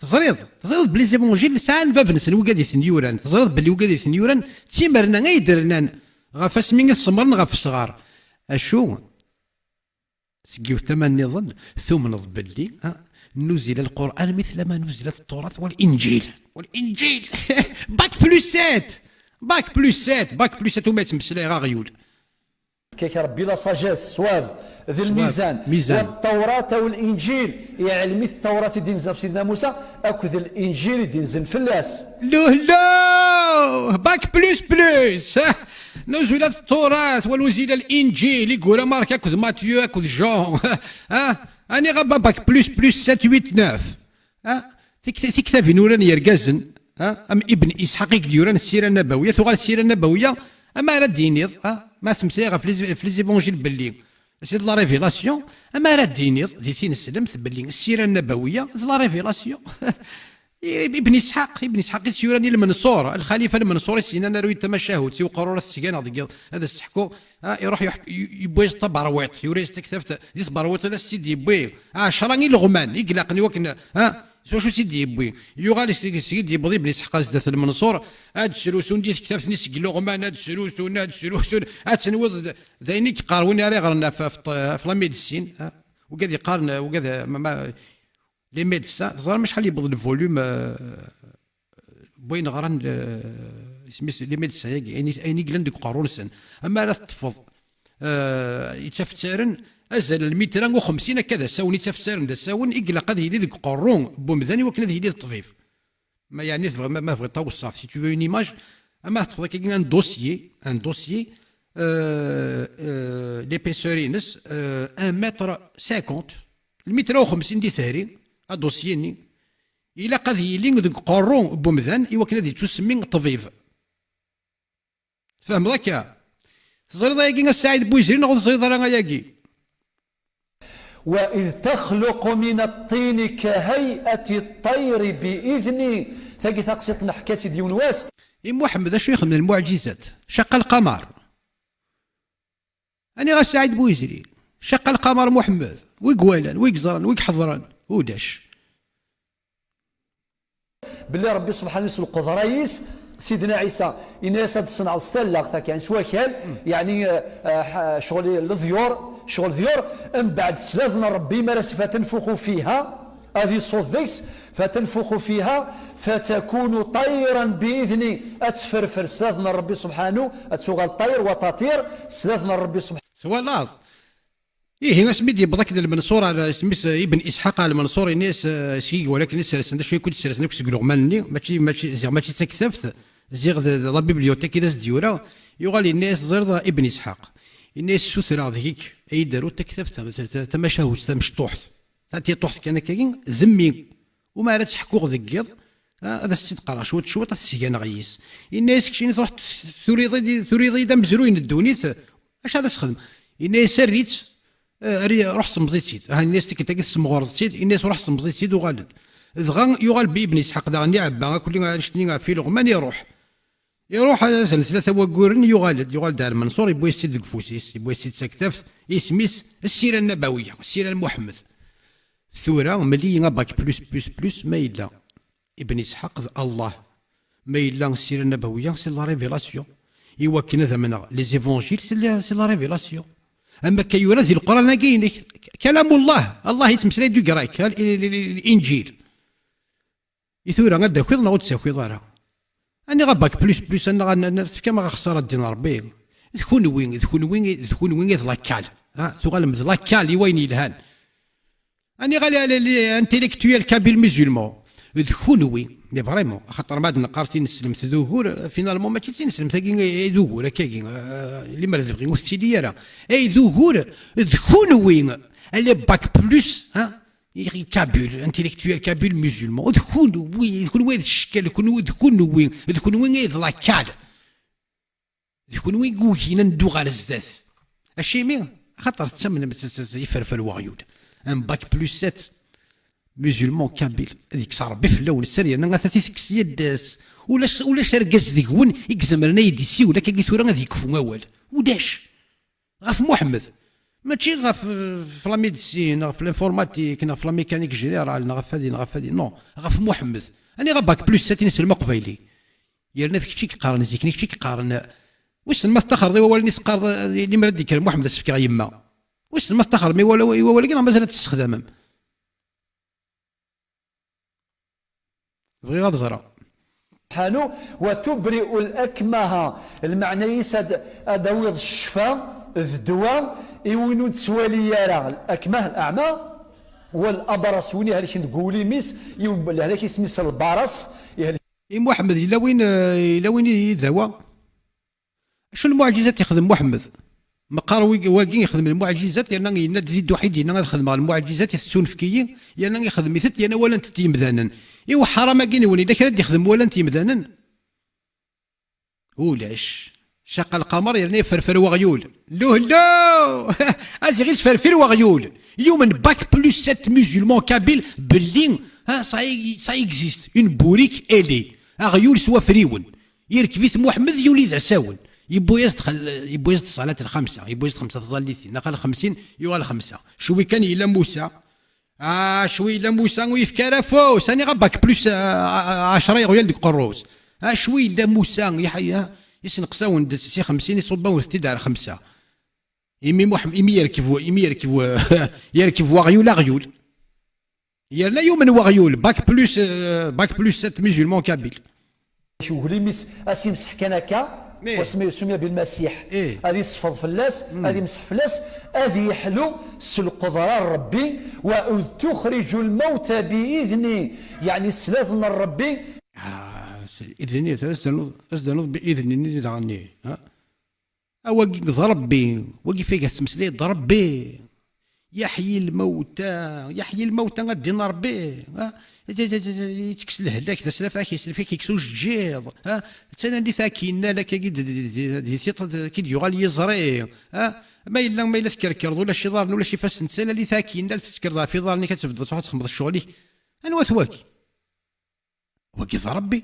Teẓriḍ, teẓriḍ belli les évangiles sɛan bab-nsen wigad i ten-yuran. Teẓriḍ belli wigad i ten-yuran d timerna ay d-rnan ɣef asmi i t-semmren ɣef usɣar. Acu? Seg yiwet tama nniḍen, tumneḍ belli, ha, nuzila Lqur'an mitla ma nuzilat Tturat wal Inǧil. Wal Inǧil! Bac plus sept! Bac plus sept! Bac plus sept, uma yettmeslay aɣyul. Fkak Rebbi la sagesse, ṣṣwab, d lmizan. Mizan. Wa Ttawrat wal Inǧil, iɛellem-it Ttawrat i d-inza ɣef Sidna Musa, akked Linǧil i d-inzen fell-as. Luhlu! Bac plus plus! Nuzilat Tturat, wa nuzila Linǧil, i yura Marc akked Matthieu akked Jean. Ha? Aniɣ a bac plus plus sept, huit, neuf? Ha? Tik-, tiktabin uran yergazen, ha? Am Ibn Isḥaq i d-yuran Ssira Nabawiya, tuɣal Ssira Nabawiya, ama ara d-tiniḍ, ha? Ma tettmeslay ɣef les, ɣef les évangiles belli c'est de la révélation, ama ara d-tiniḍ di tineslemt belli Ssira Nabawiya d la révélation. Ibn Isḥaq, Ibn Isḥaq i s-yuran i Lmenṣur, Lxalifa Lmenṣur i s-yennan aru-yi-d tamacahut, i uqerru ara t-sganeɣ deg yiḍ, ad as-tt-ḥkuɣ, ah, iruḥ yuḥ-, yu-, yewwa-yas-d tabṛawit, yura-yas-d taktabt di tebṛawit ad as-tt-id-yewwi, ɛecṛa ileɣman i ilaqen i wakken, ah, s wacu s-id-yewwi. Yuɣal s-, s-id-yewweḍ Ibn Isḥaq ar zdat Lmenṣur, ad d-srusun di tektabt-nni seg ileɣman, ad d-srusun, ad d-srusun, ad tenwiḍ d, d ayen i yeqqar win ara iɣren ɣef, ɣef, ɣef la médecine, ah, wigad yeqqaren, wigad, ma, ma, les médecins, teẓram acḥal yewweḍ le volume, euh, n wayen ɣran, euh, isem-is, les médecins-agi, ayen, ayen i yellan deg uqerru-nsen. Ama ara teṭṭfeḍ, euh, ittafttaren, azal n lmitra u xemsin akka d asawen, ittafttaren d asawen i ilaq ad yili deg uqerru n umdan i wakken ad yili d ṭṭbib. Ma yeɛni tebɣiḍ, ma, ma tebɣiḍ taweṣṣaft, si tu veux une image, ama teṭṭfeḍ akkagi un dossier, un dossier, euh, euh, l'épaisseur-ines, euh, un mètre cinquante, lmitra u xemsin di tehri, adossier-nni, ilaq ad yili deg uqerru n umdan i wakken ad yettusemmi ṭṭbib. Tfehmeḍ akka? Teẓriḍ ayagi a Saɛid Buyzri neɣ ur teẓriḍ ara ayagi? وإذ تخلق من الطين كهيئة الطير بإذني. Tagi taqsiṭ neḥka-tt-id yiwen wass. I Muḥemmed acu ixedmen lmuɛǧizat? Caqqa lqamar. Aniɣ a Saɛid Buyzri? Caqqa lqamar Muḥemmed. Wi iwalan, wi iẓran, wi iḥeḍren? Ulac. Belli Ṛebbi subḥanahu s lqudra-is, Sidna Ɛisa, yenna-yas ad tṣenɛeḍ s tallaɣt akka, s wakal, yeɛni, eh, eh, ccɣel leḍyur, ccɣel ḍyur, mbeɛd slad n Ṛebbi, mi ara s-, فتنفخ فيها, ad iṣuḍ deg-s, فتنفخ فيها فتكون طيرا بإذني, ad tferfer slad n Ṛebbi subḥanahu, ad tuɣal ṭayr wa taṭir, slad n Ṛebbi subḥanahu. Twalaḍ? Ihi, asmi d-yewweḍ akken Lmenṣur ar isem-is Ibn Isḥaq ar Lmenṣur, ini-as, eh, s yigenni walakin i sersen, d acu i kent-sersen akk seg ileɣman-nni, mačči, mačči, ziɣ mačči d taktabt, ziɣ d, d la bibliothèque i d as-d-yura, yuɣal yenna-yas, ẓriḍ Ibn Isḥaq, yenna-yas, ssutreɣ deg-k, ad yi-d-taruḍ taktabt, ta-, ta-, ta-, tamacahut, tamecṭuḥt, ta tiṭuḥt kan akkagi, d mmi, u mi ara tt-ḥkuɣ deg yiḍ, ah, ad as-tt-id-qqareɣ cwiṭ cwiṭ, ad t-sganeɣ yis. Yenna-yas, keččini truḥ turiḍ-iyi-d, turiḍ-iyi-d amezruy n ddunit, acu ad as-xedmeɣ? Yenna-yas, err-itt, eh, err-, ruḥ semmeẓ-itt-id. Ah, yenna-yas, tikkelt-agi tessemɣureḍ-tt-id, yenna-yas, ruḥ semmeẓ-itt-id, uɣal-d. Dɣa yuɣal Ibn Isḥaq daɣen iɛebba akk annect-nni ɣef ileɣman, iruḥ. Iruḥ azal n tlata wagguren, yuɣal-d, yuɣal-d ar Lmenṣur, yewwi-yas-tt-id deg ufus-is, yewwi-yas-tt-id s taktabt, isem-is Ssira Nnabawiya, Ssira n Muḥemmed. Tura, mel-iyi abac plus, plus, plus, ma yella Ibn Isḥaq d Allah. Ma yella Ssira Nnabawiya, c'est la révélation. I wakken ad amneɣ les évangiles, c'est la, c'est la révélation. Am akka yura di Leqran-agi-inek, kalamullah, Allah yettmeslay du grec, l-, l-, l-, l-, Linǧil. I tura, ad d-takiḍ neɣ ur d-takiḍ ara? Aniɣ abac plus plus, aniɣ, aniɣ, aniɣ tefkam axeṣṣar a ddin Ṛebbi? D kunwi, d kunwi, d kunwi i d lakkal. Ha, tuɣalem d lakkal i wayen yelhan. Aniɣ a les, les, les intellectuels kabyles musulmans? D kunwi. Mais vraiment, axaṭer ma ad neqqar tineslemt d ugur, finalement, mačči d tineslemt-agi i d ugur, akkagi, eh, limer d lebɣi ur tettili ara. Ay d ugur, d kunwi, les bac plus, ha? Kabyle, intellectuel kabyle musulman, d kunwi, d kunwi ay d ccekl, d kunwi, d kunwi, d kunwi ay d lakkal. D kunwi i yugin ad neddu ɣer zdat. Acimi? Axaṭer tettamnem s, s, s, iferfer weɣyul. Un bac plus sept, musulman kabyle, ad yekkes Ṛebbi fell-awen sser, yerna ata titekkes yaddas. Ulac, ulac argaz deg-wen i izemren ad yi-d-isiwel akkagi tura ad yekfu wawal. Ulac. Ɣef Muḥemmed. Mačči ɣef, ɣef la médecine, ɣef l'informatique, neɣ ɣef la mécanique générale, neɣ ɣef adi, neɣ ɣef adi. Non, ɣef Muḥemmed. Aniɣ abac plus sept i neslem aqbayli? Yerna d kečč i yeqqaren zik, d kečč i yeqqaren, wissen ma tettaxreḍ i wawalen i teqqareḍ, eh, limer ad d-yekker Muḥemmed ad s-fkeɣ yemma. Wissen ma tettaxrem i wala-, i wawal-agi neɣ mazal ad t-tessexdamem? Bɣiɣ ad ẓreɣ. Subḥanu, وتبرئ الأكمه, lmeɛna-is ad, ad d-tawiḍ ccfa d ddwa i win ur nettwali ara, الأكمه, الأعمى, والأبرص, win ihelken deg wul-is, yiwen n lehlak isem-is lbaras, ihelk. I Muḥemmed yella win, eh, yella win i d dawa? Acu n lmuɛǧizat yexdem Muḥemmed? Meqqar wi-, wagi yexdem lmuɛǧizat, yerna yenna-d di dduḥ i d-yenna ad xedmeɣ lmuɛǧizat i tettunefk-iyi, yerna ixdem-itent, yerna walan-tent yimdanen. I uḥram-agi-nwen, yella kra d-ixdem walan-t yimdanen? Ulac. Caqqa lqamer, yerna iferfer weɣyul. Luhlu! Aziɣ isferfir weɣyul. Yumen bac plus sept musulman kabyle belli Ha, ça, ça existe. Une bourrique, elle est. Aɣyul s wafriwen. Yerkeb-it Muḥemmed, yuli d asawen. Yewwi-yas-d xal-, yewwi-yas-d ṣṣalat lxamsa, yewwi-yas-d xemsa tẓallitin, naqal xemsin, yuɣal xemsa. Cwi kan yella Musa. Ah, cwi yella Musa, ur yefki ara afus. Ani ɣa bac plus, ah, ah, ɛecra yeɣyal deg uqerru-s. Ah, cwi yella Musa, yeḥya, yesneqs-awen-d si xemsin, iṣubb-awen-t-id ar xemsa. Imi Muḥ-, imi yerkeb, imi yerkeb, yerkeb waɣyul aɣyul. Yerna yumen waɣyul, bac plus, euh, bac plus sept musulman kabyle. Uglim-is, as imseḥ kan akka, ih, wasmi yusumya bil Masiḥ. Ih. Ad isfeḍ fell-as, mm, ad imseḥ fell-as, ad yeḥlu s lqedra n Ṛebbi, wa ud tuxriju lmawta bi idni, yeɛni s lladen n Ṛebbi. Ah, s idni, as d-tnuḍ, as d-tnuḍ bi idni-nni daɣen, ha? A wagi d Ṛebbi, wagi fig ad tettmeslay d Ṛebbi. Yeḥyi lmawta, yeḥyi lmawta, a ddin Ṛebbi. Ha? Yettekkes lehlak, d aslaf ak, aslaf ak yekkes ujeǧǧiḍ. Ha? Ttana li takinna, lak agi d, d, d, d, di tiṭ, ki d-yuɣal yiẓri. Ha? Ma yella, ma yella tkerkerḍ, ulac iḍarren, ulac ifassen, ttana li takinna, tettekreḍ ɣef iḍarren-ik, ad tebdeḍ, ad txedmeḍ ccɣel-ik. Anwa-t wagi? Wagi d Ṛebbi.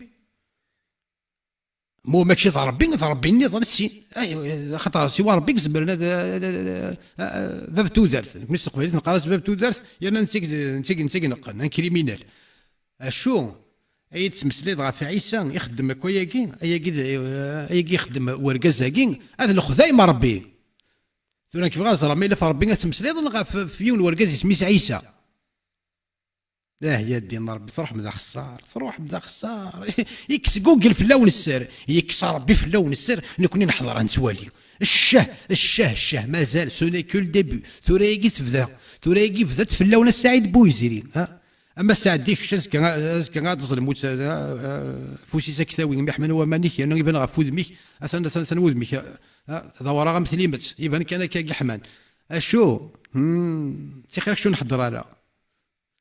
Mu mačči d Ṛebbi, d Ṛebbi nniḍen, sin. Ay, axaṭer siwa Ṛebbi i izemren ad, ad, ad, ad, bab tudert. Nekni s teqbaylit neqqar-as bab tudert, yerna netta i, netta i, netta i ineqqen, un criminel. Acu, ay d-tettmeslayeḍ ɣef Ɛisa, ixeddem akk ayagi, ayagi d, ayagi ixeddem urgaz-agi, ad lexdayem Ṛebbi. Tura nekk bɣiɣ ad ẓreɣ ma yella ɣef Ṛebbi ad tettmeslayeḍ neɣ ɣef, ɣef yiwen urgaz isem-is Ɛisa. Ah, ya ddin n Ṛebbi, truḥem d axeṣṣar, truḥem d axeṣṣar. Yekkes Google fell-awen sser, yekkes Ṛebbi fell-awen sser, nekni neḥḍer ad nettwali. Ccah, ccah, ccah, mazal, ce n'est que le début. Tura-yagi tebda, tura-yagi bdat fell-awen a Saɛid Buyzri, ha? Ama Saɛdi, kečč azekka, azekka ad teẓlem, ur tt-, a-, a-, afus-is ad k-tawi, mi ḥman waman-ik, yerna iban ɣef wudem-ik, atan, atan, atan wudem-ik, a-, a-, d awraɣ am tlimet, iban kan akka i yeḥman. Acu? Hmm, ttixir kečč ur nḥedder ara.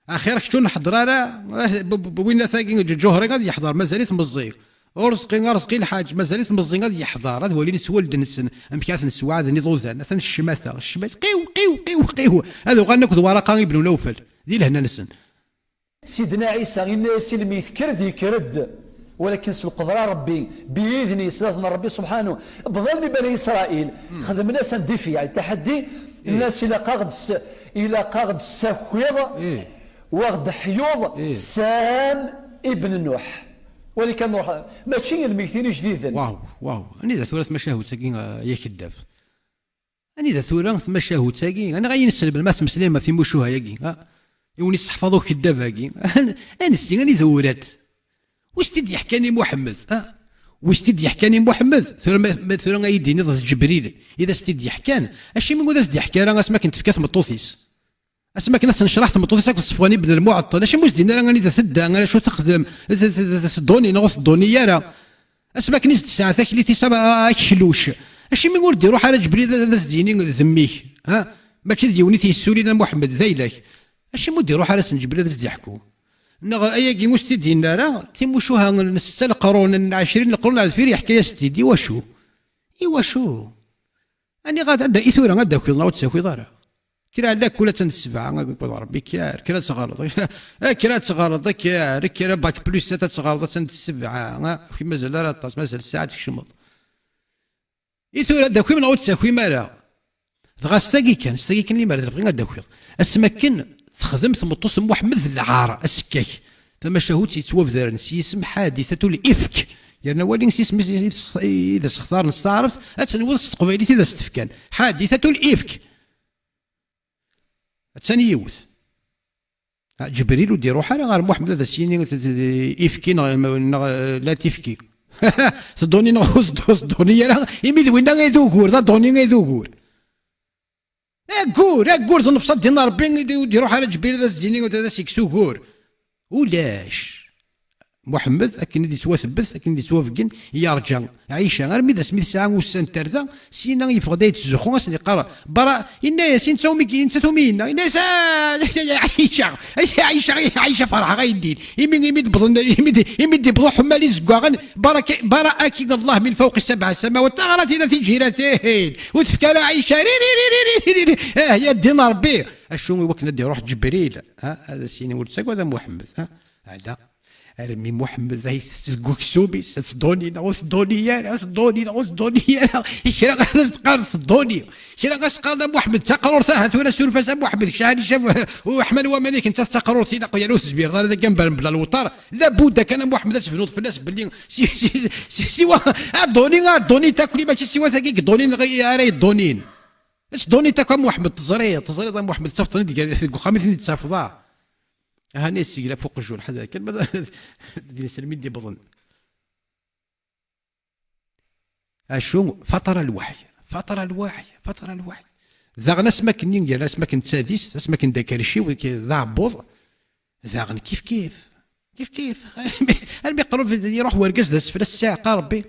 Axir kečč ur nḥedder ara, eh, b-, b-, b-, winna tagi Ǧ-, Ǧuhri ad yeḥḍer, mazal-it meẓẓi. Urezqi, Arezqi Lḥaǧ, mazal-it meẓẓi ad yeḥḍer, ad walin s wallen-nsen, amek ara ten-sweɛden iḍudan, atan ccmata, ccmata, qiw, qiw, qiw, qiw, ad uɣalen akked Waraqa ibn Nawfal, di lehna-nsen. Sidna Ɛisa, inna-yas i lmeyt, kker-d, yekker-d. Walakin s lqedra n Ṛebbi, bi idni, s lladen n Ṛebbi subḥanu. Bḍan mi Bani Isṛayil, hmm, xedmen-as un défi, yeɛni taḥaddi, ih, nnan-as ilaq-aɣ-d s-, ilaq-aɣ-d tessakiḍ, ih, u aɣ-d-teḥyuḍ, ih, Sam ibn Nuḥ. Wali kan Nuḥ, mačči lmegtin ijdiden. Waw, waw. Anida tura tmacahut-agi, ah, ya keddab? Anida tura tmacahut-agi? Aniɣ ay nesselben ma tettmeslayem ɣef timucuha-agi, ha? I wen-isseḥfaḍ ukeddab-agi? Ansi, anida urat? Wi s-t-id-yeḥkan i Muḥemmed, ha? Wi s-t-id-yeḥkan i Muḥemmed? Tura ma, ma tura ay d-tiniḍ d Ǧebril i d as-t-id-yeḥkan, acimi ur as-d-yeḥki ara asmi akken tefka tmeṭṭut-is? Asmi akken ad tennecraḥ tmeṭṭut-is akked Ṣefwan ibn Lmuɛeṭṭel, acimi ur s-d-yenni ara anida tedda, acu texdem, t-, t-, t-, tedduni neɣ ur tedduni ara? Asmi akken i s-d-tesɛa taklit-is a, a, akluc, acimi ur d-iruḥ ara Ǧebril ad, ad as-d-yini d mmi-k? Ha? Mačči d yiwen i t-yessulin a Muḥemmed, d ayla-k. Acimi ur d-iruḥ ara sen Ǧebril ad as-d-yeḥku? Neɣ ayagi ur s-t-id-yenni ara, timucuha n setta leqrun, n ɛecrin leqrun ar deffir yeḥka-yas-t-id. Iwacu? Iwacu? Aniɣ ad, ad, i tura ad d-takiḍ neɣ ur d-takiḍ ara? Kra lakul attan d ssebɛa, akked Ṛebbi, kker, kker ad teɣreḍ. Kker ad teɣreḍ, kker, kker, bac plus sept ad teɣreḍ, attan d ssebɛa. Ur mazal ara aṭas, mazal ssaɛa tkecmeḍ. I tura ad d-takim neɣ ur d-takim ara? Dɣa s tagi kan, s tagi kan limer d lebɣi ad d-takiḍ. Asmi akken texdem tmeṭṭut n Muḥemmed d lɛar, asekkak. Tamacahut yettwabdaren s yisem Ḥaditatul Ifk. Yerna wali s yisem i, i, i d as-xtaren s taɛrabt, ad tenwiḍ s teqbaylit i d as-tefkan. Ḥaditatul Ifk. Attan yiwet. Ah, Ǧebril ur d-iruḥ ara ɣer Muḥemmed ad as-yini t-, t-, ifki neɣ, neɣ, eh, la tifki. Tedduni neɣ ur teddu-, tedduni ara, imi d winna ay d ugur, d adduni ay d ugur. Aggur, aggur d nnefṣ a ddin Ṛebbi, i d-, ur d-iruḥ ara Ǧebril ad as-d-yini, ad as-yekkes ugur. Ulac. Muḥemmed, akken i d-yettwatebbet, akken i d-yettwabeggen, yerǧa Ɛica, armi d asmi tesɛa ussan n tarda, syin-a yeffeɣ-d ad yettzuxxu, ad sen-yeqqar, bara, yenna-yas, i netta umi, i nettat umi yenna, yenna-yas, "Ah, ya Ɛica, ya Ɛica, ya Ɛica, ferḥeɣ ay ddin." Imi, imi d-wwḍen, imi d-, imi d-yewweḍ uḥemmal izeggaɣen, "Baraka, baraki Allah min fawqi sab'a samawat." Taɣratin a tijiratin, ur tefka ara Ɛica, ri, ri, ri. Ah, ya ddin Ṛebbi. Acu i wakken ad d-iruḥ Ǧebril, ha? Ad as-yini: "Ur ttagad a Muḥemmed, ha? Ala, armi Muḥemmed ay deg uksum-is, ad t-dduni neɣ ur t-dduni ara, ad t-dduni neɣ ur t-dduni ara, kra ad as-d-qqaren tedduni, kra ad as-qqaren a Muḥemmed, d taqrurt, aha, tura suref-as a Muḥemmed, kečč ɛni cab uḥman waman-ik, netta d taqrurt, ilaq, yani ur tezmireḍ ara ad gambar mebla lewṭar, labudda kan a Muḥemmed ad tebnuḍ fell-as belli si, si, si, siwa, ad dduni, ad dduni takli, mačči siwa tagi i dduni neɣ ara yeddunin." Ad tduniḍ akk a Muḥemmed, teẓriḍ, teẓriḍ a Muḥemmed, tafeḍ-ten-id gar, deg uxxam i ten-id-tafeḍ, ah. Ahani yesseglaf uqjun, ḥader kan, ma d, d inselmi d-iwwḍen. Acu? Fatara lweḥy, fatara lweḥy, fatara lweḥy. Daɣen asmi akken, yerna asmi akken d tadist, asmi akken d akerciw, d aɛebbuḍ, daɣen kif kif, kif kif. Armi, armi qrib iruḥ wergaz d asfel, as-iɛeqqa Rebbi.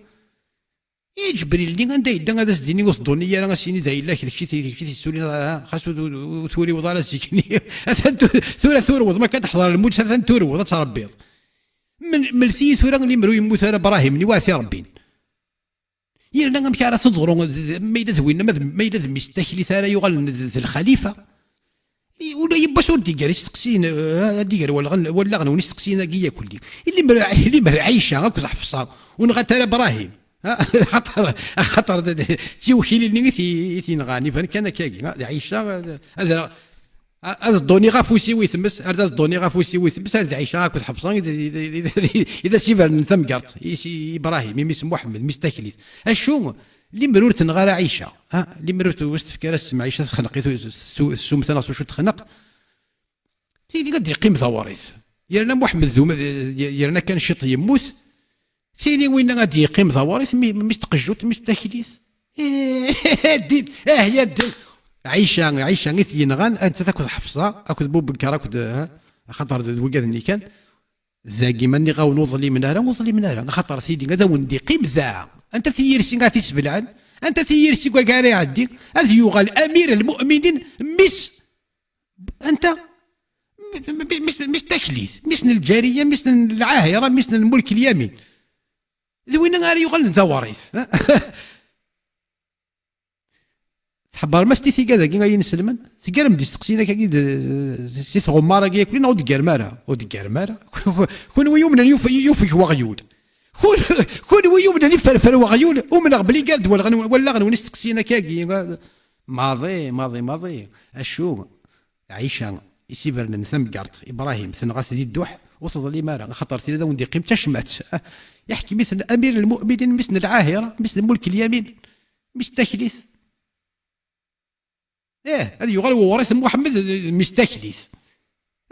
I Ǧebril-nni, anda yedda ad as-d-ini ur tedduni ara, as-yini d ayla-k, d kečč i t-, d kečč i t-yessulin, ah, xas ur, ur, ur turiweḍ ara zik-nni. Atan tu-, tura turweḍ, ma kan teḥḍer lmut, atan turweḍ, ad tṛebbiḍ. Men-, mlet-iyi tura limer ur yemmut ara Brahim-nni, waɛti Ṛebbin. Yerna amek ara teḍru, d, d, ma yella d winna, ma d, ma yella d mmi-s n taklit ara yuɣalen d, d lxalifa? I, ula yiwwas ur d-iger isteqsiyen, eh, ad d-iger wallaɣ-, wallaɣ-nwen isteqsiyen-agi yakk-nni. I limer, limer Ɛica akked Ḥefṣa, ur nɣant ara Brahim. Ha? Axaṭer, axaṭer d, d, d tiwkilin-nni i t-, i t-yenɣan, iban kan akkagi. Ha? D Ɛica, ad, ad, ad dduniɣ afus-iw i tmes, ar d ad dduniɣ afus-iw i tmes, ar d Ɛica akked Ḥefṣa i d, i d, i d, i d, i d as-ibernen tamgerṭ, i s-, i Brahim, i mmi-s n Muḥemmed, mmi-s n taklit. Acu? Limer ur tenɣa ara Ɛica, ha? Limer ur t-, ur s-tefka ara ssem Ɛica, texneq-it, tessu-, tessumta neɣ s wacu texneq. Tili ad d-yeqqim d awarit. Yerna Muḥemmed d uma-, yerna kan ciṭ yemmut. Tili winna ad d-yeqqim d awarit, mi, mi s-tqejjut, mi s-taklit. Ddin, ah, ya ddin. Ɛica, Ɛica i t-yenɣan, nettat akked Ḥefṣa, akked Bubekkar, akked, ha? Axaṭer d, d wigad-nni kan. Dagi ma nniɣ-awen ur ḍlimen ara, ur ḍlimen ara. Axaṭer tili ad awen-d-iqqim da. Anta tiyirsi ara t-isbelɛen? Anta tiyirsi deg wagi ara iɛeddi? Ad yuɣal Amir lmuminin, mmi-s, anta? M-, m-, mmi-s, mmi-s n taklit, mmi-s n lǧariya, mmi-s n lɛahira, mmi-s n lmulk lyamin. D winna ara yuɣalen d awarit. Tḥebber ma s tiga dagi ay inselmen? Teggarem-d isteqsiyen akkagi d, si tɣemmar-agi akk, neɣ ur d-teggarem ara? Ur d-teggarem ara. Kunwi yumnen yuf-, yufeg weɣyul. Kun-, kunwi yumnen iferfer weɣyul, umneɣ belli gar-d wallaɣ-, wallaɣ-nwen isteqsiyen akkagi. Maḍi, maḍi, maḍi. Acu? Ɛica, i s-ibernen tamgerṭ, Ibrahim, tenɣa-t di dduḥ, ur teḍlim ara, axaṭer tili ad awen-d-iqqim d tacmat. Iḥkem-iten Amir lmuminin, mmi-s n lɛahira, mmi-s n lmulk lyamin, mmi-s n taklit. Ih, ad yuɣal wewrit n Muḥemmed d, d mmi-s n taklit.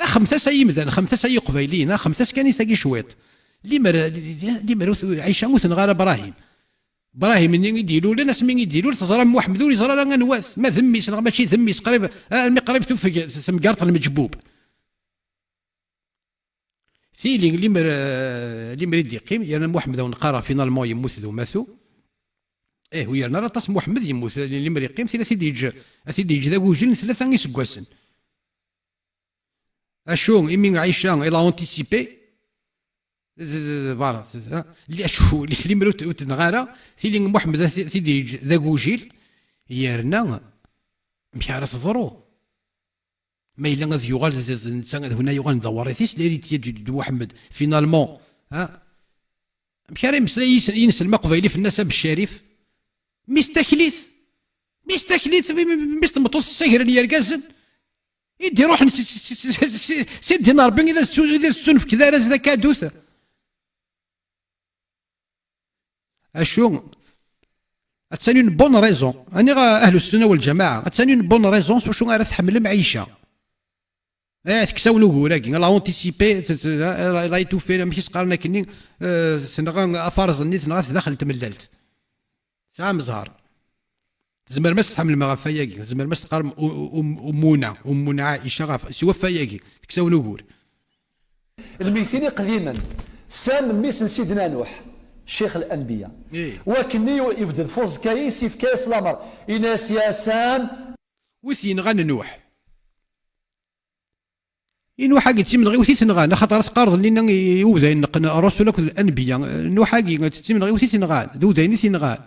Axemt-as ay imdanen, xemt-as ay iqbayliyen, axemt-as kan i tagi cwiṭ. Limer, limer ur t-, Ɛica ur tenɣa ara Brahim. Brahim-nni i d-ilulen, asmi i d-ilul, teẓram Muḥemmed ur yeẓra ara anwa-t, ma d mmi-s neɣ mačči d mmi-s, qrib, armi qrib tufeg temgerṭ n lmeǧbub. Tili, limer, eh, limer i d-iqqim, yerna Muḥemmed, awen qqareɣ, finalement yemmut d umatu. Eh, ur yerna ara aṭas Muḥemmed, yemmut, limer iqqim, tili ad t-id-yeǧǧ, ad t-id-yeǧǧ d agujil n tlata iseggasen. Acu, imi Ɛica, elle a anticipé, d, d, d, bara, d, ha? Li-, acu, li-, limer ur t-, ur t-tenɣa ara, tili Muḥemmed ad t-, t-id-yeǧǧ d agujil, yerna amek ara teḍru? Ma yella ad yuɣal d, d netta, d winna yuɣalen d awarit-is, l'héritier du, de Muḥemmed, finalement, ha? Amek ara yemmeslay yis-, yinselm aqbayli fell-as a Beccarif? Mmi-s n taklit, mmi-s n taklit, mi, mi, mi, mmi-s n tmeṭṭut ssagren yergazen, i d-iruḥen si, si, si, si, si, si ddin Ṛebbi, i d as-, i d as-ttunefk d arraz d akadut. Acu? Attan une bonne raison. Aniɣ ahlu ssunna wal ǧamaɛa? Attan une bonne raison s wacu ara tḥemmlem Ɛica. Eh, teksawen ugur-agi, la anticipé, t-, t-, la, la étouffé, amek i s-qqaren akkenni, eh, tenɣa afarẓ-nni, tenɣa-t daxel n tmellalt. Tesɛam zzher. Tzemrem ad s-tḥemmlem ɣef wayagi, tzemrem ad s-teqqarem u-, u-, um-, Ummuna, Ummuna Ɛica ɣef, s wafayagi, teksawen ugur. Lmegtin iqdimen, Sam, mmi-s n Sidna Nuḥ, Ccix Lanbiya. Ih. Wakken i yebded f uẓekka-is, yefka-yas lamer, ini-as: "Ya Sam." Wi t-yenɣan Nuḥ? I Nuḥ-agi d timenɣiwt i t-nɣan, axaṭer teqqareḍ-nni i, i udayen n Ṛṛusul akked Lanbiya, Nuḥ-agi d timenɣiwt i t-nɣan, d udayen i t-nɣan.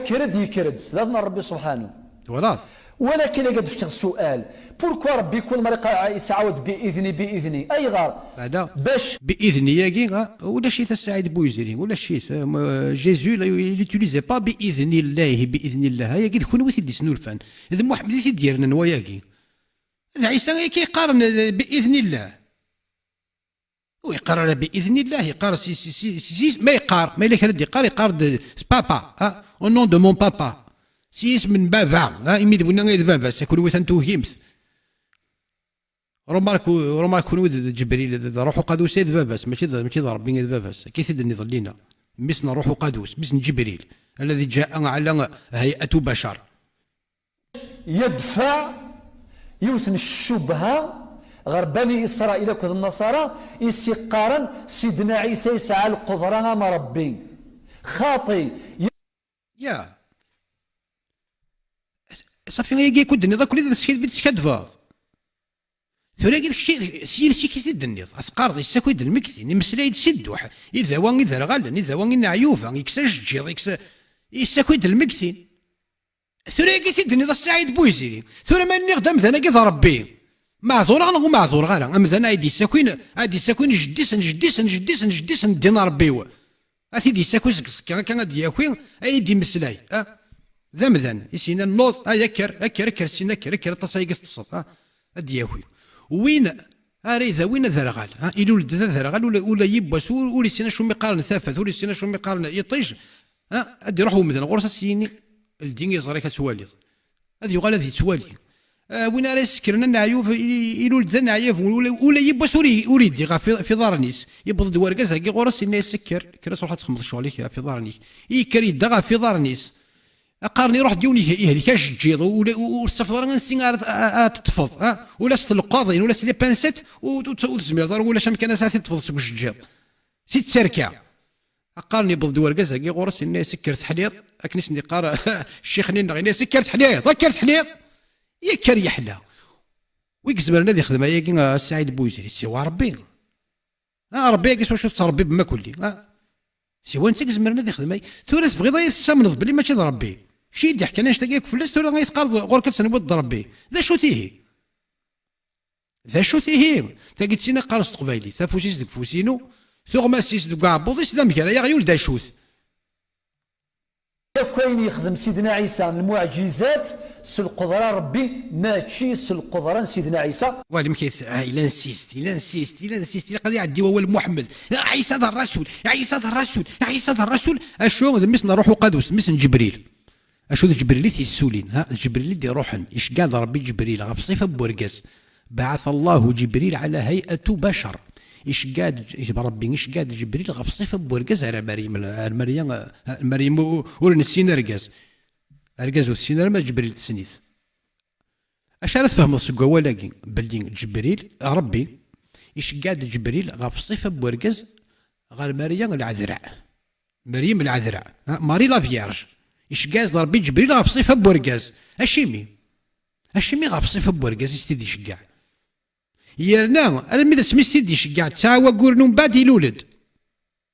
Kker-d, yekker-d, s laḍ n Ṛebbi subḥanu. Twalaḍ? Walakin ad d-fkeɣ sual. Pourquoi Ṛebbi kul mara yettɛawad bi idni, bi idni? Ayɣer? Ala. Bac. Bi idni-agi, ha, ulac-it a Saɛid Buyziri, ulac-it. Euh, Jésus, là, il utilisait pas bi idni Llah, bi idni Llah. Ayagi d kunwi i t-id-isnulfan. D Muḥemmed i t-id-yernan wayagi. D Ɛisa i k-yeqqaren, euh, bi idni Llah. Ur yeqqar ara bi idni Llah, yeqqar si, si, si, si, si, ma yeqqar, ma yella kra d-yeqqar, yeqqar-d s papa, ha? Au nom de mon papa. Si isem n baba, ha? Imi d winna ay d baba-s, a kunwi tan tugimt. Remarque, remarque kunwi d, d Ǧebril, d, d Ṛuḥ Uqadus ay d baba-s, mačči d, mačči d Ṛebbi ay d baba-s. Akka i t-id-nniḍen lina. Mmi-s n Ṛuḥ Uqadus, mmi-s n Ǧebril. الذي جاء على هيئة بشر. Yedfeɛ yiwet n ccubha ɣer Bani Isṛayil akked Nnaṣara, i s-iqqaren Sidna Ɛisa yesɛa lqudra am Ṛebbi. Xaṭi. Ya. Safi, ayagi akk i d-tenniḍ akk d teskadbeḍ. Tura i d kečč, s yiles-ik i t-id-tenniḍ. A teqqareḍ, yessaki-d lmegtin, imeslay-d si dduḥ, idawa iderɣalen, idawa ineɛyuba, yekkes ajeǧǧiḍ, yekkes, yessaki-d lmegtin. Tura-agi t-id-tenniḍ a Saɛid Buyziri. Tura ma nniɣ-d amdan-agi d Ṛebbi, meɛdureɣ neɣ ur meɛdureɣ ara? Amdan ay d-yessakin, ay d-yessakin jeddi-s n jeddi-s n jeddi-s n jeddi-s n ddin Ṛebbi-w. A t-id-yessaki seg ṣekka akka ad d-yaki, ay d-imeslay. Ah, d amdan, i s-yennan nuḍ, ay akker, akker, akker, sin akker, akker, aṭas ay teṭṭseḍ. Ah, ad d-yaki. Win ara idawin aderɣal, ha, ilul-d d aderɣal, ula, ula yiwwas ur, ur issin acu mi qqaren tafat, ur issin acu mi qqaren iṭij, ha, ad iruḥ umdan ɣur-s ad s-yini, ldi iẓri-k ad twaliḍ. Ad yuɣal ad yettwali. Ah, win ara isekkren aneɛyub, i, ilul-d d aneɛyab, ula, ula yiwwas ur i, ur iddi ɣef i, ɣef iḍarren-is. Yewweḍ-d wergaz-agi ɣur-s, yenna-yas kker, kker ad truḥ ad txedmeḍ ccɣel-ik ɣef iḍarren-ik. Ikker yedda ɣef iḍarren-is. Aqaren iruḥ-d yiwen ihe-, ihlek ajeǧǧiḍ, ula, ur, ur tafeḍ ara ansi ara t-, a, a, a t-teṭṭfeḍ, ha? Ula s telqaḍin, ula s les pincettes, ur, ur, ur tezmireḍ ara, ulac amkan ara t-id-teṭṭfeḍ seg ujeǧǧiḍ. Si tterka. Aqaren yewweḍ-d wergaz-agi ɣur-s, yenna-yas kker teḥliḍ, akken i sen-d-iqqar ccix-nni-nneɣ, yenna-yas kker teḥliḍ, kker teḥliḍ. Yekker yeḥla. Wi izemren ad ixdem ayagi, a Saɛid Buyzri, siwa Ṛebbi. Ah, Ṛebbi-agi s wacu tettṛebbibem akk-lli? Ah, siwa netta i izemren ad ixdem ay-, tura tebɣiḍ ay tessamneḍ belli mačči d Ṛebbi? Kečč i d-iḥkan annect-agi akk fell-as, tura ay teqqareḍ ɣur-k ad tenwiḍ d Ṛebbi? D acu-t ihi? D acu-t ihi? Tagi d tin i qqaren s teqbaylit, afus-is deg ufus-inu, tuɣmas-is deg uɛebbuḍ-is, d amger ay aɣyul, d acu-t? Akk ayen yexdem Sidna Ɛisa n lmuɛǧizat s lqedra n Ṛebbi, mačči s lqedra n Sidna Ɛisa. Wali amek ay t-, ah, il insiste, il insiste, il insiste, ilaq ad iɛeddi wawal Muḥemmed. Ɛisa d ṛṛasul, Ɛisa d ṛṛasul, Ɛisa d ṛṛasul. Acu d mmi-s n Ṛuḥ Uqadus, mmi-s n Ǧebril. Acu d Ǧebril i t-yessulin, ha? D Ǧebril i d-iṛuḥen, iceggeɛ-d Ṛebbi Ǧebril ɣef ṣṣifa n wergaz. بعث الله جبريل على هيئة بشر. Iceggeɛ-d Ṛebbi, iceggeɛ-d Ǧebril ɣef ṣṣifa n wergaz ar Meryem, ar Meryem, ar Meryem u-, ur nessin argaz. Argaz ur tessin ara, ma d Ǧebril tessen-it. Acu ara tfehmeḍ seg wawal-agi? Belli Ǧebril, Ṛebbi, iceggeɛ-d Ǧebril ɣef ṣṣifa n wergaz ɣer Meryem Lɛedra. Meryem Lɛedra, ha, Marie la Vierge. Iceggeɛ-as-d Ṛebbi Ǧebril ɣef ṣṣifa n wergaz. Acimi? Acimi ɣef ṣṣifa n wergaz i s-t-id-iceggeɛ? Yerna, armi d asmi s-t-id-iceggeɛ, tesɛa wagguren umbeɛd ilul-d.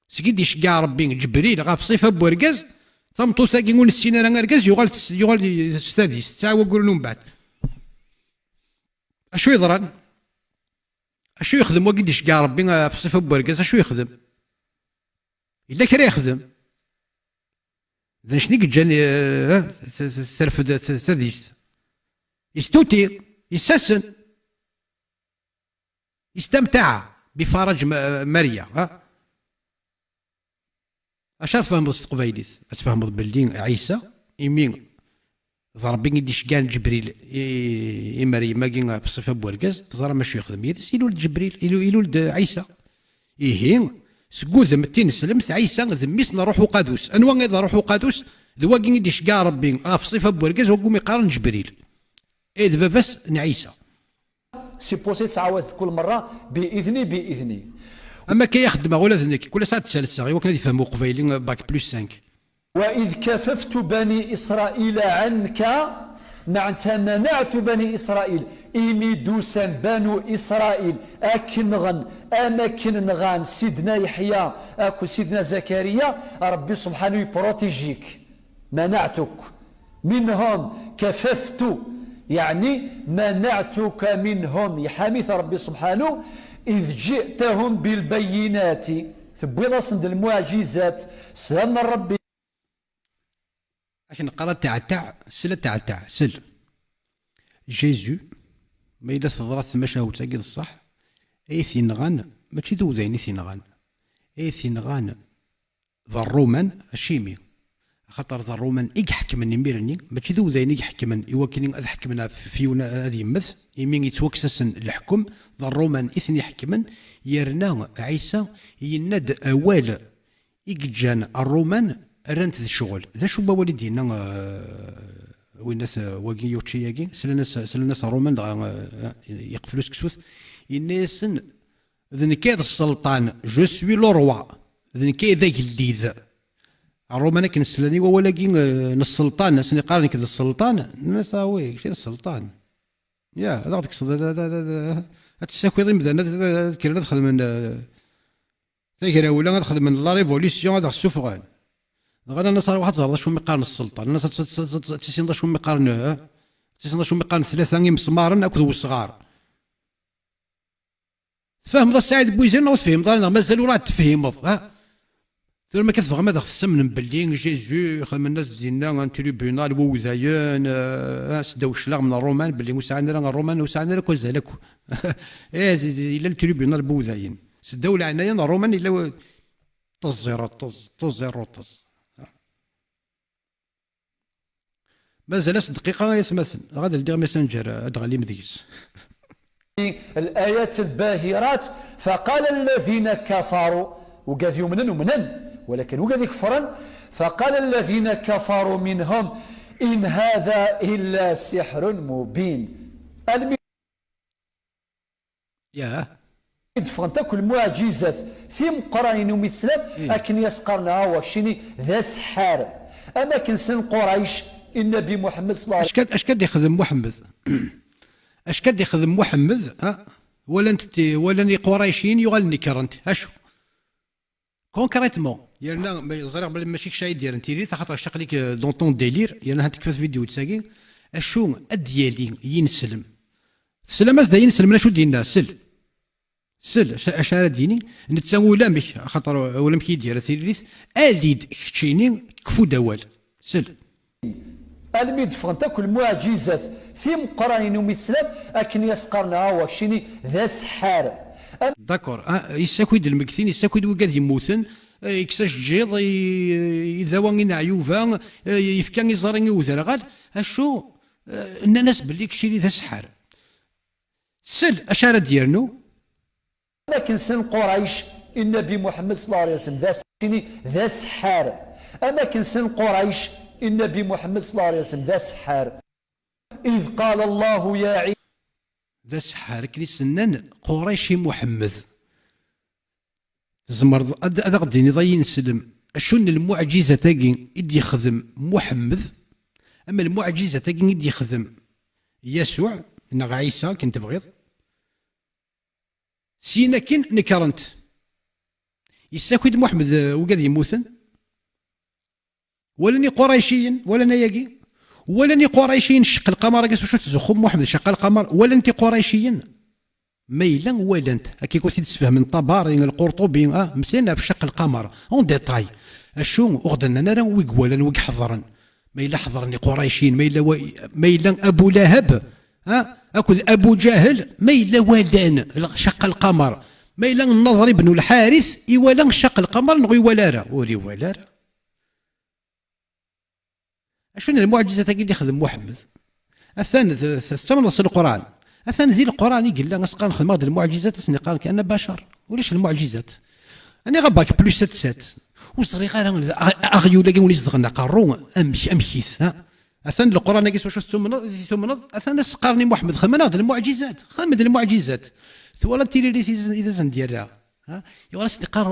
Seg i d-iceggeɛ Ṛebbi Ǧebril ɣef ṣṣifa n wergaz, tameṭṭut-agi ur nessin ara argaz, yuɣal s-, yuɣal s tadist, tesɛa wagguren umbeɛd. Acu yeḍran? Acu yexdem wagi d-iceggeɛ Ṛebbi ɣef ṣṣifa n wergaz? Acu yexdem? Yella kra yexdem? D acu i yeǧǧan, eh, t-, t-, terfed t-, tadist? Istuti, issasen. Istamtaɛ bifaraǧ Ma-, Marya, ha? Acu ara tfehmeḍ s teqbaylit? Ad tfehmeḍ belli Ɛisa, imi d Ṛebbi i d-iceggɛen Ǧebril i, i Meryem-agi ɣef ṣṣifa n wergaz, teẓram acu yexdem yid-s? Ilul-d Ǧebril, ilu-, ilul-d Ɛisa. Ihi, seg udem n tineslemt, Ɛisa d mmi-s n Ṛuḥ Uqadus. Anwa i d Ṛuḥ Uqadus? D wagi i d-iceggeɛ Ṛebbi ɣef ṣṣifa n wergaz, wagi umi qqaren Ǧebril. Eh, d baba-s n Ɛisa. Sippusi tettɛawad kul merra bi idni, bi idni. Am akka i xeddmeɣ ula d nekk, kul ass ad d-sserseɣ i wakken ad ifhem uqbayli, euh, bac plus cinq. وإذ كففت بني إسرائيل عنك، معناتها منعت بني إسرائيل، imi d-usan Banu Isṛayil, ad k-nɣen, am akken nɣan Sidna Yeḥya akked Sidna Zakariya, Ṛebbi subḥanu yeprotiji-k. منعتك منهم، كففت. يعني منعتك منهم, iḥami-t Ṛebbi subḥanu, إذ جئتهم بالبينات, tewwiḍ-asen-d lmuɛǧizat, slam n Ṛebbi. Akken qqar ateɛteɛ, sel ateɛteɛ, sel. Jésus, ma yella teḍra tmacahut-agi d ṣṣeḥ, ay t-inɣan, mačči d udayen i t-inɣan, ay t-inɣan d Ṛṛuman. Acimi? Axaṭer d Ṛṛuman i iḥekmen imir-nni, mačči d udayen i iḥekmen i wakken ad ḥekmen ɣef, ɣef yiwen ad yemmet, imi yettwakkes-asen leḥkem, d Ṛṛuman i ten-iḥekmen, yerna Ɛisa yenna-d awal i yeǧǧan Ṛṛuman rran-t d ccɣel. D acu n wawal i d-yenna, eh, winna-t, eh, wagi, Yucci-agi? Slan-as, slan-as Ṛṛuman, dɣa, eh, yeqfel useksut. Yenna-yasen, "D nekk ay d sselṭan, je suis le roi. D nekk ay d agellid." Ṛṛuman akken slan i wawal-agi, eh, n sselṭan, asen-iqqar, "Nekk d sselṭan." Nnan-as, "Ah oui, kečč d sselṭan. Ya, ad aɣ-d-tekkseḍ, ad, ad, ad, ad, ad tessakiḍ imdanen, ad, ad, ad kkren ad xedmen, eh, tagrawla, ad xedmen la révolution, ad aɣ-ssufɣen." Dɣa nnan-as, "Ṛwaḥ ad teẓreḍ acu mi qqaren sselṭan." Nnan-as, "Ad, ad, ad, ad tissineḍ acu mi qqaren, eh, ad tissineḍ acu mi qqaren tlata imesmaren akked wesɣar." Tfehmeḍ a Saɛid Buizir neɣ ur tfehmeḍ ara, neɣ mazal ur ad tfehmeḍ, ha? Tura ma ka tebɣam ad aɣ-tessamnem belli Jésus xedmen-as-d dinna un tribunal n wudayen, eh, s ddaw cclaɣem n Ṛṛuman, belli ur sɛan ara Ṛṛuman, ur sɛan ara akk azal akk. Eh, yella le tribunal n wudayen. S ddaw leɛnaya n Ṛṛuman yella w-, ṭṭeẓ, iruṭṭeẓ, ṭṭeẓ, iruṭṭeẓ. Mazal-as dqiqa ay atmaten, ɣad ldiɣ Messenger ad d-ɣlim deg-s. الآيات الباهرات، فقال الذين كفروا, ugad yumnen umnen, walakin ugad ikefren, فقال الذين كفروا منهم إن هذا إلا سحر مبين. Almi Ya. I d-ffɣent akk lmuɛǧizat timeqqranin umi teslam, akken i as-qqaren, "Awa, keččini d aseḥḥar." Am akken ssnen Qurayc i Nnabi Muḥemmed ṣalla Llahu ɛalayhi wa sallam. Acka, acka d-ixdem Muḥemmed? Acka d-ixdem Muḥemmed, ha? Walan-t, walan Iqurayciyen yuɣalen nekren-t. Acu? Concrètement, yerna ma ẓriɣ belli mačči kečč ay d-yerren tiririt, axaṭer kečč aql-ik, euh, dans ton délire, yerna ha tekfa tvidyut-agi. Acu ad d-yali yineslem? Teslam-as-d a yineslem acu d-yenna? Sel. Sel, acu, acu ara d-yini? Netta ulamek, axaṭer ulamek i yi-d-yerra tiririt, ali-d keččini, kfu-d awal. Sel. Almi d-ffɣent akk lmuɛǧizat timeqqranin umi teslam, akken i as-qqaren, "Awa, keččini d aseḥḥar." Am- D'accord. Ah, yessaki-d lmegtin, yessaki-d wigad yemmuten, eh, yekkes ajeǧǧiḍ, i, i dawa ineɛyuba, eh, yefka iẓri i uderɣal. Acu, eh, nnan-as belli keččini d aseḥḥar. Sel acu ara d-yernu. Am akken ssnen Qurayc i Nnabi Muḥemmed ṣalla Llahu ɛalayhi wa sallam d as-, d aseḥḥar. Am akken ssnen Qurayc i Nnabi Muḥemmed ṣalla Llahu ɛalayhi wa sallam d aseḥḥar. إذ قال الله يا عيسى. D aseḥḥar, akken i s-nnan Qurayc i Muḥemmed. Tzemreḍ ad, ad aɣ-d-tiniḍ ay ineslem, acu n lmuɛǧizat-agi i d-yexdem Muḥemmed, ama lmuɛǧizat-agi i d-yexdem Yasuɛ neɣ Ɛisa, akken tebɣiḍ? Syin akin nekrent. Yessaki-d Muḥemmed, eh, wigad yemmuten. Walan Iqurayciyen, walan ayagi. Walan Iqurayciyen ccaq lqamar-agi s wacu tzuxxum Muḥemmed ccaq lqamar. Walan Iqurayciyen. Ma yella walan-t, akka i t-id-sfehmen Ṭabari, Lqurṭubi, ah, mslan ɣef ccaq lqamar, en détail. Acu ur ɣ-d-nnan ara wig walan, wig ḥeḍren. Ma yella ḥeḍren Iqurayciyen, ma yella wa-, ma yella Abu Lahab, ah, akked Abu Ǧahel, ma yella walan l-, ccaq lqamar. Ma yella Nnaḍer ibn Lḥaris, iwala ccaq lqamar neɣ iwala ara? Ur iwala ara. Acu n lmuɛǧizat-agi i d-ixdem Muḥemmed? Atan t-, t-, tettamneḍ s Leqran. Atan di Leqran i yella, as-qqaren xedmeɣ-d lmuɛǧizat, asen-iqqaren كأنه بشر. Ulac lmuɛǧizat. Aniɣ a bac plus sept sept? Ur ẓriɣ ara a-, aɣyul-agi win izedɣen aqerru, amek, amek-it, ha? Atan Leqran-agi s wacu tettumneḍ, i tumneḍ, atan as-qqaren i Muḥemmed, xdem-aneɣ-d lmuɛǧizat, xdem-d lmuɛǧizat. Twalaḍ tiririt i z-, i d asen-d-yerra? Ha? Yuɣal as-d-iqqar,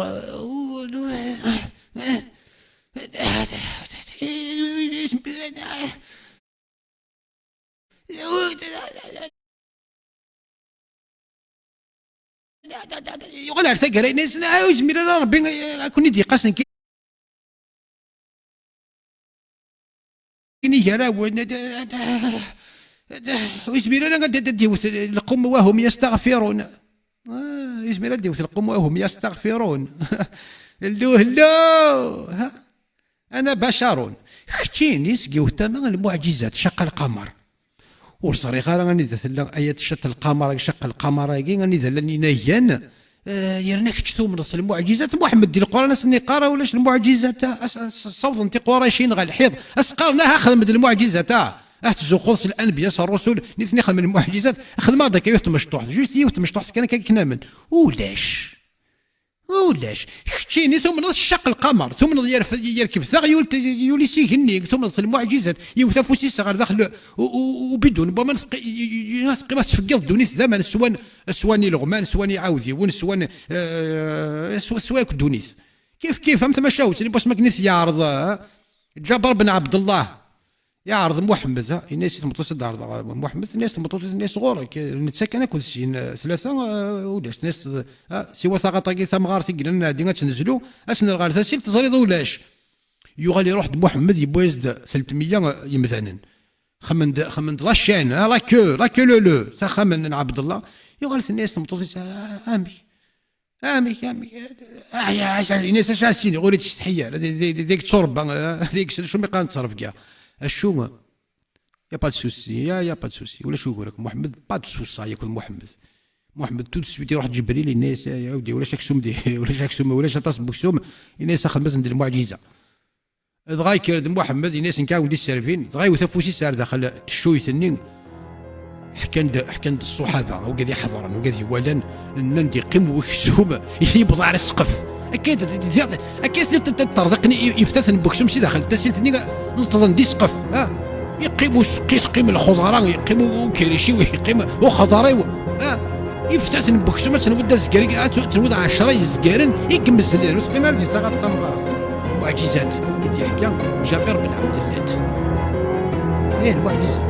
yuɣal ar taggara-ines, ur yezmir ara Rebbi ad ken-id-iqasen. Ini gar-awen, Ur yezmir ara ad d-iwet lqum wahum yastaɣfirun. Ah, yezmir ad d-iwet lqum wahum yastaɣfirun. Hello, hello. Ha? Ana bacarun. Keččini seg yiwet tama lmuɛǧizat, caqqa lqamer. Ur ẓriɣ ara anida tella ayat caqqa lqamer, caqqa lqamer-agi, anida llan inagan. Eh, yerna kečč tumneḍ s lmuɛǧizat. Muḥemmed di Leqran asen-iqqar ulac lmuɛǧizat, as- as- ssawḍen tiquracin ɣer lḥiḍ, as-qqaren ah xdem-d lmuɛǧizat, ah tzuxxuḍ s lanbiya s rrusul, nitni xedmen lmuɛǧizat. Xdem-aɣ-d akka yiwet tmecṭuḥt, just yiwet tmecṭuḥt kan akka akken amen. Ulac. Ulac. Keččini tumneḍ s ccaq lqamer, tumneḍ yerf- yerkeb taɣyult, yuli s igenni, tumneḍ s lmuɛǧizat, yiwet afus-is ɣer daxel u- u- ubidun n waman, teqqi- teqqim ad tfeggiḍ ddunit d aman, swan, swan ileɣman, swan iɛawdiwen, swan, eh, swa swa akk ddunit. Kif kif, am tamacahut n wasmi akken i t-yeɛreḍ, eh, Ǧaber ben Ɛebdellah. Yeɛreḍ Muḥemmed, ha, yenna-yas i tmeṭṭut ad d-ɛerḍeɣ Muḥemmed, tenna-yas tmeṭṭut, tenna-yas ɣur-k, netta kan akked sin, eh, tlata, eh, ulac. Tenna-yas, ha, siwa taɣaṭ-agi tamɣart i yellan nɛeddi ad tt-nezlu, ad tt-nerr ɣer tasilt, teẓriḍ ulac. Yuɣal iruḥ-d Muḥemmed, yewwa-yas-d telt meyya yemdanen. Xemmen-d, xemmen-d la chaîne, ha, la queue, la queue leu leu, s axxam n Ɛebdellah. Yuɣal tenna-yas tmeṭṭut-is, ah, amek? Amek, amek? Ah, ya, ya, yenna-yas acu ad s-iniɣ, ur yettsetḥi ara, d- d- d- deg tturebba, ah, deg s- acu mi qqaren tterbga. Acu, y a pas de souci, ya, y a pas de souci, ulac ugur akk Muḥemmed, pas de souci yakk d Muḥemmed. Muḥemmed tout de suite iruḥ Ǧebril, yenna-yas, ya, ya, ulac aksum di, ulac aksum, ulac aṭas n weksum, yenna-yas axdem-asen-d lmuɛǧiza. Dɣa yekker-d Muḥemmed, yenna-yas nekk ad wen-d-isservin, dɣa iwet afus-is ar daxel teccuyt-nni. Ḥkan-d, ḥkan-d ṣṣuḥaba, wigad iḥeḍren, wigad iwalan, nnan-d yeqqim weksum, yewweḍ ar ssqef. Akka i d- d- d- akka i ten-, ten-, ten-, ṭṭerḍiqen i- iftaten n weksum si daxel n tasilt-nni, neṭḍen di ssqef, ha? Yeqqim useqqi, teqqim lxeḍra, yeqqim u- ukrici-w, yeqqim uxeḍri-w, ha? Iftaten n weksum, ad tenwiḍ d azger, ad ten-, ad tenwiḍ ɛecra yezgaren i yemezlen, ur teqqim ara di taɣaṭ tamɣart. Lmuɛǧizat i d-ihegga Ǧabir ben Ɛebdellat. Ih, lmuɛǧiza.